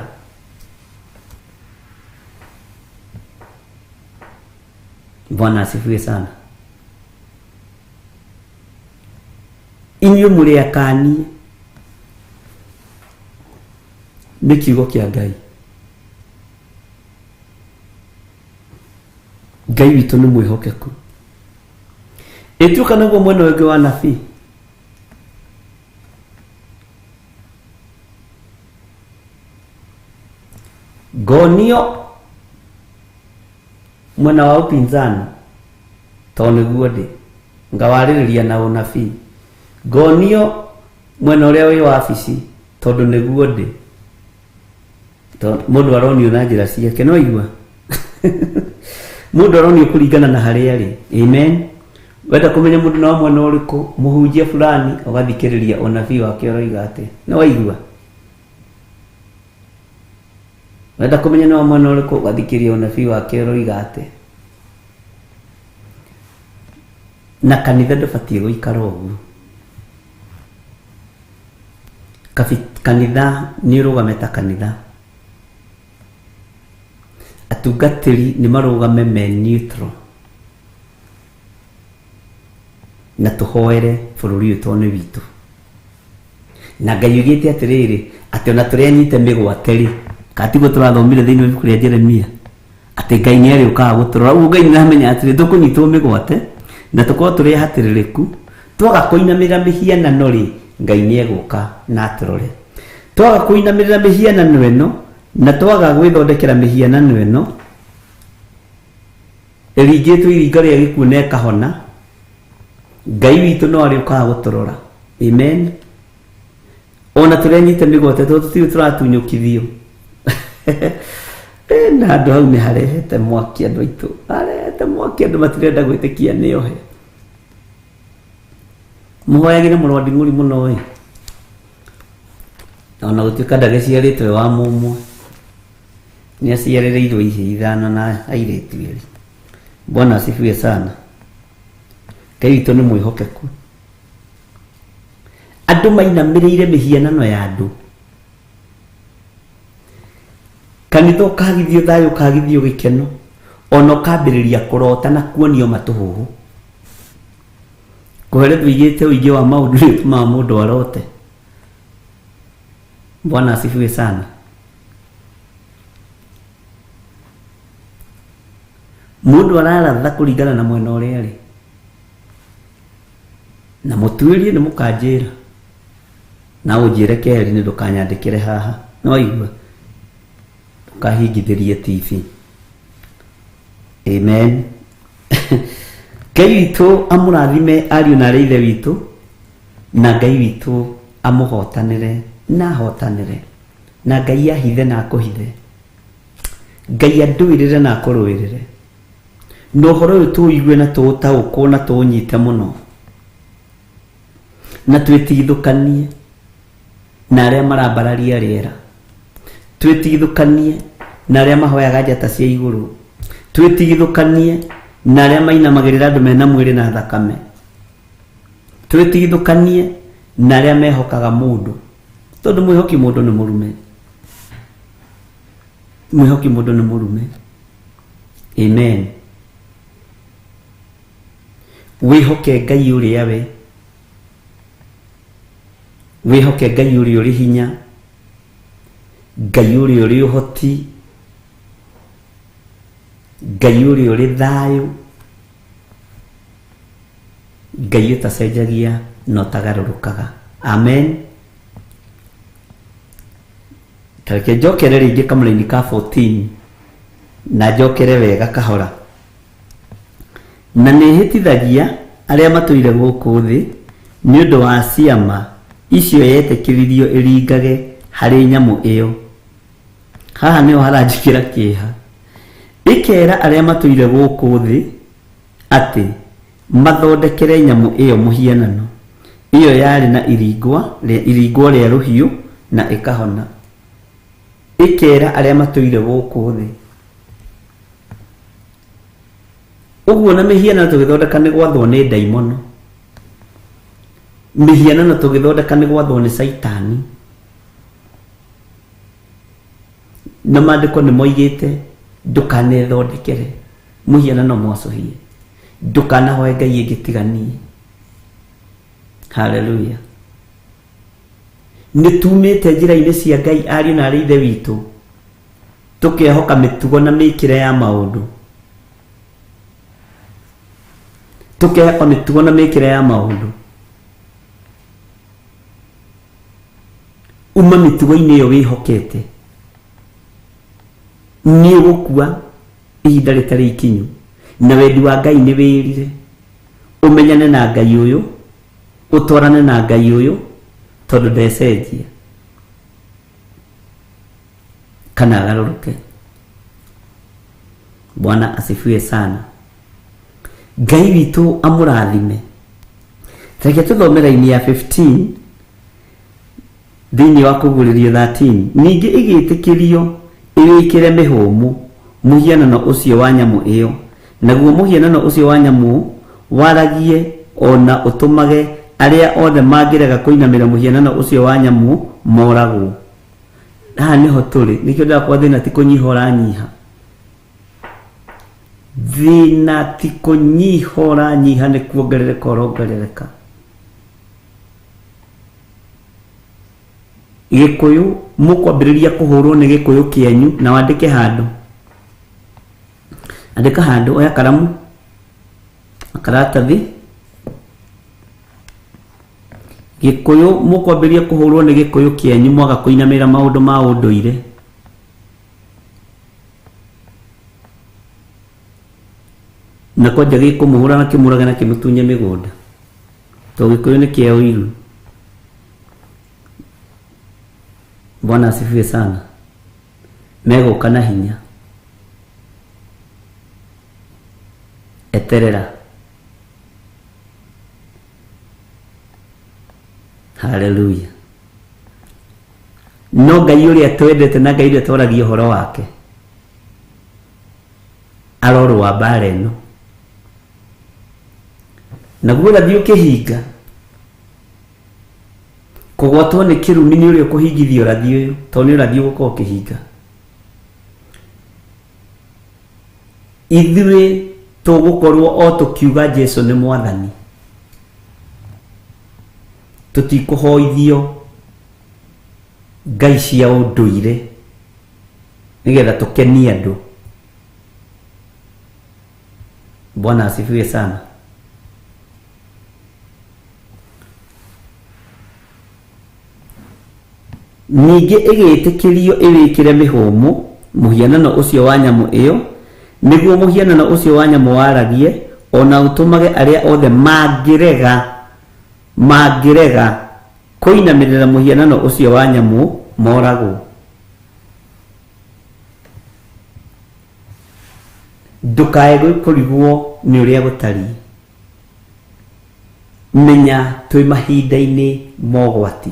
Bwana asifiwe sana. Inyuĩ mũrĩ akanie nĩ kiugo kĩa Ngai. Ngai witũ nĩ mwĩhokeku. Ĩtuĩka naguo mwena ũngĩ wa nabii, ngonio mwena wa upinzani tondũ nĩguo ndĩ ngawarĩrĩria na ũnabii, ngonio mwena ũrĩa wĩ wabici tondũ nĩguo ndĩ. Mũndũ aronio na njĩra ciake, no igua mũndũ aronio kũringana na harĩa arĩ. Amen. Wenda kũmenya mũndũ na mwena ũrĩkũ, mũhunjia fulani, ũgathikĩrĩria ũnabii wake ũroiga atĩa, no waigua. Wenda kũmenya nĩ wa mwena ũrĩkũ, ũgathikĩrĩria ũnabii wake ũroiga atĩa. Na kanitha ndũbatiĩ gũikara ũguo. Kanitha nĩ ũrũgame ta kanitha. Atungatĩri nĩ marũgame me neutral na tũhoere bũrũri ũyũ tondũ nĩ witũ. Na Ngai oigĩte atĩrĩrĩ, atĩ ona tũrĩ anyite mĩgwate rĩ, kana tiguo tũrathomire thĩinĩ wa ibuku rĩa Jeremia, atĩ Ngai nĩ arĩũkaga gũtũrora. Ũguo Ngai nĩ aramenya atĩrĩ, tũkũnyitwo mĩgwate na tũkorwo tũrĩ ahatĩrĩrĩku, twaga kũinamĩrĩra mĩhianano rĩ, Ngai nĩ egũka na atũrore. Twaga kũinamĩrĩra mĩhianano ĩno na twaga gwĩthondekera mĩhianano ĩno, ĩringĩtwo iringa rĩa gĩkuũ na ĩkahona, Ngai witũ no arĩũkaga gũtũrora. Amen. Ona tũrĩ anyite mĩgwate tondũ tũtirĩ tũratunyũkithio. Na handũ hau nĩ harehete mwaki andũ aitũ, harehete mwaki andũ matirenda gwĩtĩkia nĩ ohe. Mũhoyagĩre mũrũ wa Nding'ũri mũno ĩ, ona gũtuĩka ndagĩciarĩtwo e wa mũmwe, nĩ aciarĩrĩirwo ihĩĩ ithano na airĩtu erĩ. Bwana asifiwe sana. Ngai witũ nĩ mwĩhokeku. Andũ mainamĩrĩire mĩhianano ya andũ. Kanitha ũkagithio thayũ, ũkagithio gĩkeno, ona ũkambĩrĩria kũrota na kuonio matũhũhũ. Kũhere tũigĩte ũingĩ wa maũndũ nĩ ũtũmaga mũndũ arote. Bwana asifiwe sana. Mũndũ araratha kũringana na mwena ũrĩa arĩ. Na mũtuĩrie nĩ mũkanjĩra. Na ũnjĩre kerĩ nĩ ndũkanyandĩkĩre haha. Nĩ waigua? Ndũkahingithĩrie TV. Amen. Ngai witũ amũrathime ariũ na arĩ ithe witũ, na Ngai witũ amũhotanĩre na ahotanĩre, na Ngai ahithe na akũhithe, Ngai andũĩrĩre na akũrũĩrĩre, na ũhoro ũyũ tũũigue na tũũtaũkwo na tũũnyite mũno, na twĩtigithũkanie na arĩa marambararia rĩera, twĩtigithũkanie na arĩa mahoyaga njata cia igũrũ, twĩtigithũkanie na arĩa mainamagĩrĩra andũ mena mwĩrĩ na thakame, twĩtigithũkanie na arĩa mehokaga mũndũ, tondũ mwĩhoki mũndũ nĩ mũrume, mwĩhoki mũndũ nĩ mũrume. Amen. Wĩhoke Ngai ũrĩa we, wĩhoke Ngai ũrĩa ũrĩ hinya, Ngai ũrĩa ũrĩ ũhoti, Ngai ũrĩa ũrĩ thayũ, Ngai ũtacenjagia na ũtagarũrũkaga. Amen. Tareke njokere rĩngĩ kamũraini ka 14 na njokere wega kahora. Na nĩhĩtithagia arĩa matũire gũkũ thĩ nĩ ũndũ wa ciama icio yetĩkĩririo ĩringage harĩ nyamũ ĩyo. Haha nĩho haranjĩkĩra kĩeha. Ĩkera arĩa matũire gũkũ thĩ atĩ mathondekere nyamũ ĩyo mũhianano, ĩyo yarĩ na iringwa, iringwo rĩa rũhiũ na ĩkahona. Ĩkera arĩa matũire gũkũ thĩ. Ũguo na mĩhianano tũgĩthondeka nĩ gwathwo nĩ ndaimono. Mĩhianano tũgĩthondeka nĩ gwathwo nĩ Caitani. Na maandĩko nĩ moigĩte ndũkanethondekere mũhianano mwacũhie, ndũkanahoe ngai ĩngĩ tiga niĩ. Haleluya. Nĩ tumĩte njĩra-inĩ cia Ngai ariũ na arĩ ithe witũ, tũkehoka mĩtugo na mĩkĩre ya maũndũ. Tũkehoka mĩtugo na mĩkĩre ya maũndũ. Uma mĩtugo-inĩ ĩyo wĩhokete. Nĩ ũgũkua ihinda rĩtarĩ ikinyu, na wendi wa Ngai nĩ wĩrire. Ũmenyane na Ngai ũyũ, ũtwarane na Ngai ũyũ, tondũ ndecenjia kana agarũrũke. Bwana asifiwe sana. Ngai witũ amũrathime. Reke tũthome raini ya 15 thĩinĩ wa Kũguũrĩrio 13. Ningĩ ĩgĩĩtĩkĩrio ĩwĩkĩre mĩhũmũ mũhianano ũcio wa nyamũ ĩyo, naguo mũhianano ũcio wa nyamũ waragie o na ũtũmage arĩa othe mangĩrega kũinamĩra mũhianano ũcio wa nyamũ moragwo. Haha nĩho tũrĩ, nĩkĩo ndĩrakwĩra thĩna ti kũnyiha ũranyiha. Thĩna ti kũnyiha ũranyiha, nĩ kuongerereka ũrongerereka. Gĩkũyũ mũkwambĩrĩria kũhũrwo nĩ gĩkũyũ kĩanyu, na wandĩke handũ, andĩka handũ, oya karamu na karatathi. Gĩkũyũ mũkwambĩrĩria kũhũrwo nĩ gĩkũyũ kĩanyu mwaga kũinamĩrĩra maũndũ ma ũndũire. Na kwanja gĩkũmũhũra na kĩmũrage na kĩmũtunye mĩgũnda, tondũ gĩkũyũ nĩ kĩa ũiru. Bwana asifiwe sana. Megũka na hinya, eterera. Haleluya. No Ngai ũrĩa twendete na Ngai ũrĩa twaragia ũhoro wake arorũa mbara ĩno, naguo ũrathiĩ ũkĩhinga. Kũgwatwo nĩ kĩrumi nĩ ũrĩa ũkũhingithia ũrathi ũyũ, tondũ nĩ ũrathi ũgũkorwo ũkĩhinga. Ithuĩ tũgũkorwo o tũkiuga Jesu nĩ Mwathani, tũtikũhoithio ngai cia ũndũire nĩgetha tũkenie andũ. Bwana asifiwe sana. Ningĩ ĩgĩĩtĩkĩrio ĩwĩkĩre mĩhũmũ mũhianano ũcio wa nyamũ ĩyo, nĩguo mũhianano ũcio wa nyamũ waragie, o na ũtũmage arĩa othe mangĩrega mangĩrega kũinamĩrĩra mũhianano ũcio wa nyamũ moragwo. Ndũkae kũrigwo nĩ ũrĩa gũtariĩ. Menya twĩ mahinda-inĩ mogwati.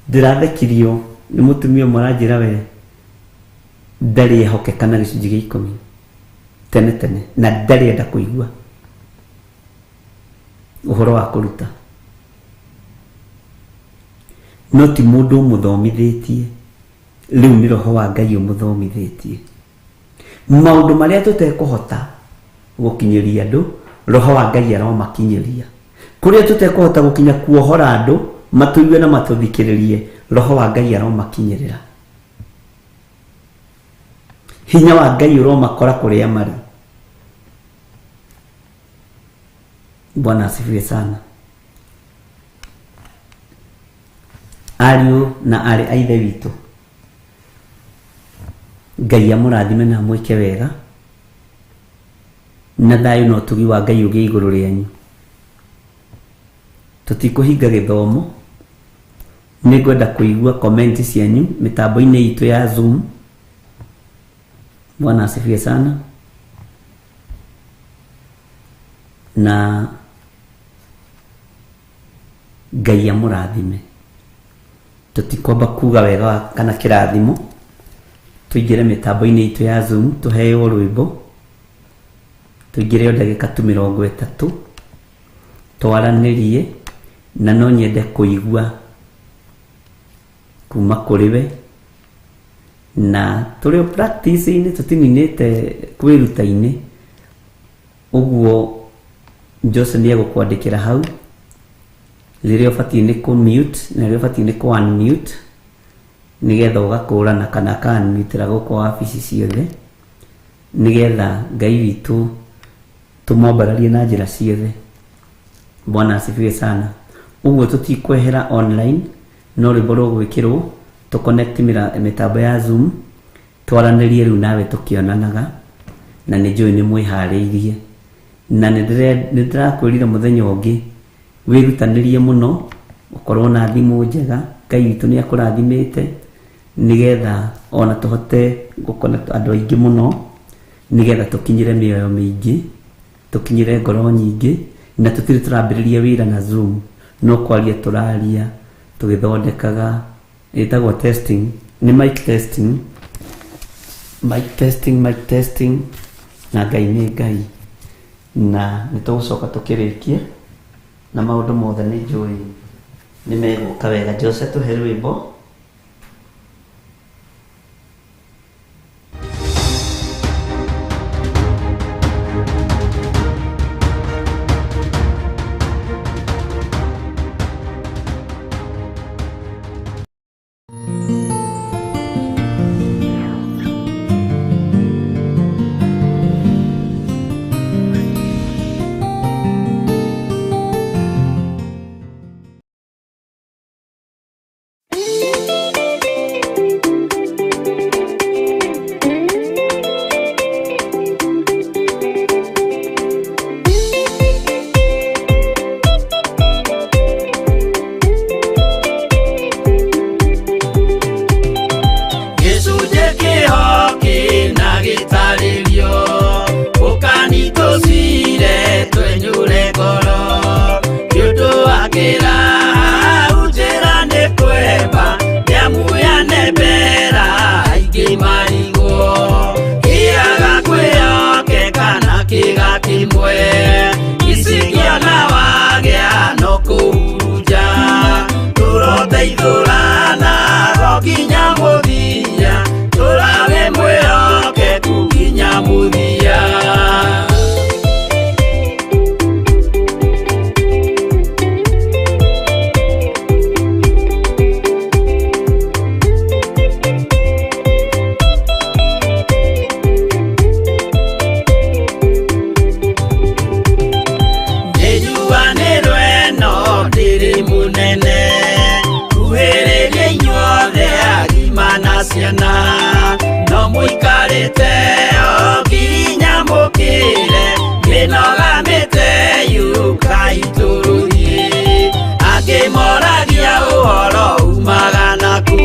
Ndĩrathekirio nĩ mũtumia ũmwe aranjĩra we ndarĩ ehokeka na gĩcunjĩ gĩa ikũmi tene tene, na ndarĩ enda kũigua ũhoro wa kũruta. No ti mũndũ ũmũthomithĩtie, rĩu nĩ roho wa Ngai ũmũthomithĩtie. Maũndũ marĩa tũtekũhota gũkinyĩria andũ, roho wa Ngai aromakinyĩria. Kũrĩa tũtekũhota gũkinya kuohora andũ matũigue na matũthikĩrĩrie, roho wa Ngai aromakinyĩrĩra. Hinya wa Ngai ũromakora kũrĩa marĩ. Bwana asifiwe sana. Ariũ na aarĩ a Ithe witũ, Ngai amũrathime na amwĩke wega, na thayũ na ũtugi wa Ngai ũgĩe igũrũ rĩanyu. Tũtikũhinga gĩthomo, nĩ ngwenda kũigua comment cianyu mĩtambo-inĩ itũ ya Zoom. Bwana asifiwe sana. Na Ngai amũrathime. Tũtikwamba kuga wega kana kĩrathimo, tũingĩre mĩtambo-inĩ itũ ya Zoom, tũheo rwĩmbo, tũingĩre o ndagĩka tu 30 twaranĩrie, na no nyende kũigua kuma kũrĩ we. Na tũrĩ o practice-inĩ, tũtininĩte kwĩruta-inĩ, ũguo Jose nĩ egũkwandĩkĩra hau rĩrĩa ũbatiĩ nĩ kũ mute na rĩrĩa ũbatiĩ nĩ kũ unmute, nĩgetha ũgakũrana kana aka unmute gũkũ wabici ciothe, nĩgetha Ngai witũ tũmwambararie na njĩra ciothe. Bwana asifiwe sana. Ũguo tũtikwehera online, no rwĩmbo rũgwĩkĩrwo tũ connect mĩtambo ya Zoom, twaranĩrie rĩu nawe tũkĩonanaga, na nĩ njũĩ nĩ mwĩharĩirie. Na nĩ ndĩrakwĩrire mũthenya ũngĩ wĩrutanĩrie mũno, ũkorwo na thimũ njega. Ngai witũ nĩ akũrathimĩte, nĩgetha ona tũhote gũconnect andũ aingĩ mũno, nĩgetha tũkinyĩre mĩoyo mĩingĩ, tũkinyĩre ngoro nyingĩ. Na tũtirĩ tũrambĩrĩria wĩra na Zoom, no kwaria tũraria tũgĩthondekaga, ĩtagwo testing, nĩ mic testing, mic testing, mic testing. Na Ngai nĩ Ngai, na nĩ tũgũcoka tũkĩrĩkie na maũndũ mothe nĩ njũĩ nĩ megũka wega. Jose, tũhe rwĩmbo.
Twatũmire twenyure ngoro nĩ ũndũ wa kĩra njĩra nĩ kwemba nĩamuyane mbera aingĩ marigwo kĩaga kwĩhokeka na kĩga kĩmwe icikĩona wagĩa no kũhurunja tũroteithũrana ro nginya mũthia tũrage mwĩhokeku nginya mũthia. Ciana no mũikarĩte o nginya mũkĩre mĩnoga mĩte yũkai tũrũthiĩ angĩ moragia ũhoro umaga naku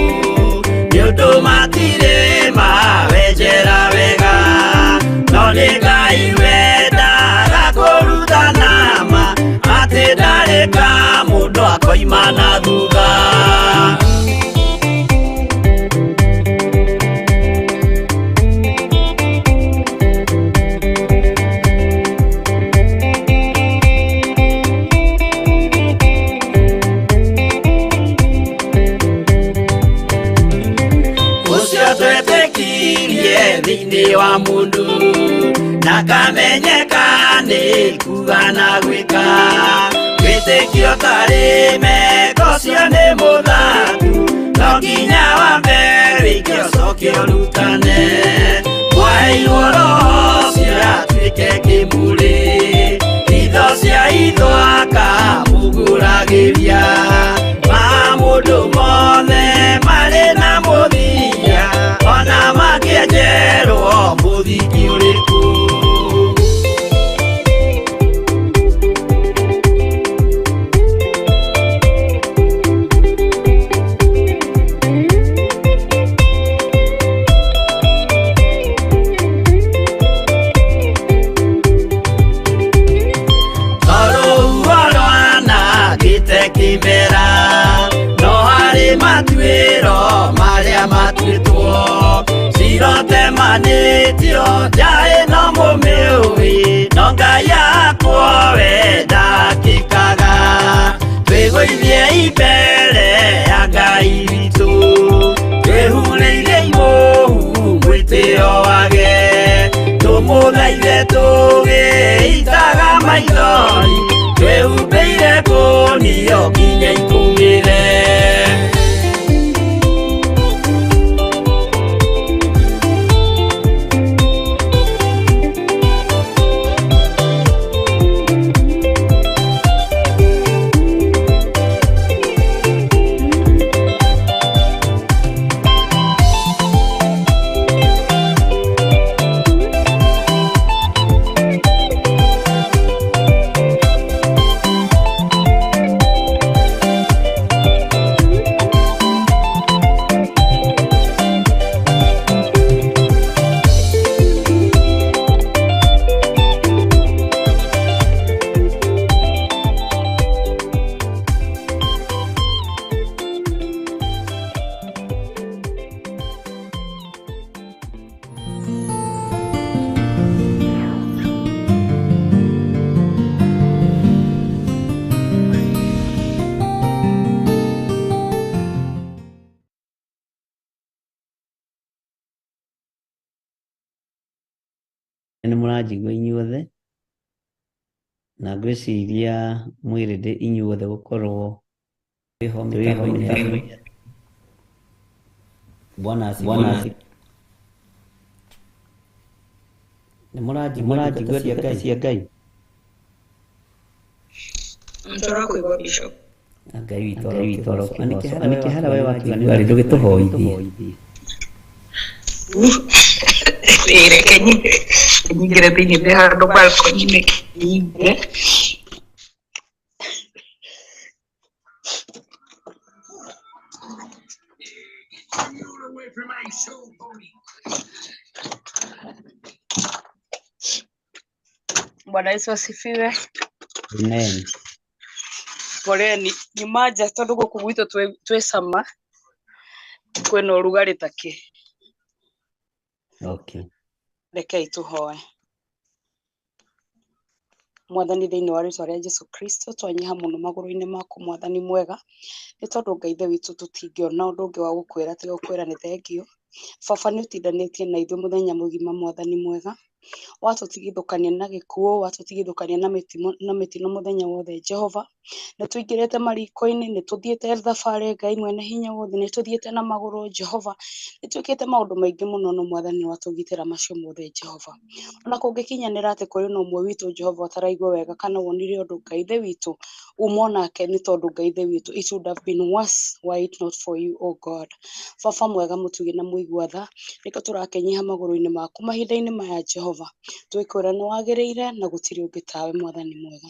nĩ ũndũ matirĩ mawenjera wega no nĩ Ngai wendaga kũrutana ma atĩ ndarĩ ka mũndũ akoima na thutha. Thĩinĩ wa mũndũ na kamenyeka nĩ kuga na gwĩka wĩtĩkio tarĩ meko cio nĩ mũthaku no nginya wambe wĩke ũcoke ũrutane mwaheirwo roho ũcio atuĩke kĩmũrĩ itho cia itho akamũgũragĩria ma mũndũ mothe marĩ na mũthia ona makĩenjerwo mũthingi ũrĩkũ. Kĩmera no harĩ matuĩro marĩa matuĩtwo cirotemanĩtio nja ĩno mũmĩũĩ no Ngai akwo we ndakĩkaga twĩgũithie mbere ya Ngai witũ twĩhurĩire imũhu mwĩtĩo wage tũmũthaithe tũgĩitaga maithori twĩhumbĩire kũnio nginya ikũmĩre.
Nĩ mũranjigua inyuothe na ngwĩciria mwĩrĩ inyuothe gũkorwo twĩho mĩtambo-inĩ. Bwana asifiwe. Nĩ mũranjigua ndungata cia Ngai?
Tũrakũigua Bishop.
Ngai witũ arokĩgocwo. Anĩkĩ harĩa we wakiuga rĩ ndũgĩtũhoithie.
Reke nyingĩre thĩinĩ ndĩ handũ balcony-inĩ nyingĩre.
Bwana Yesu asifiwe.
Amen.
Poleni nyuma nja tondu guku gwitũ twĩ cama kwĩna ũrugarĩ takĩ.
Okay.
Rekei tũhoe. Mwathani thĩinĩ wa rĩtwa rĩa Jesu Kristo twanyiha mũno magũrũ-inĩ maku mwathani mwega nĩ tondũ Ngai ithe witũ tũtingĩona ũndũ ũngĩ wa gũkwĩra tiga gũkwĩra nĩ thengio. Baba nĩ ũtindanĩtie na ithuĩ mũthenya mũgima mwathani mwega, watũtigithũkania na gĩkuũ, watũtigithũkania na mĩtino mũthenya wothe Jehova. Nĩ tũingĩrĩte mariko-inĩ, nĩ tũthiĩte thabarĩ Ngai mwene hinya wothe, nĩ tũthiĩte na magũrũ Jehova, nĩ twĩkĩte maũndũ maingĩ mũno no mwathani watũgitĩra macio mothe Jehova. Ona kũngĩkinyanĩra atĩ kũrĩ na ũmwe witũ Jehova ũtaraigua wega kana wonire ũndũ Ngai ithe witũ uma onake nĩ tondũ Ngai ithe witũ it would have been worse were it not for you, O God. Baba mwega mũtugi na mũigua tha, nĩkĩo tũrakĩnyiha magũrũ-inĩ maku mahinda-inĩ maya Jehova, twĩkwĩra nĩ wagĩrĩire na gũtirĩ ũngĩ tawe mwathani mwega.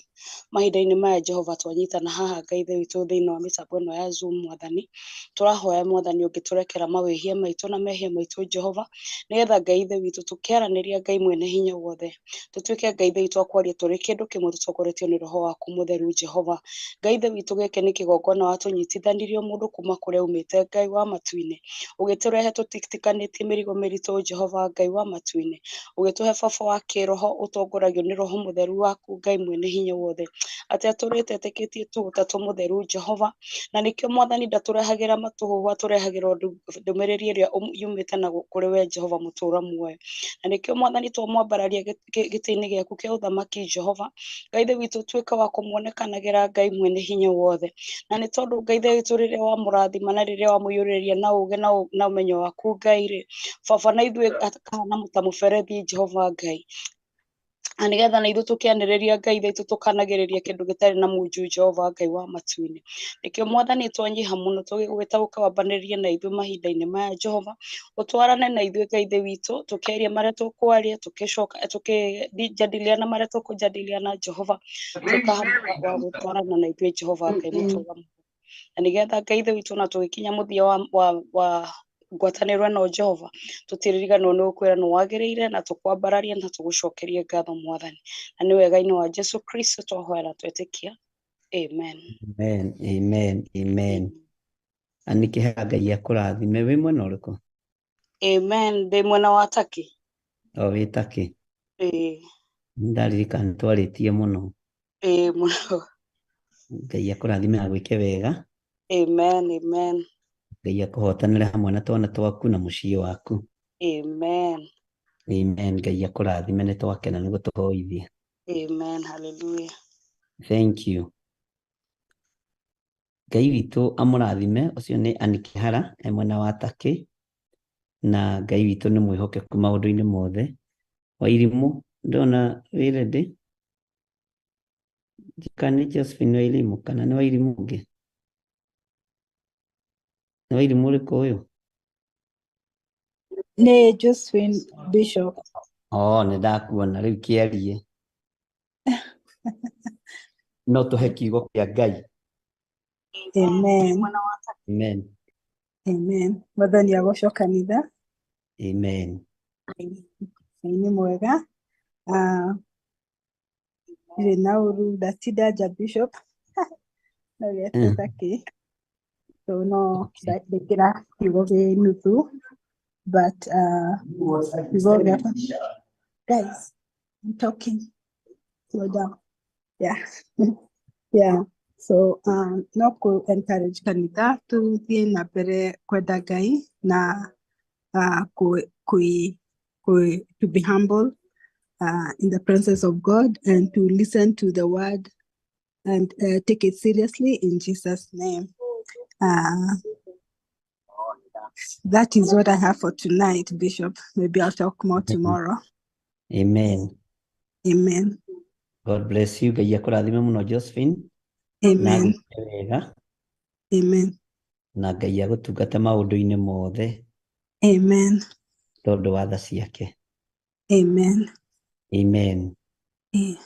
Mahinda-inĩ maya Jehova twanyitana haha Ngai ithe witũ thĩinĩ wa mĩtambo ĩno ya Zoom mwathani, tũrahoya mwathani ũngĩtũrekera mawĩhia maitũ na mehia maitũ Jehova, nĩgetha Ngai ithe witũ tũkĩaranĩria Ngai mwene hinya wothe, tũtuĩke Ngai ithe witũ a kwaria tũrĩ kĩndũ kĩmwe tũtongoretio nĩ Roho waku mũtheru Jehova. Ngai ithe witũ gĩkĩ nĩ kĩgongona watũnyitithanirie mũndũ kuma kũrĩa umĩte Ngai wa matu-inĩ, ũgĩtũrehe tũtitikanĩtie mĩrigo mĩritũ Jehova Ngai wa matu-inĩ, ũgĩtũhe baba wa kĩroho ũtongoragio nĩ Roho mũtheru waku Ngai mwene hinya wothe, atĩ atũrĩte etĩkĩtie tu ũtatũ mũtheru Jehova, na nĩkĩo mwathani ndatũrehagĩra matũhũhũ, atũrehagĩra ndũmĩrĩri ĩrĩa yumĩte na kũrĩ we Jehova mũtũũra muoyo, na nĩkĩo mwathani twamwambararia gĩtĩ-inĩ gĩaku kĩa ũthamaki Jehova. Ngai ithe witũ tuĩke wa kũmuonekanagĩra Ngai mwene hinya wothe, na nĩ tondũ Ngai ithe witũ rĩrĩa wamũrathima na rĩrĩa wamũiyũrĩrĩria na ũũgĩ na ũmenyo waku Ngai rĩ, baba na ithuĩ akahana ta mũberethi Jehova Ngai, na nĩgetha na ithuĩ tũkĩanĩrĩria Ngai ithe witũ tũkanagĩrĩria kĩndũ gĩtarĩ na munju Jehova Ngai wa matu-inĩ. Nĩkĩo mwathani twanyiha mũno tũgĩgwĩta ũkawambanĩrie na ithuĩ mahinda-inĩ maya Jehova, ũtwarane na ithuĩ Ngai ithe witũ tũkĩaria marĩa tũkwaria, tũkĩcoka tũkĩjadiliana marĩa tũkũjadiliana Jehova, tũkahana wa gũtwarana na ithuĩ Jehova Ngai mũtũũra muoyo, na nĩgetha Ngai ithe witũ na tũgĩkinya mũthia wa ngwatanĩro ĩno Jehova, tũtiririganwo nĩ gũkwĩra nĩ wagĩrĩire na tũkwambararia na tũgũcokerie ngatho mwathani, na nĩ wega-inĩ wa Jesu Kristo twahoya na twetĩkia, amen.
Amen, amen, amen. Anĩkĩhera Ngai akũrathime. Wĩ mwena ũrĩkũ?
Amen. Ndĩ mwena wa Turkey.
O wĩ Turkey.
Ĩĩ.
Nĩndaririkana nĩtwarĩtie mũno.
Ĩĩ mũno.
Ngai akũrathime na gwĩke wega.
Amen, amen.
Ngai akũhotanĩre hamwe na twana twaku na mũciĩ waku.
Amen.
Amen. Ngai akũrathime, nĩ twakena nĩ gũtũhoithia.
Amen. Hallelujah.
Thank you. Ngai witũ amũrathime. Ũcio nĩ Anikĩhara e mwena wa Turkey, na Ngai witũ nĩ mwĩhokeku maũndũ-inĩ mothe. Wairimũ ndona wĩ ready. Kana nĩ Josephine Wairimũ kana nĩ Wairimũ ũngĩ? Nĩ Wairimũ ũrĩkũ ũyũ?
Nĩ Josephine Bishop.
Oh, nĩ ndakuona rĩu kĩarie. No tũhe kiugo kĩa Ngai.
Amen.
Amen.
Amen. Mwathani agocwo kanitha.
Amen.
Ngai nĩ mwega. Ndirĩ na ũru, ndatinda nja Bishop. No gĩeteta kĩ. So no ndekĩra kiugo gĩ nuthu, but kiugo gĩakwa. Guys, I'm talking. Slow down. Yeah. Yeah. So no ku encourage kanitha tuthiĩ na mbere kwenda Ngai na to be humble in the presence of God and to listen to the word and take it seriously in Jesus' name. That is what I have for tonight, Bishop. Maybe I'll talk more tomorrow.
Amen.
Amen.
God bless you. Ngai akũrathime mũno Josephine.
Amen.
Na wega.
Amen.
Na Ngai agũtungata maũndũ-inĩ mothe.
Amen.
Tondũ wa tha ciake.
Amen.
Amen.
Yeah.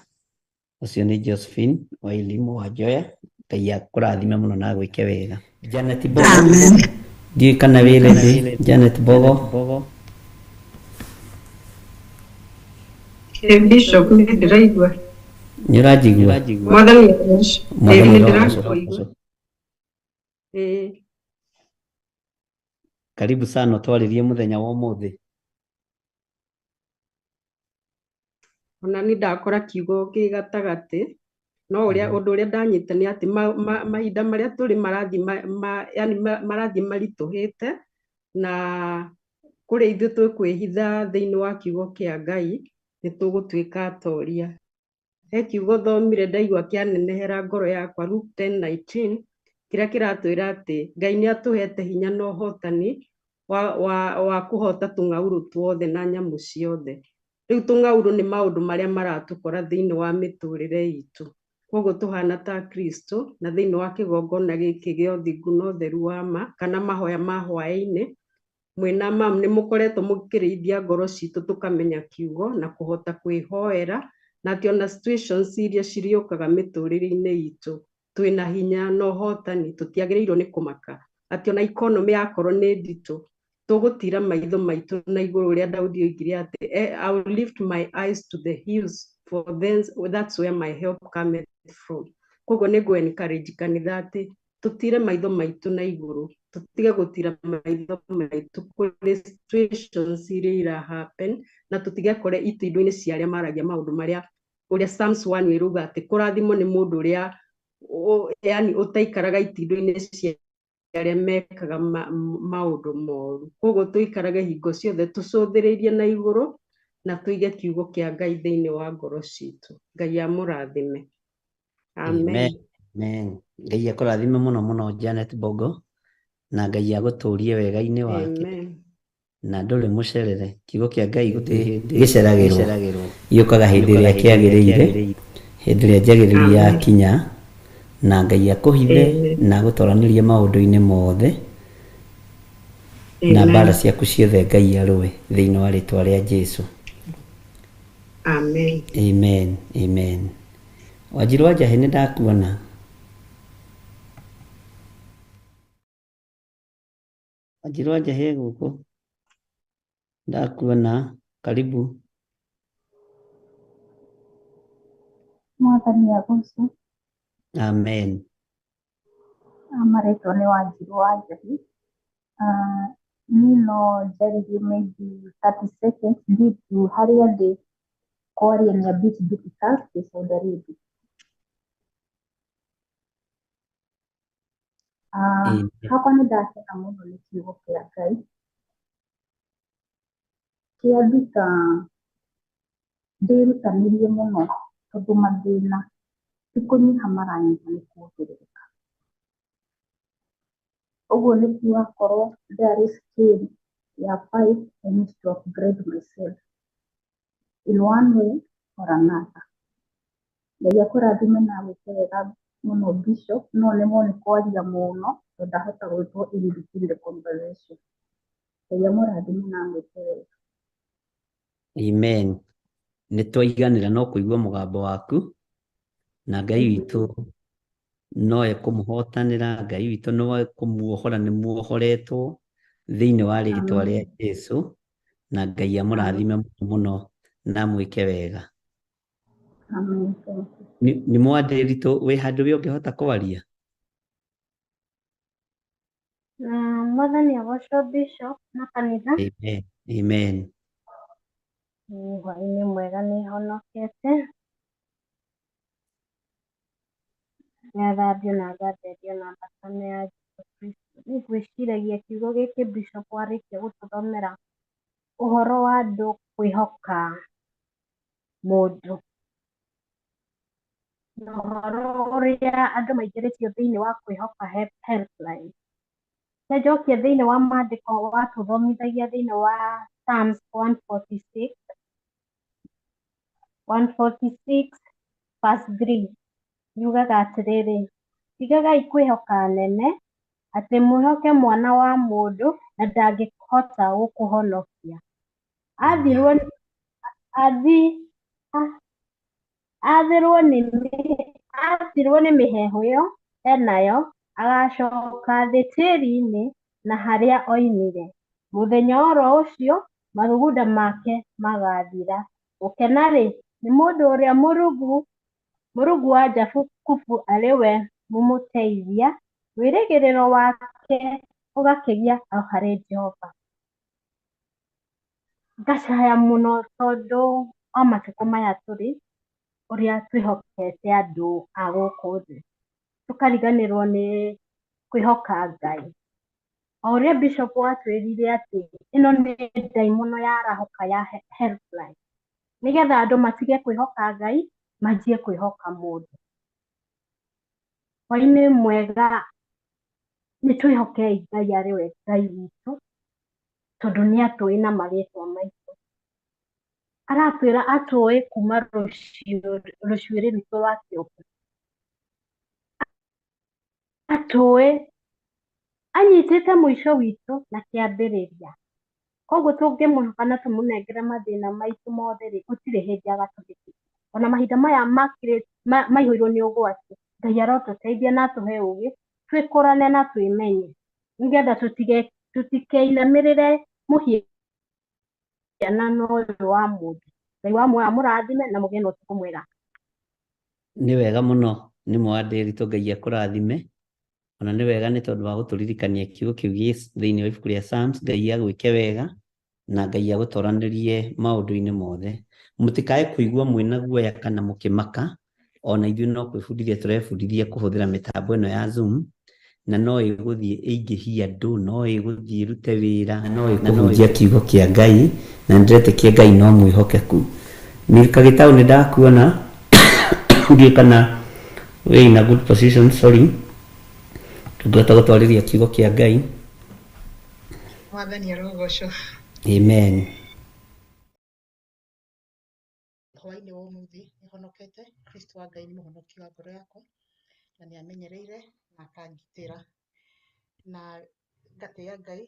Ũcio nĩ Josephine Wairimũ wa Njoya. Ngai akũrathime mũno na agwĩke wega. Janet Bogo.
Amen.
Ndiũĩ kana wĩ ready. Janet Bogo.
Bishop, nĩ ndĩraigua.
Nĩ ũranjigua?
Mwathani agocwo. Ĩĩ
Mwathani
nĩ
arogocwo.
ndĩrakũigua. Ĩĩ.
Karibu sana ũtwarĩrie mũthenya wa ũmũthĩ.
Ona niĩ ndakora kiugo gĩ gatagatĩ, no ũrĩa ũndũ ũrĩa ndanyita nĩ atĩ mahinda marĩa tũrĩ marathiĩ yani marathiĩ maritũhĩte, na kũrĩ ithuĩ twĩkwĩhitha thĩinĩ wa kiugo kĩa Ngai nĩ tũgũtuĩka atoria. He kiugo thomire ndaigua kĩanenehera ngoro yakwa, Luke 10:19, kĩrĩa kĩratwĩra atĩ Ngai nĩ atũhete hinya na ũhotani wa kũhota tũng'aurũ tuothe na nyamũ ciothe. Rĩu tũng'aurũ nĩ maũndũ marĩa maratũkora thĩinĩ wa mĩtũrĩre itũ. Koguo tũhana ta Kristo na thĩinĩ wa kĩgongona gĩkĩ gĩa ũthingu na ũtheru wa ma, kana mahoya ma hwaĩ-inĩ, mwĩna mam nĩ mũkoretwo mũkĩrĩithia ngoro citũ tũkamenya kiugo na kũhota kwĩhoera, na atĩ ona situations iria cirĩũkaga mĩtũrĩre-inĩ itũ twĩna hinya na ũhotani, tũtiagĩrĩirwo nĩ kũmaka atĩ ona economy yakorwo nĩ nditũ tũgũtira maitho maitũ na igũrũ, ũrĩa Daudi oigire atĩ I will lift my eyes to the hills, for thence, that's where my help cometh from. Koguo nĩ ngũ encourage kanitha atĩ tũtire maitho maitũ na igũrũ, tũtige gũtira maitho maitũ kũrĩ situations iria ira happen, na tũtigekore itindo-inĩ cia arĩa maragia maũndũ marĩa, ũrĩa Psalms 1 ĩruga atĩ kũrathimwo nĩ mũndũ ũrĩa yani ũtaikaraga itindo-inĩ cia arĩa mekaga maũndũ moru. Koguo tũikarage hingo ciothe tũcũthĩrĩirie na igũrũ na tũige kiugo kĩa Ngai thĩinĩ wa ngoro citũ. Ngai amũrathime.
Amen.
Amen.
Amen. Ngai akũrathime mũno mũno Janet Bongo, na Ngai agũtũrie wega-inĩ wake.
Amen.
Na ndũrĩ mũcerere. Kiugo kĩa Ngai gũtirĩ hĩndĩ gĩceragĩrwo, gĩũkaga hĩndĩ ĩrĩa kĩagĩrĩire, hĩndĩ ĩrĩa njagĩrĩru
Amen.
yakinya, na Ngai akũhithe
Amen.
na agũtoranĩrie maũndũ-inĩ mothe, na mbara
Amen.
ciaku ciothe Ngai arũe thĩinĩ wa rĩtwa rĩa Jesu.
Amen.
Amen. Amen. Wanjiru wa Njahĩ, nĩ ndakuona. Wanjiru wa Njahĩ gũkũ, ndakuona, karibu.
Mwathani agocwo.
Amen.
Marĩtwa nĩ Wanjiru wa Njahĩ. Niĩ no njarĩrie maybe 30 seconds due to harĩa ndĩ kwaria nĩ a bit difficult kwĩ Saudi Arabia.
Amen.
Hakwa nĩ ndakena mũno nĩ kiugo kĩa Ngai kĩanduta ndĩrutanĩrie mũno, tondũ mathĩna ti kũnyiha maranyiha, nĩ kuongerereka. Ũguo nĩ kuga korwo there is scale ya 5, I need to upgrade myself in one way or another. Ngai akũrathime na agwĩke wega mũno Bishop, no nemwo nĩ kwaria mũno tondũ ndahota gwĩtwo in between the conversation. Ngai amũrathime na amwĩke wega.
Amen. Nĩ twaiganĩra no kũigua mũgambo waku, na Ngai witũ no ekũmũhotanĩra, Ngai witũ no ekũmuohora, nĩ muohoretwo thĩinĩ wa rĩtwa
Amen.
rĩa Jesu, na Ngai
Amen.
amũrathime mũno mũno na amwĩke wega.
Amen. Thank you.
Nĩ mwandĩritũ wĩ handũ we ũngĩhota kwaria?
Mwathani agocwo Bishop na kanitha.
Amen. Amen.
Hwaĩ-inĩ mwega, nĩ honokete, ngathambio na ngatherio na thakame ya Jesũ Kristo. Nĩ ngwĩciragia kiugo gĩkĩ Bishop warĩkia gũtũthomera ũhoro wa andũ kwĩhoka mũndũ, na ũhoro ũrĩa andũ maingĩrĩtio thĩinĩ wa kwĩhoka helpline. Njokie thĩinĩ wa maandĩko watũthomithagia thĩinĩ wa Psalms 146 146 verse 3 yugaga atĩrĩrĩ, tigagai kwĩhoka anene, atĩ mwĩhoke mwana wa mũndũ, na ndangĩhota gũkũhonokia. Athirwo athi athirwo nĩ athirwo nĩ mĩheehũ ĩyo enayo, agacoka thĩ tĩri-inĩ na harĩa oimire. Mũthenya oro ũcio mathugunda make magathira. Gũkena-rĩ, nĩ mũndũ ũrĩa Mũrungu Mũrungu wa Jakubu arĩ we mũmũteithia, wĩrĩgĩrĩro wake ũgakĩgĩa o harĩ Jehova. Ngacaya mũno tondũ wa matukũ maya tũrĩ, ũrĩa twĩhokete andũ a gũkũ thĩ, tũkariganĩrwo nĩ kwĩhoka Ngai. O ũrĩa Bishop atwĩrire atĩ ĩno nĩ ndaimono yarahũka ya helpline, nĩgetha andũ matige kwĩhoka Ngai, manjie kwĩhoka mũndũ. Hwaĩ-inĩ mwega, nĩ twĩhokei Ngai arĩ we Ngai witũ, tondũ nĩ atũĩ na marĩtwa maitũ. Aratwĩra atũĩ kuma rũcuĩrĩ rwitũ rwa kĩongo. Atũĩ anyitĩte mũico witũ na kĩambĩrĩria. Koguo tũngĩmwĩhoka na tũmũnengere mathĩna maitũ mothe rĩ, gũtirĩ hĩndĩ agatũhĩtithia. Ona mahinda maya maihũirwo nĩ ũgwati, Ngai arotũteithia na atũhe ũgĩ, twĩkũrane na twĩmenye, nĩgetha tũtikeinamĩrĩre mũhianano ũyũ wa mũndũ. Ngai wa muoyo amũrathime na mũgĩe na ũtukũ mwega.
Nĩ wega mũno nĩ mwa Ndĩritũ Ngai akũrathime. Ona nĩ wega nĩ tondũ wa gũtũririkania kiugo kĩu gĩ thĩinĩ wa ibuku rĩa Psalms. Ngai agwĩke wega na Ngai agũtoranĩrie maũndũ-inĩ mothe. Mũtikae kũigua mwĩna guoya kana mũkĩmaka, ona ithuĩ no kwĩbundithia tũrebundithia kũhũthĩra mĩtambo ĩno ya Zoom, na no ĩgũthiĩ ĩingĩhie andũ, no ĩgũthiĩ ĩrute wĩra, na no ĩkũhunjia kiugo kĩa Ngai, na nĩndĩretĩkia Ngai no mwĩhokeku. Milka Gĩtaũ nĩ ndakuona, ndiũĩ kana wĩ in a good position, sorry, ndũngĩhota gũtwarĩria kiugo kĩa Ngai.
Mwathani arogocwo.
Amen.
Hwaĩ-inĩ wa ũmũthĩ nĩhonokete. Kristo wa Ngai nĩ mũhonokia wa ngoro yakwa na nĩ amenyereire na akangitĩra, na ngatĩĩa Ngai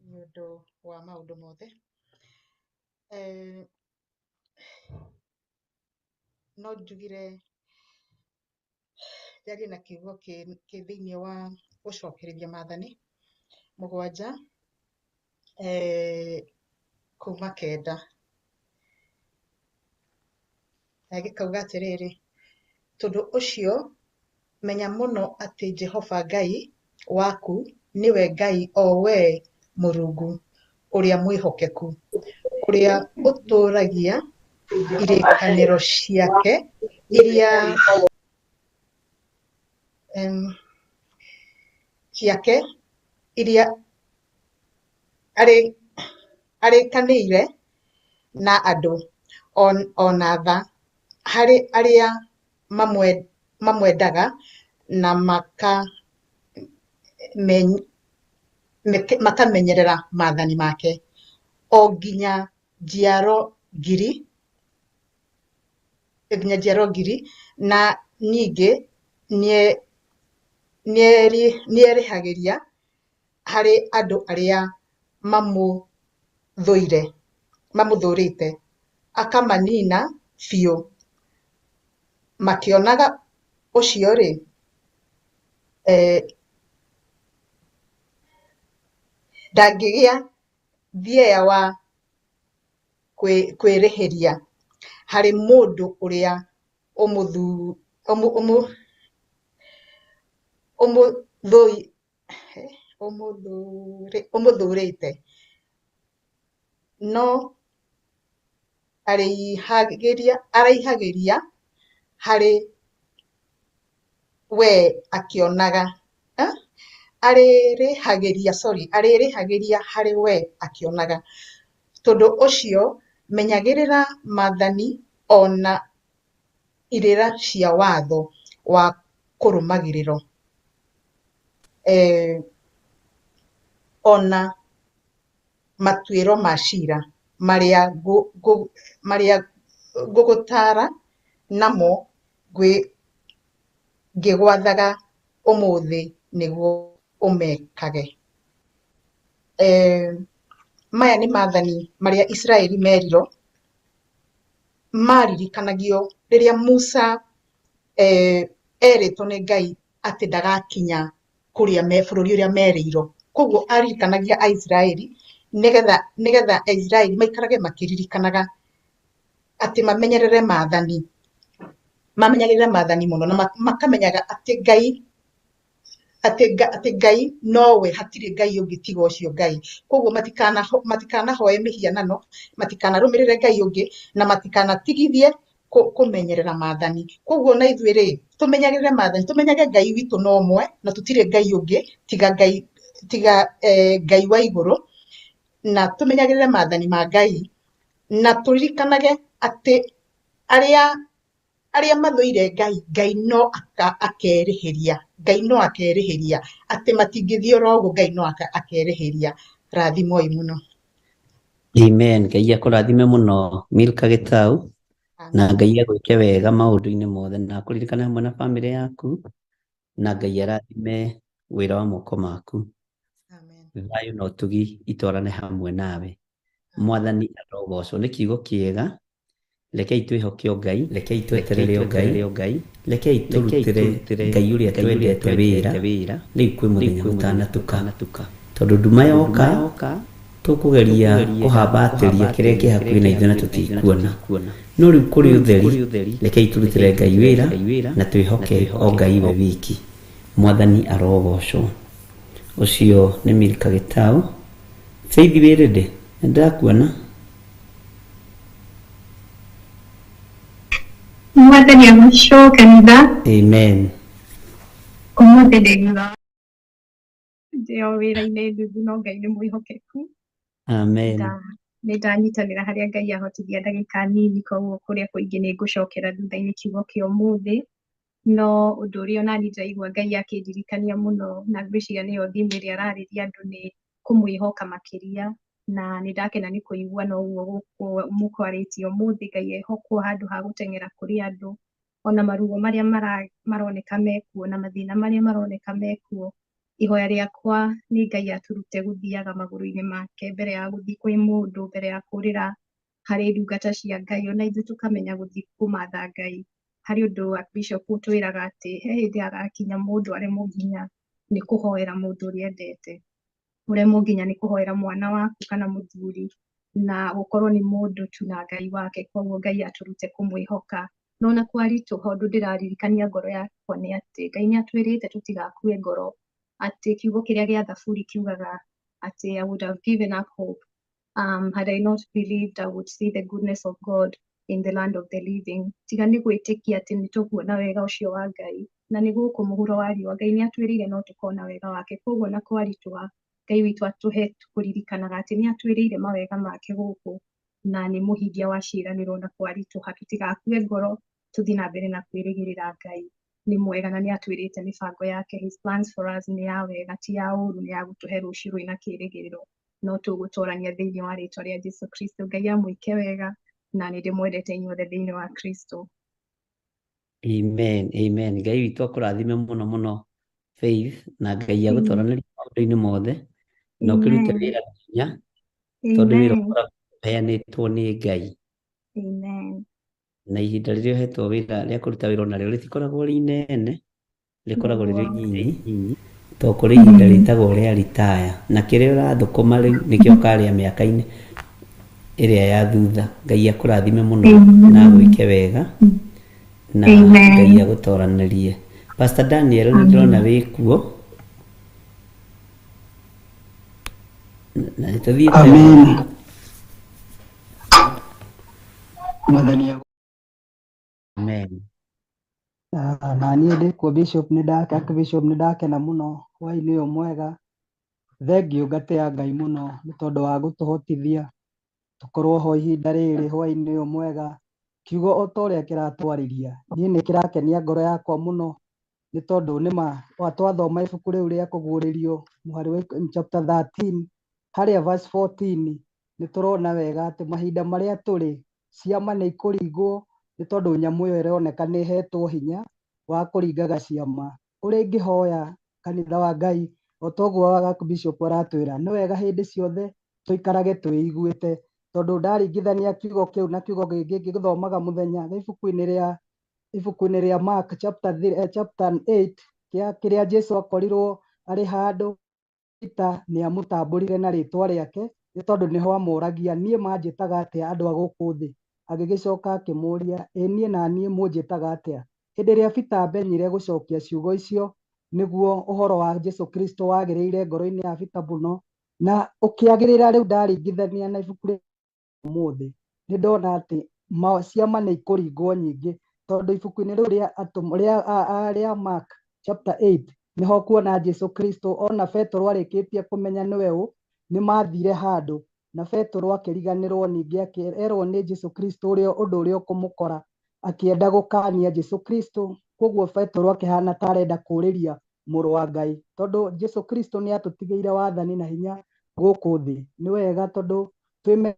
nĩ ũndũ wa maũndũ mothe. No njugire njarie na kiugo kĩ thĩinĩ wa gũcokereria maathani 7 kuma 9, na gĩkauga atĩrĩrĩ, tondũ ũcio menya mũno atĩ Jehova Ngai waku nĩwe Ngai o we Mũrungu ũrĩa mwĩhokeku, ũrĩa ũtũũragia irĩkanĩro ciake iria ciake iria arĩkanĩire na andũ ona tha harĩ arĩa mamwendaga na makamenyerera maathani make, o nginya njiaro ngiri, na ningĩ nĩerĩhagĩria harĩ andũ arĩa mamũthũrĩte, akamanina biũ makĩonaga. Ũcio-rĩ, ndangĩgĩa thieya wa kwĩrĩhĩria harĩ mũndũ ũrĩa ũmũthũrĩte, no arĩhagĩria harĩ we akĩonaga, arĩrĩhagĩria arĩrĩhagĩria harĩ we akĩonaga. Tondũ ũcio menyagĩrĩra maathani ona irĩra cia watho wa kũrũmagĩrĩrwo, ona matuĩro ma ciira marĩa ngũgũtaara namo ngĩgwathaga ũmũthĩ nĩguo ũmekage. Maya nĩ maathani marĩa Isiraeli merirwo maririkanagio rĩrĩa Musa erĩtwo nĩ Ngai atĩ ndagakinya kũrĩa bũrũri ũrĩa merĩirwo. Koguo aririkanagia Aisiraeli nĩgetha Aisiraeli maikarage makĩririkanaga atĩ mamenyerere maathani Mamenyagĩrĩre maathani mũno na makamenyaga atĩ Ngai atĩ Ngai nowe, hatirĩ Ngai ũngĩ tiga ũcio Ngai. Koguo matikanahoe mĩhianano, matikanarũmĩrĩre Ngai ũngĩ, na matikanatigithie kũmenyerera maathani. Koguo na ithuĩ rĩ, tũmenyagĩrĩre maathani, tũmenyage Ngai witũ no ũmwe na tũtirĩ Ngai ũngĩ tiga Ngai, tiga Ngai wa igũrũ, na tũmenyagĩrĩre maathani ma Ngai, na tũririkanage atĩ arĩa mathũire Ngai, Ngai no akerĩhĩria, Ngai no akerĩhĩria, atĩ matingĩthiĩ oro ũguo, Ngai no akerĩhĩria. Rathimoi mũno.
Amen. Ngai akũrathime mũno Milka Gĩtau, na Ngai agwĩke wega maũndũ-inĩ mothe, na akũririkane hamwe na bamĩrĩ yaku, na Ngai arathime wĩra wa moko maku. Thayũ na ũtugi itwarane hamwe nawe. Mwathani arogocwo. Nĩ kiugo kĩega. Rekei twĩhoke o Ngai, rekei tweterere o Ngai, rekei tũrutĩre Ngai ũrĩa twendete wĩra rĩu kwĩ mũthenya gũtanatuka, tondũ nduma yoka tũkũgeria kũhambatĩria kĩrĩa kĩ hakuhĩ na ithuĩ na tũtikuona. No rĩu kũrĩ ũtheri, rekei tũrutĩre Ngai wĩra na twĩhoke o Ngai we wiki. Mwathani arogocwo. Ũcio nĩ Milka Gĩtau. Faith wĩrĩndĩ, nĩndĩrakuona.
Mwathani agocwo kanitha.
Amen.
Ũmũthĩ ndĩ thutha ndĩ o wĩra-inĩ nuthu, no Ngai nĩ mwĩhokeku.
Amen.
Nĩ ndanyitanĩra harĩa Ngai ahotithia ndagĩka nini, koguo kũrĩa kũingĩ nĩ ngũcokera thutha-inĩ kiugo kĩa ũmũthĩ. No ũndũ ũrĩa onani ndĩraigua Ngai akĩndirikania mũno, na ngwĩciria nĩyo theme ĩrĩa ararĩria andũ, nĩ kũmwĩhoka makĩria. Na nĩ ndakena nĩ kũigua noguo gũkũ mũkwarĩtie ũmũthĩ, Ngai ehokwo handũ ha gũteng'era kũrĩ andũ, ona maruo marĩa maroneka mekuo na mathĩna marĩa maroneka mekuo. Ihoya rĩakwa nĩ Ngai atũrute gũthiaga magũrũ-inĩ make mbere ya gũthiĩ kwĩ mũndũ, mbere ya kũrĩra harĩ ndungata cia Ngai, ona ithuĩ tũkamenya gũthiĩ kũmatha Ngai. Harĩ ũndũ wa Bishop ũtwĩraga atĩ he hĩndĩ hagakinya mũndũ aremwo nginya nĩ kũhoera mũndũ ũrĩa endete, ũremwo nginya nĩ kũhoera mwana waku kana mũthuri, na gũkorwo nĩ mũndũ tu na Ngai wake. Koguo Ngai atũrute kũmwĩhoka. No ona kwaritũha, ũndũ ndĩraririkania ngoro yakwa nĩ atĩ Ngai nĩ atwĩrĩte tũtigakue ngoro, atĩ kiugo kĩrĩa gĩa Thaburi kiugaga atĩ I would have given up hope had I not believed I would see the goodness of God in the land of the living. Tiga nĩ gwĩtĩkia atĩ nĩ tũkuona wega ũcio wa Ngai, na nĩ gũkũ mũhuro wa riũa Ngai nĩ atwĩrĩire no tũkona wega wake. Koguo na kwaritũha, Ngai witũ atũhe kũririkanaga atĩ nĩ atwĩrĩire mawega make gũkũ, na nĩ mũhingia wa ciĩranĩro. Na kwaritũha tũtigakue ngoro, tũthiĩ na mbere na kwĩrĩgĩrĩra Ngai nĩ mwega, na nĩ atwĩrĩte mĩbango yake, his plans for us nĩ ya wega ti ya ũru, nĩ ya gũtũhe rũciũ rwĩna kĩĩrĩgĩrĩro. No tũgũtorania thĩinĩ wa rĩtwa rĩa Jesu Kristo. Ngai amwĩke wega, na nĩ ndĩmwendete inyuothe thĩinĩ wa Kristo.
Amen. Amen. Ngai witũ akũrathime mũno mũno Faith, na Ngai agũtoranĩrie maũndũ-inĩ mothe, na ũkĩrute
Amen.
wĩra na hinya, tondũ wĩra
Amen.
ũkoragwo ũheanĩtwo nĩ Ngai.
Amen.
Na ihinda rĩrĩa ũhetwo wĩra rĩa kũruta wĩra onarĩo rĩtikoragwo rĩ inene, rĩkoragwo rĩrĩ inyinyi, to kũrĩ ihinda rĩtagwo rĩa ritaya, na kĩrĩa ũrathũkũma rĩu nĩkĩo ũkarĩa mĩaka-inĩ ĩrĩa ya thutha. Ngai akũrathime mũno na agwĩke wega, na Ngai
Amen.
agũtoranĩrie. Pastor Daniel, nĩ ndĩrona wĩ kuo, na nĩ tũthiĩte.
Amen. Mwathani.
Amen.
Na niĩ ndĩ kuo Bishop, nĩ ndaka Bishop, nĩ ndakena mũno hwaĩ-inĩ ũyũ mwega. Thengiũ ngatĩa Ngai mũno nĩ tondũ wa gũtũhotithia tũkorwo ho ihinda rĩrĩ hwaĩ-inĩ ũyũ mwega. Kiugo o ta ũrĩa kĩratwarĩria niĩ nĩ kĩrakenia ngoro yakwa mũno, nĩ tondũ nĩma twathoma ibuku rĩu rĩa kũguũrĩrio mũhari wa chapter 13 harĩa verse 14, nĩ tũrona wega atĩ mahinda marĩa tũrĩ ciama nĩ ikũringwo, nĩ tondũ nyamũ ĩyo ĩroneka nĩ ĩhetwo hinya wa kũringaga ciama. Ũrĩa ingĩhoya kanitha wa Ngai, o toguo Bishop aratwĩra, nĩ wega hĩndĩ ciothe tũikarage twĩiguĩte, tondũ ndaringithania kiugo kĩu na kiugo gĩkĩ ngĩgĩthomaga mũthenya ibuku-inĩ rĩa Mark chapter 3, chapter 8 kĩa kĩrĩa Jesu akorirwo arĩ handũ Peter nĩ amũtambũrire na rĩtwa rĩake, nĩ tondũ nĩho amũragia, niĩ manjĩtaga atĩa andũ a gũkũ thĩ? Agĩgĩcoka akĩmũũria, ĩ niĩ na niĩ mũnjĩtaga atĩa? Hĩndĩ ĩrĩa Peter amenyire gũcokia ciugo icio, nĩguo ũhoro wa Jesu Kristo wagĩrĩire ngoro-inĩ ya Peter mũno, na ũkĩagĩrĩra. Rĩu ndaringithania na ibuku rĩa ũmũthĩ, nĩ ndona atĩ ciama nĩ ikũringwo nyingĩ, tondũ ibuku-inĩ rĩu rĩa atũmwo rĩa Mark chapter 8 nĩho kuona Jesu Kristo ona Petero arĩkĩtie kũmenya nĩwe ũ, nĩ mathire handũ na Petero akĩriganĩrwo, ningĩ akĩerwo nĩ Jesu Kristo ũrĩa ũndũ ũrĩa ũkũmũkora, akĩenda gũkania Jesu Kristo. Koguo Petero akĩhana ta arenda kũũrĩria mũrũ wa Ngai, tondũ Jesu Kristo nĩ atũtigĩire wathani na hinya gũkũ thĩ. Nĩ wega tondũ twĩme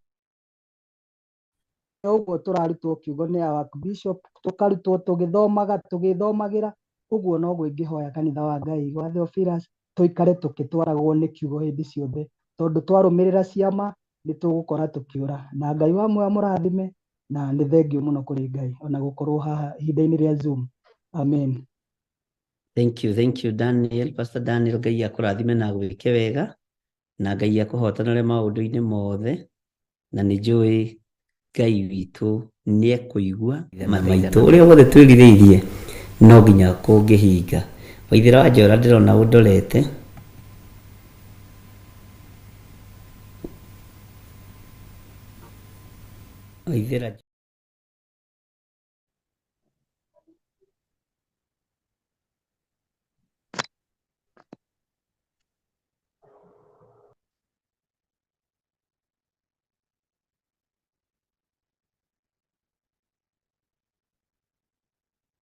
ũguo tũrarutwo kiugo nĩ our bishop, tũkarutwo tũgĩthomaga tũgĩthomagĩra ũguo. Noguo ingĩhoya kanitha wa Ngai wa Theophilus tũikare tũkĩtwaragwo nĩ kiugo hĩndĩ ciothe, tondũ twarũmĩrĩra ciama nĩ tũgũkora tũkĩũra. Na Ngai wa muoyo amũrathime, na nĩ thengiũ mũno kũrĩ Ngai ona gũkorwo haha ihinda-inĩ rĩa Zoom. Amen.
Thank you, thank you Daniel, Pastor Daniel. Ngai akũrathime na agwĩke wega, na Ngai akũhotanĩre maũndũ-inĩ mothe, na nĩ njũĩ Ngai witũ nĩ ekũigua maitũ ũrĩa wothe twĩrirĩirie no nginya kũngĩhinga. Waithĩra wa Njora, ndĩrona ũndorete. Waithĩra.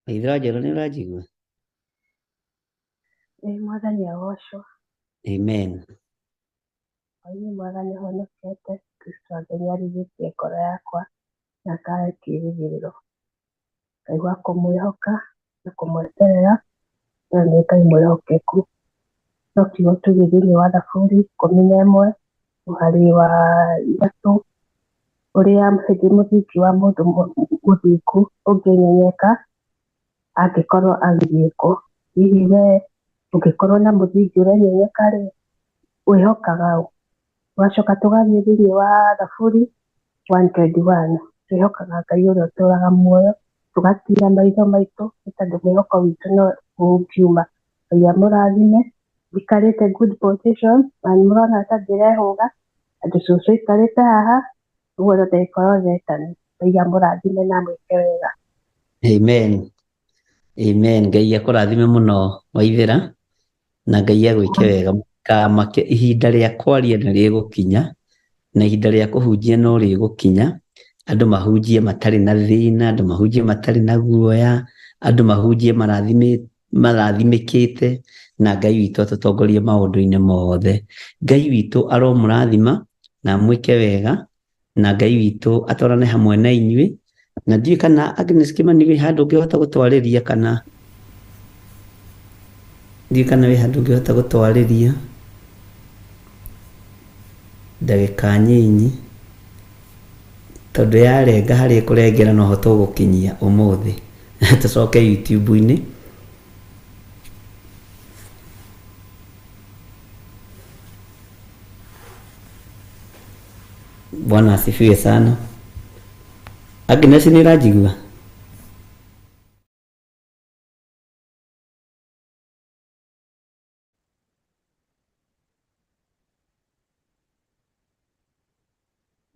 Waithĩra wa Njora, nĩ ũranjigua?
Ĩ Mwathani agocwo.
Amen.
Hwaĩ-inĩ mwega, nĩhonokete. Kristo Ngai nĩarĩithĩtie ngoro yakwa na akahe kĩĩrĩgĩrĩro. Ngaigua kũmwĩhoka na kũmweterera, na nĩ Ngai mwĩhokeku. No kiugo tuge thĩinĩ wa Thaburi 11 mũhari wa 3, ũrĩa hĩndĩ mũthingi wa mũndũ mũthingu ũngĩnyenyeka angĩkorwo agĩthiĩ kũ? Hihi we ũngĩkorwo na mũthingi ũrenyenyeka rĩ, wĩhokaga ũ? Tũgacoka tũgathiĩ thĩinĩ wa Thaburi 121, twĩhokaga Ngai ũrĩa ũtũraga muoyo, tũgatira maitho maitũ nĩ tondũ mwĩhoko witũ no ũngiuma. Ngai amũrathime. Njikarĩte good position na nĩ mũrona ta ndĩrehũga andũ cũcũ aikarĩte haha ũguo no ndagĩka o yothe etane. Ngai amũrathime na amwĩke wega.
Amen. Amen. Ngai akũrathime mũno Waithĩra, na Ngai agwĩke wega. Mũtikamake, ihinda rĩa kwaria nĩ rĩgũkinya, na ihinda rĩa kũhunjia no rĩgũkinya. Andũ mahunjie matarĩ na thĩna, andũ mahunjie matarĩ na guoya, andũ mahunjie marathimĩkĩte, na Ngai witũ atũtongorie maũndũ-inĩ mothe. Ngai witũ aromũrathima na amwĩke wega, na Ngai witũ atwarane hamwe na inyuĩ. Na ndiũĩ kana Agnes Kimani wĩ handũ ũngĩhota gũtwarĩria, kana ndiũĩ kana wĩ handũ ũngĩhota gũtwarĩria ndagĩka nyinyi, tondũ yarenga harĩa ĩkũrengera noho tũgũkinyia ũmũthĩ, tũcoke YouTube-inĩ. Bwana asifiwe sana. Agnes, nĩ ũranjigua?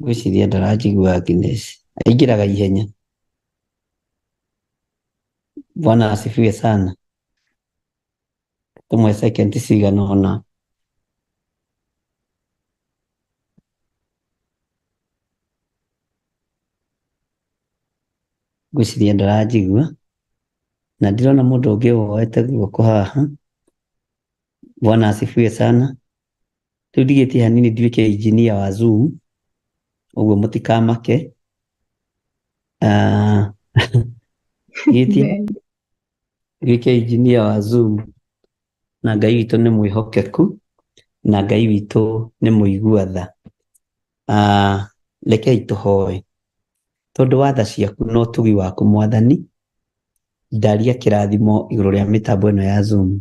Ngwĩciria ndaranjigua. Agnes aingĩraga ihenya. Bwana asifiwe sana. Tũmwe second cigana ũna. Ngwĩciria ndaranjigua, na ndirona mũndũ ũngĩ woete guoko haha. Bwana asifiwe sana. Rĩu ndigĩtie hanini nduĩke engineer wa Zoom, ũguo mũtikamake. Ndigĩtie nduĩke engineer wa Zoom, na Ngai witũ nĩ mwĩhokeku, na Ngai witũ nĩ mũigua tha. Rekei tũhoe. Tondũ wa tha ciaku na ũtugi waku Mwathani, ndaria kĩrathimo igũrũ rĩa mĩtambo ĩno ya Zoom,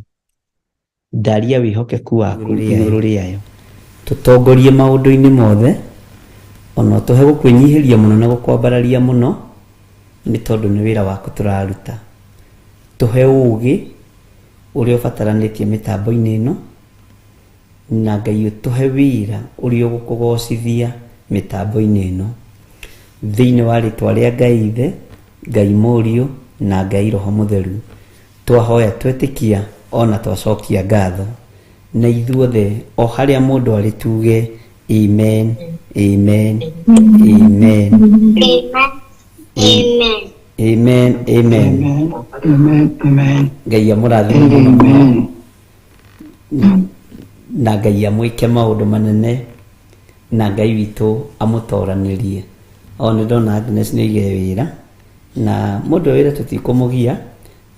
ndaria wĩhokeku waku igũrũ rĩayo, tũtongorie maũndũ-inĩ mothe, Ona ũtũhe gũkwĩnyihĩria mũno na gũkwambararia mũno, nĩ tondũ nĩ wĩra waku tũraruta. Tũhe ũũgĩ ũrĩa ũbataranĩtie mĩtambo-inĩ ĩno, na Ngai ũtũhe wĩra ũrĩa ũgũkũgocithia mĩtambo-inĩ ĩno. Thĩinĩ wa rĩtwa rĩa Ngai Ithe, Ngai Mũriũ na Ngai Roho Mũtheru, twahoya twetĩkia ona twacokia ngatho. Na ithuothe o harĩa mũndũ arĩ tuge amen, amen, amen.
Amen.
Amen, amen.
Amen, amen.
Ngai amũrathime mũno mũno na Ngai amwĩke maũndũ manene na Ngai witũ amũtoranĩrie. O nĩ ndona Agnes nĩ aigire wĩra na mũndũ wĩra tũtikũmũgia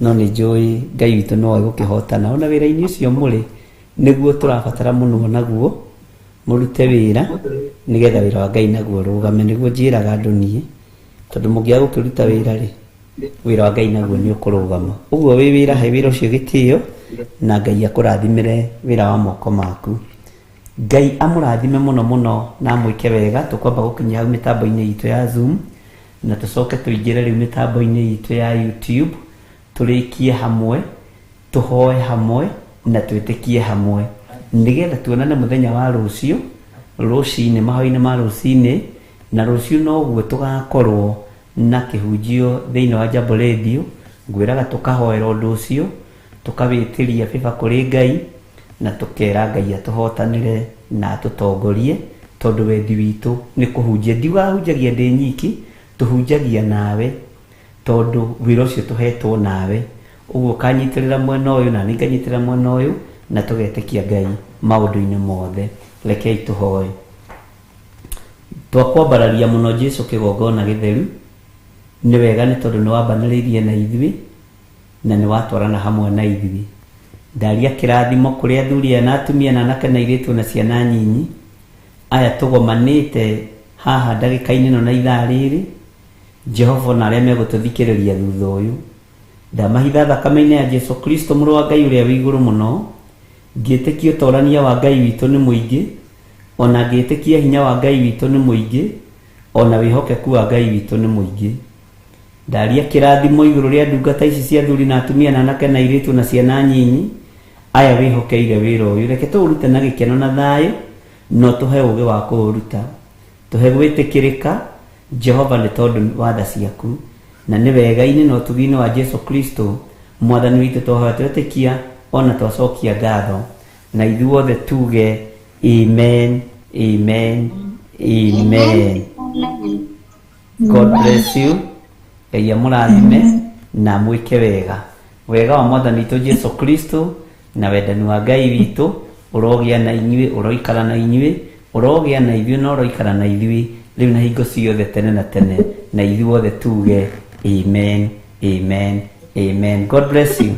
no nĩ njũĩ Ngai witũ no egũkĩhotana. Ona wĩra-inĩ ũcio mũrĩ nĩguo tũrabatara mũno naguo mũrute wĩra nĩgetha wĩra wa Ngai naguo ũrũgame. Nĩguo njĩraga andũ niĩ tondũ mũngĩaga gũkĩruta wĩra rĩ, wĩra wa Ngai naguo nĩ ũkũrũgama. Ũguo wĩ wĩra he wĩra ũcio gĩtĩo na Ngai akũrathimĩre wĩra wa moko maku. Ngai amũrathime mũno mũno na amwĩke wega. Tũkwamba gũkinyia hau mĩtambo-inĩ itũ ya Zoom na tũcoke tũingĩre rĩu mĩtambo-inĩ itũ ya YouTube, tũrĩkie hamwe, tũhoe hamwe na twĩtĩkie hamwe nĩgetha tuonane mũthenya wa rũciũ rũcinĩ, mahoya-inĩ ma rũcinĩ. Na rũciũ noguo tũgakorwo na kĩhunjio thĩinĩ wa Jambo Radio. Ngwĩraga tũkahoera ũndũ ũcio, tũkawĩtĩria favor kũrĩ Ngai na tũkera Ngai atũhotanĩre na atũtongorie, tondũ wendi witũ nĩ kũhunjia. Ndiugaga hunjagia ndĩ nyiki, tũhunjagia nawe tondũ wĩra ũcio tũhetwo nawe. Ũguo ũkanyitĩrĩra mwena ũyũ na niĩ nganyitĩrĩra mwena ũyũ na tũgetĩkia Ngai maũndũ-inĩ mothe. Rekei tũhoe. Twakwambararia mũno Jesu kĩgongona gĩtheru, nĩ wega nĩ tondũ nĩ wambanĩrĩirie na ithuĩ na nĩ watwarana hamwe na ithuĩ. Ndaria kĩrathimo kũrĩ athuri aya na atumia na anake na airĩtu na ciana nyinyi aya tũgomanĩte haha ndagĩka-inĩ ĩno na ithaa rĩrĩ. Jehova na arĩa megũtũthikĩrĩria thutha ũyũ, ndamahitha thakame-inĩ ya Jesu Kristo mũrũ wa Ngai ũrĩa wĩ igũrũ mũno, ngĩtĩkia ũtorania wa Ngai witũ nĩ mũingĩ, ona ngĩtĩkia hinya wa Ngai witũ nĩ mũingĩ, ona wĩhokeku wa Ngai witũ nĩ mũingĩ. Ndaria kĩrathimo igũrũ rĩa ndungata ici cia athuri na atumia na anake na airĩtu na ciana nyinyi aya wĩhokeire wĩra ũyũ. Reke tũũrute na gĩkeno na thayũ, no tũhe ũũgĩ wa kũũruta, tũhe gwĩtĩkĩrĩka Jehova nĩ tondũ wa tha ciaku, na nĩ wega-inĩ na ũtugi-inĩ wa Jesu Kristo mwathani witũ twahoya twetĩkia ona twacokia ngatho, na ithuothe tuge amen, amen, amen. God bless you. Ngai amũrathime na amwĩke wega. Wega wa mwathani witũ Jesu Kristo na wendani wa Ngai witũ ũrogĩa na inyuĩ, ũroikara na inyuĩ, ũrogĩa na ithuĩ na ũroikara na ithuĩ rĩu na hingo ciothe tene na tene, na ithuothe tuge amen, amen, amen. God bless you.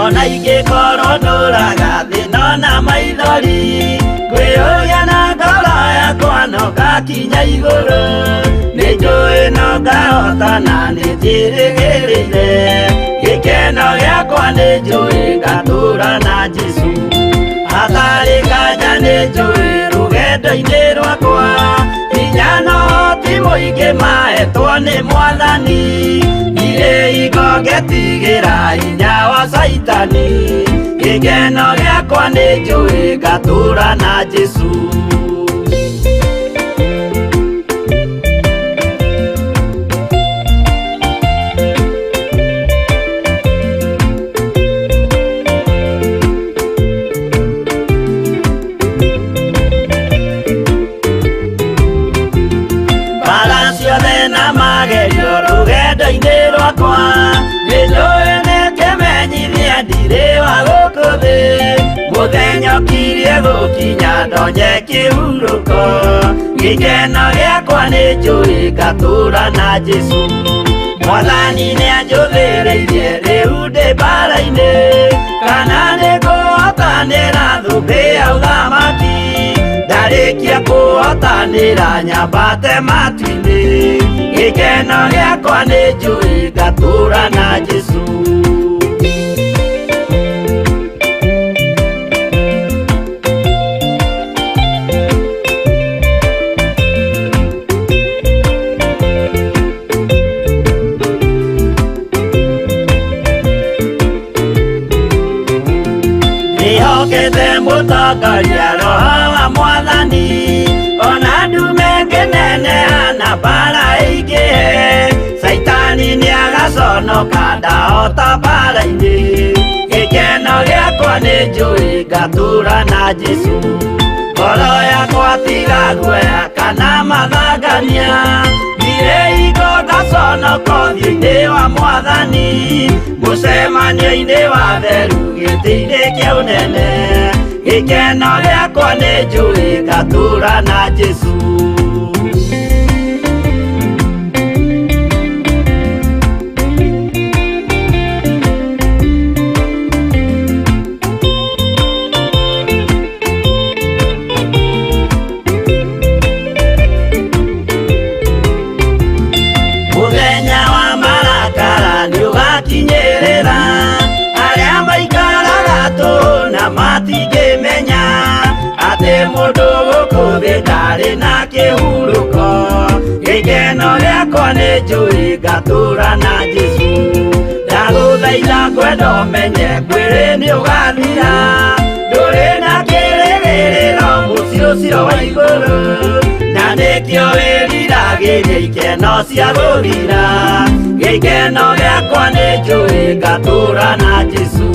Ona ingĩkorwo ndũraga thĩna na maithori, ngwĩyũria na ngoro yakwa no ngakinya igũrũ. Nĩ njũĩ no ngahotana, nĩ njĩrĩgĩrĩire gĩkeno gĩakwa, nĩ njũĩ ngatũra na Jesũ. Hatarĩ nganja nĩ njũĩ rũgendo-inĩ rwakwa, hinya no ti mũingĩ mahetwo nĩ Mwathani. Ndirĩ hingo ngetigĩra hinya wa Caitani, gĩkeno gĩakwa nĩ njũĩ ngatũra na Jesũ. Kirie gũkinya ndonye kĩhurũko gĩkeno gĩakwa nĩ njũĩ ngatũũra na Jesũ Mwathani nĩanjũthĩrĩirie rĩu ndĩ mbara-inĩ kana nĩngũhotanĩra thũmbĩ ya ũthamaki ndarĩkia kũhotanĩra nyambate matu-inĩ gĩkeno gĩakwa nĩ njũĩ ngatũũra na Jesũ. Nĩhokete mũtongoria roho wa mwathani ona ndume ngĩneneha na mbara ĩingĩhe Caitani nĩagaconoka ndahota mbara-inĩ gĩkeno gĩakwa nĩ njũĩ ngatũũra na Jesũ ngoro yakwa tiga guoya kana mathangania ndirĩ hingo ngaconoka ũthiũ-inĩ wa mwathani mũcemanio-inĩ wa theru gĩtĩ-inĩ kĩa ũnene gĩkeno gĩakwa nĩ njũĩ ngatũũra na Jesũ. Mũthenya wa marakara nĩũgakinyĩrĩra arĩa maikaraga tũhũ na matingĩmenya atĩ mũndũ gũkũ thĩ ndarĩ na kĩhurũko gĩkeno gĩakwa nĩ njũĩ ngatũũra na Jesũ ndagũthaitha ngwenda ũmenye mwĩrĩ nĩũgathira ndũrĩ na kĩrĩgĩrĩro mũciĩ ũcio wa igũrũ na nĩkĩo wĩriragĩria ikeno cia gũthira gĩkeno gĩakwa nĩ njũĩ ngatũũra na Jesũ.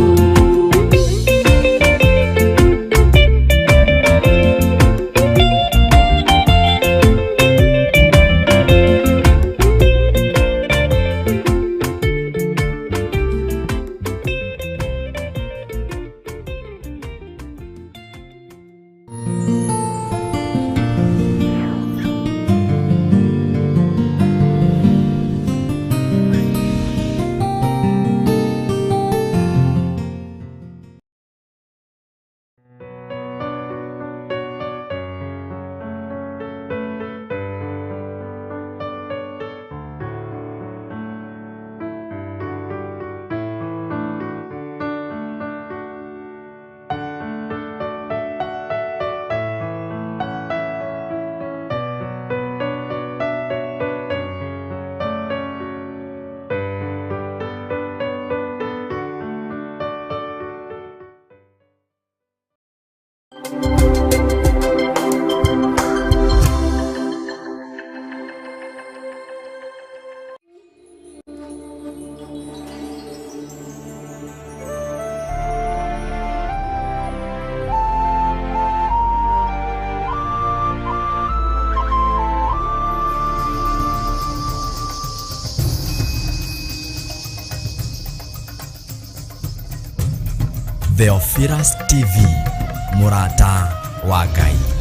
Theophilus TV, mũrata wa Ngai.